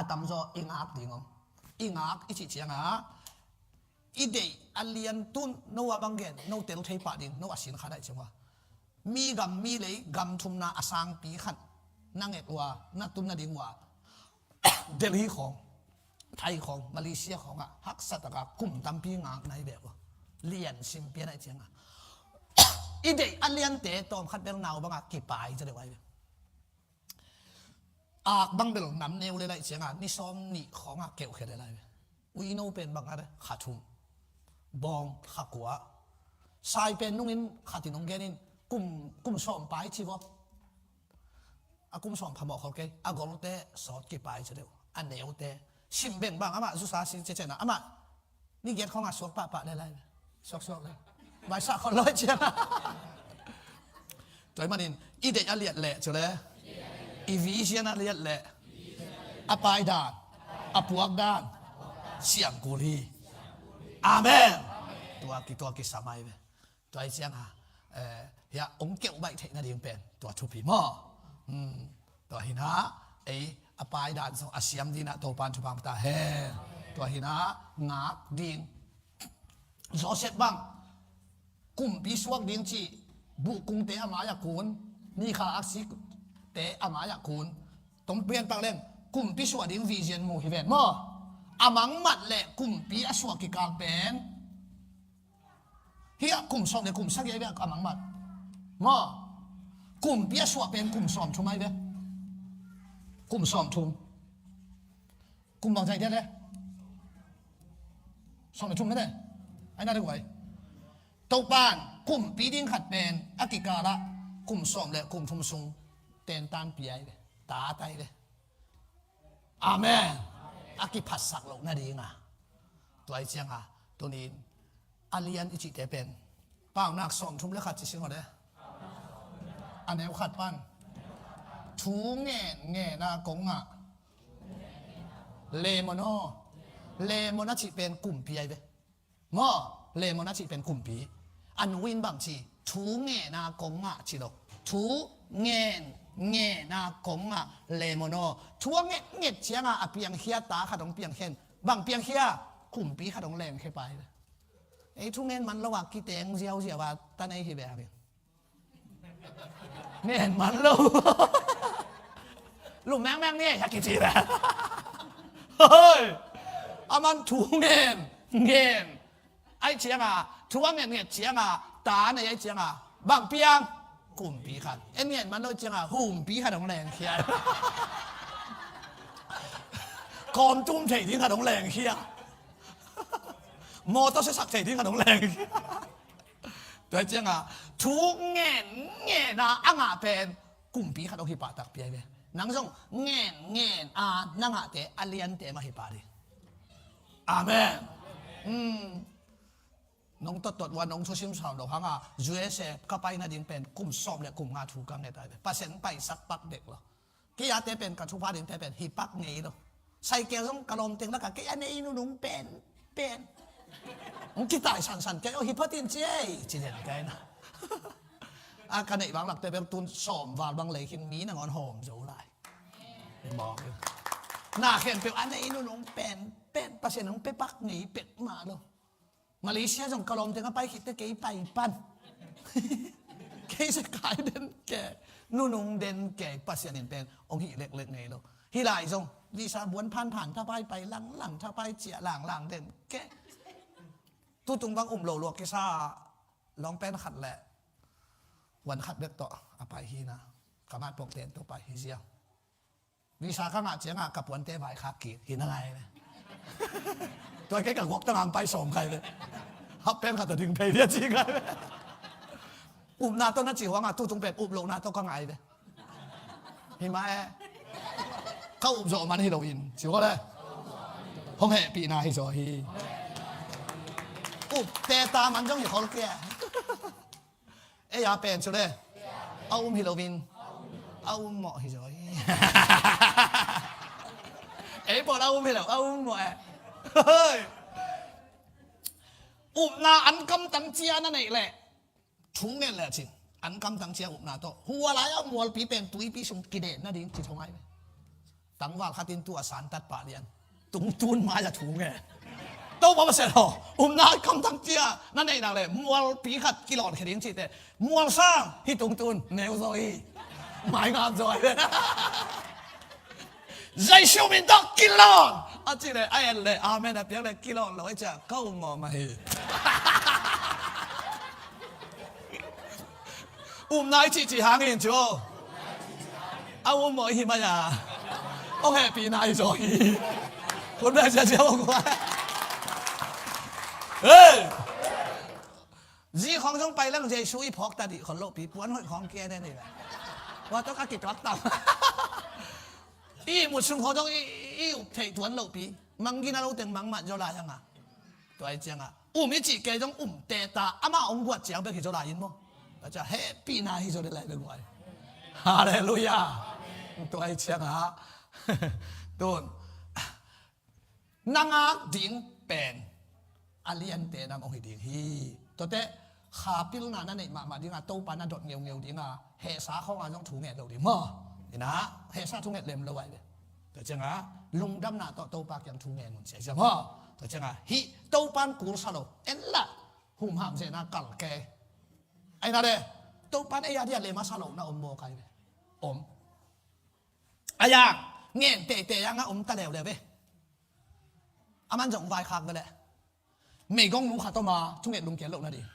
a tamzaw i ngak ding om. I ngak i cih ciangah i deih a lian tun no a bang gen, no tel thei pah ding, no a sin khat aih ciangah mi gam mi lei gam thumna a sangpi khat na nget uh a, na tun nading uh a, Delhi khawng, Thai khawng, Malaysia khawngah haksa taka kum tampi ngak nai ve uh a. Lian sim pian aih ciangah i deih a liante tawm khat bel nau bangah kipai zaw deuh ai ve. Ak bang bel nam neu le laih ciangah ni sawm nih khawngah keuhkhia le lai ve. Uino pen bang a le kha thum, bawng kha kua, sai pen nungin khatin hong genin kum, kum sawm pai ci vaw. A kum sawm phamawh khol kei, a golte sawt kipai ci deuh, a neute sim beng bang amah zusa si cecena amah ni giat khawngah suak pahpah le lai ve. Suaksuak le vaisah khol lawi ciang. Tua ahih manin i deih a liat leh cu le i vision a liat leh a paidan, a puakdan siangkul hi. Amen. Tua ki, tua kisam ai ve. Tua hi ciang a, eh, hiah hong keuh baih theih nading pen tua thupi maw? Hmm. Tua hi na, ei a paidan zong a siam dingin ah Topan thupha ta hen. Tua hi na, ngak ding. Joseph bang kumpi suak ding cih buhkungte a mai-ah kun, nikha aksikte a mai-ah kun. Tong pian pak leng kumpi suah ding vision mu hi ven maw? A mangmat le kumpi a suah kikal pen hiah kum sawm le kum sagih ai ve a mangmat. Maw? Kumpi a suah pen kum sawm thum ai ve. Kum sawm thum. Kum bang zai dia le? Sawm le thum mene? Ai na de guai. Topan kumpi ding khat pen a kikalah kum sawm le kum thum sung tentan pi ai ve. Ta tai ve. Amen. A kiphatsak loh nadinga. Tua hi cianga tunin a lian i cihte pen paunak sawm thum le khat ci sing aw le. A neu khat pan thu ngen ngena kong ngah lemon aw. Lemon a cih pen kumpi ai ve. Maw, lemon a cih pen kumpi. A nu in bang ci, thu ngena kong ngah ci lo. Thu ngen ngena kong ngah lemon aw. Thu a nget nget cianga a piangkhia ta khat hong piangkhen. Bang piangkhia? Kumpi khat hong lengkhia pai ve. Ei thu ngen man lo a kiteng ziauziau a ta nei hi ve a ve. Ngen man lo. Lum mengmeng ni a kici ve. Hoi. A man thu ngen ngen ai cianga thu a ngetnget cianga ta nei ai cianga bang piang? Kumpi khat. En ngen man lo cianga humpi khat hong lengkhia. Kawm tum thei ding khat hong lengkhia. Mawtaw siasak thei ding khat hong lengkhia. Tua cianga thu ngen ngena a ngah pen kumpi khat hong hi pah takpi ai ve. Nang zong ngen ngen a na ngahte a liante mah hi pah ding. Amen. Hmm. Nong tottot ua nong thusim sam lo hanga U S A ka pai nading pen kum sawm le kum nga thu ka nget ai ve. Pasian paisak pak dek lo. Kei ate pen ka thupha dingte pen hi pak ngei lo. Saikel zong ka lawmteng laka kei a nei nunung pen pen hong kitai sansan kei aw hi phatin ci ei ci den kei na. A ka neih vang lakte bel tun sawm val bang lei khin mi nangawn hawm zo lai. Mawk na khempeuh a nei nunung pen pen Pasian hong pe pak ngei pek mah lo. Malaysia zong ka lawmteng a pai khitte kei pai pan. Kei se kai den ke, nunung den ke, Pasian in pen hong hih leklek ngei lo. Hih lai zong visa buan phanphan thapai pai langlang thapai ciah langlang den ke. Tutung bang um lo luak kisa lawng pen khat le wan khat bek tawh a pai hi na. Ka matpok ten tua pai hi ziau. Visa ka ngah ciangah ka puante vaikhak kik hi na ngai ve. Tua kei ka guak tangang pai sawm khai ve. Hap pen khat a ding phei dia ci ngai ve. Upna tawh na ci huangah tutung pen up lohna tawh ka ngai ve. Hi mah e. Ka up zawh man hi loin ci huale. Hong hehpihna hi zaw hi. Upte ta man zong hi khol kei. Ei a pen cu le a um hi loin a um mawh hi zaw hi. Ei pawl a um hi lo a um mawh e. Upna an kamtang cia na neih leh thu ngen le cin an kamtang cia upna tawh hua lai a mualpi pen tuipi sung kideh nading ci thongai ve. Tangval khat in tu a santat pah lian tungtun mai a thu nge. Topa Pasian aw, upna kamtang cia na neih nak le mualpi khat kilawn khe ding cite mual sang hi tungtun neu zaw hi. Mai ngam zaw hi. Jesu min tawh kilawn a ci le a en le amen a piak le kilawn lo a cia ka um mawh mah hi. Upna i cihcih hangin cu a um mawh i hi mai a hong hehpihna i zaw hi. Hun bek ciacia hong kuai. Hei! Zi khawng zong pai lang Jesu i phawk ta dih khol lohpi puan hoih khawng kia ne ni la. Hua tawh ka kituak tam. I mut sung khawng zong i, i up theih tuan lohpi. Mang gina lo teng mang mat zaw lai hanga. Tua i cianga um i cih kei zong um teta amah hong guat ciang bek hi zaw lai in maw? Tua cia hehpihna hi zaw dih lai bek guai. Halleluiah. Tua i cianga tun na ngak ding pen a liante nam hong hi ding hi. Tuate kha pilna na neih mahmah dinga Topa na dot ngeungeu dinga hehsa khawnga zong thu nget lo ding maw? Ina hehsa thu nget lem lo ai ve. Tua cianga lungdamna tawh Topa kiang thu ngen un sia sia maw? Tua cianga hih Topan kul sa lo en lah humham zena kal ke. Aina le Topan ei a dia lem a sa lo na om maw kai ve? Om. A yang ngen teitei anga om ta leuleu ve. A man zong vaikhak ve leh meigong nu khat om a thunget lungkial loh nading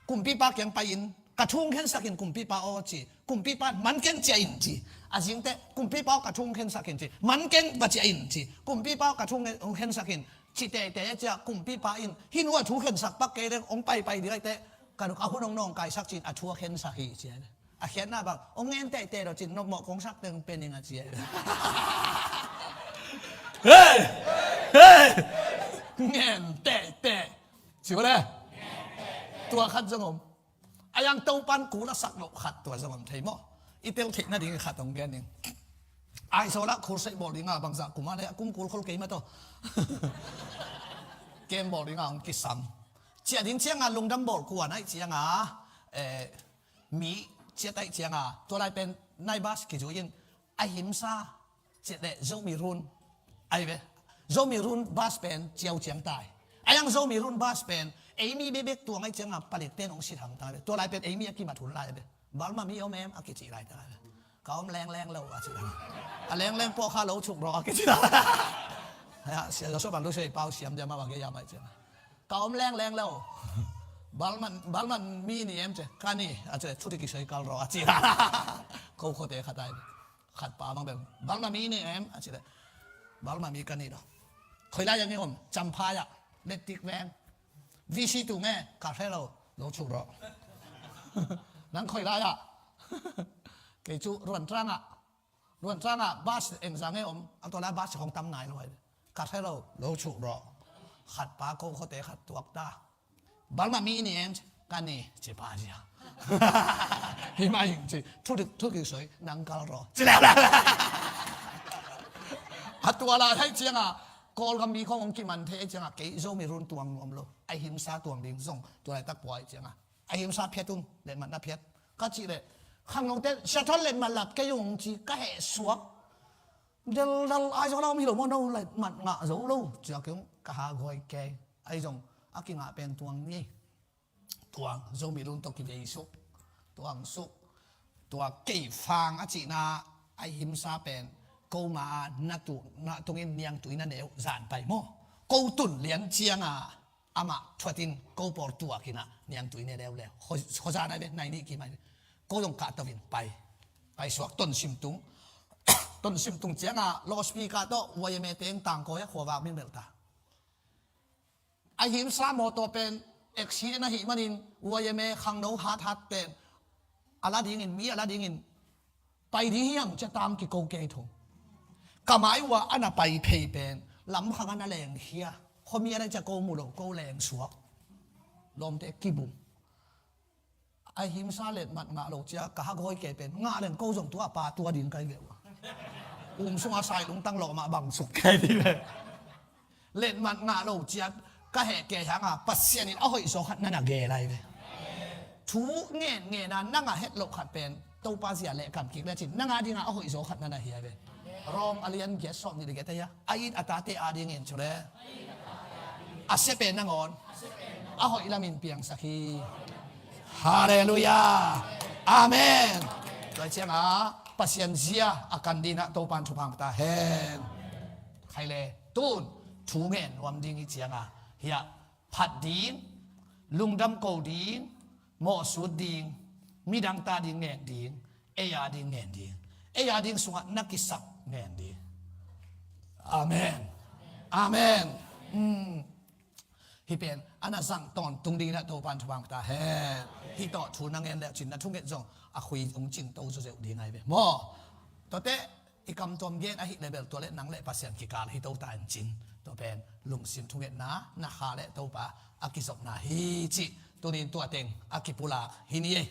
kumpipa kiang pai-in ka thu hong khensak in kumpipa aw ci. Kumpipa man keng cia in ci. A zingte kumpipa aw ka thu hong khensak in ci. Man keng va cia in ci. Kumpipa aw ka thu hong khensak in ci teitei a cia kumpipa in hih nu a thu khensak pak kei deng hong paipai ding aite ka duk a hun hong nawngkaisak ci in a thu a khensak hi cia. A khiatna bang hong ngen tehteh lo cin nopmawh kong sak teng pening a ci a. Hei! Hei! Ngen tehteh ci bale. Tua khat zong om. A yang Topan kul a sak loh khat tua zong om thei maw? I tel theih nading khat hong gen ning. Aizawl ah khursei bawl dinga bangzah kum a le a kum kul khol kei mah tawh kem bawl dinga hong kisam. Ciah ding cianga lungdam bawl kuan aih cianga mi ciat aih cianga tua lai pen nai bas kizui in a himsa ciat le Zomi run ai ve. Zomi run bas pen ciau ciang tai. A yang Zomi run bas pen eimi bebek tuang aih cianga palit pen hong sit hang tai ve. Tua lai pen eimi a kimat hun lai ve. Balma mi om em a kici lai tai ve. Ka om lengleng lo a ci. A lengleng pawh kha lo chuk rawh a kici lai. Sia Joshua Van Lusei pau siam diam a bang ke yam aih cianga ka om lengleng lo. Balman, balman mi ni em ci. Ka ni a ci. Thuti kisoi kal rawh a ci. Ko khote khat ai. Khat pa bang bel balman mi ni em a ci. Balman mi ka ni lo. Khoi lai yang i om Champhai ah Letik veng. V C tu nge ka hre lo. Lo chuk rawh. Nang khoi lai ah. Kei cu Ruan Trang ah Ruan Trang ah bas engzang e om a tua lai bas hong tam nai lo ai. Ka hre lo lo chuk rawh. Khat pa ko khote khat tuak ta. Balma mi ni em ka ni ci pa zia. Hi mai hing ci thu dik thu dik soi nang kal rawh ci le. A tua lai hai cianga Kawlgam mi khong hong kiman thei ai cianga kei Zomi run tuang nuam lo. A himsa tuang ding zong tua lai tak puai cianga a himsa phiat un letmat na phiat ka cih leh khangnote siathon letmat lap kei ung ci ka heh suak. Deldal ai zong la om hi lo maw no letmat ngah zo lo cia kei ung ka ha goi kei. Ai zong a kingah pen tuang ni tuang Zomi lun tawh kivei suk tuang suk tua kei fang a cihna a himsa pen ko ma a na tu na tungin niangtui na neu zan pai maw? Ko tun lian cianga amah thuatin ko pawl tuakinah niangtui ne leuleu. Hozan ai ve nai nih kim ai ve. Ko zong kahto in pai. Paisuak Tonsim tung. Tonsim tung ciangah loudspeaker tawh Y M A teng tangkawi a khuavak mimel ta. A himsa mawtaw pen accident ahih manin Y M A khangno hathat pen a la dingin, mi a la dingin pai ding hiam cia tam kiko kei thung. Ka mai uh ah a na pai phei pen lamkhang a na leng khia. Khuami a na cia ko mu lo, ko leng suak. Lawmte kibum. A himsa letmat ngah lo cia ka hagawi kei pen ngah leng ko zong tua pa tua ding kai ve uh a. Um sunga sailung tang lawmah bang suk kei ding ve. Letmat ngah lo cia ka heh kei hanga Pasian in a hoih zaw khat na na gel lai ve. Thu ngen ngena nanga het loh khat pen Topa zia leh kam kik lecin nanga dinga a hoih zaw khat na na hi ai ve. Rom a lian giat sawm nih le giat ahi a, a it a tate adingin cu le a sia pen nangawn a hoih lamin piangsak hi. Halleluiah. Amen. Tua cianga Pasian zia a kan dinah Topan thupha ta hen. Khai le tun thu ngen nuam ding i cianga hiah phat ding, lungdam ko ding, mawhsut ding, midang ta ding ngen ding, ei a ding ngen ding, ei a ding sungah na kisap ngen ding. Amen. Amen. Hih pen a na zang tawntung dingin a Topan thupha ta hen. Hih tawh thu na ngen leh cin na thunget zong a khui hong cingto zawzeuh ding ai ve maw? Tuate i kamtuam gen ahih leh bel tua le nang le Pasian kikal hi to ta in cin. Tua pen lungsim thungetna na kha le Topa a kizopna hi cih tunin tua teng a kipulak hi ni ei.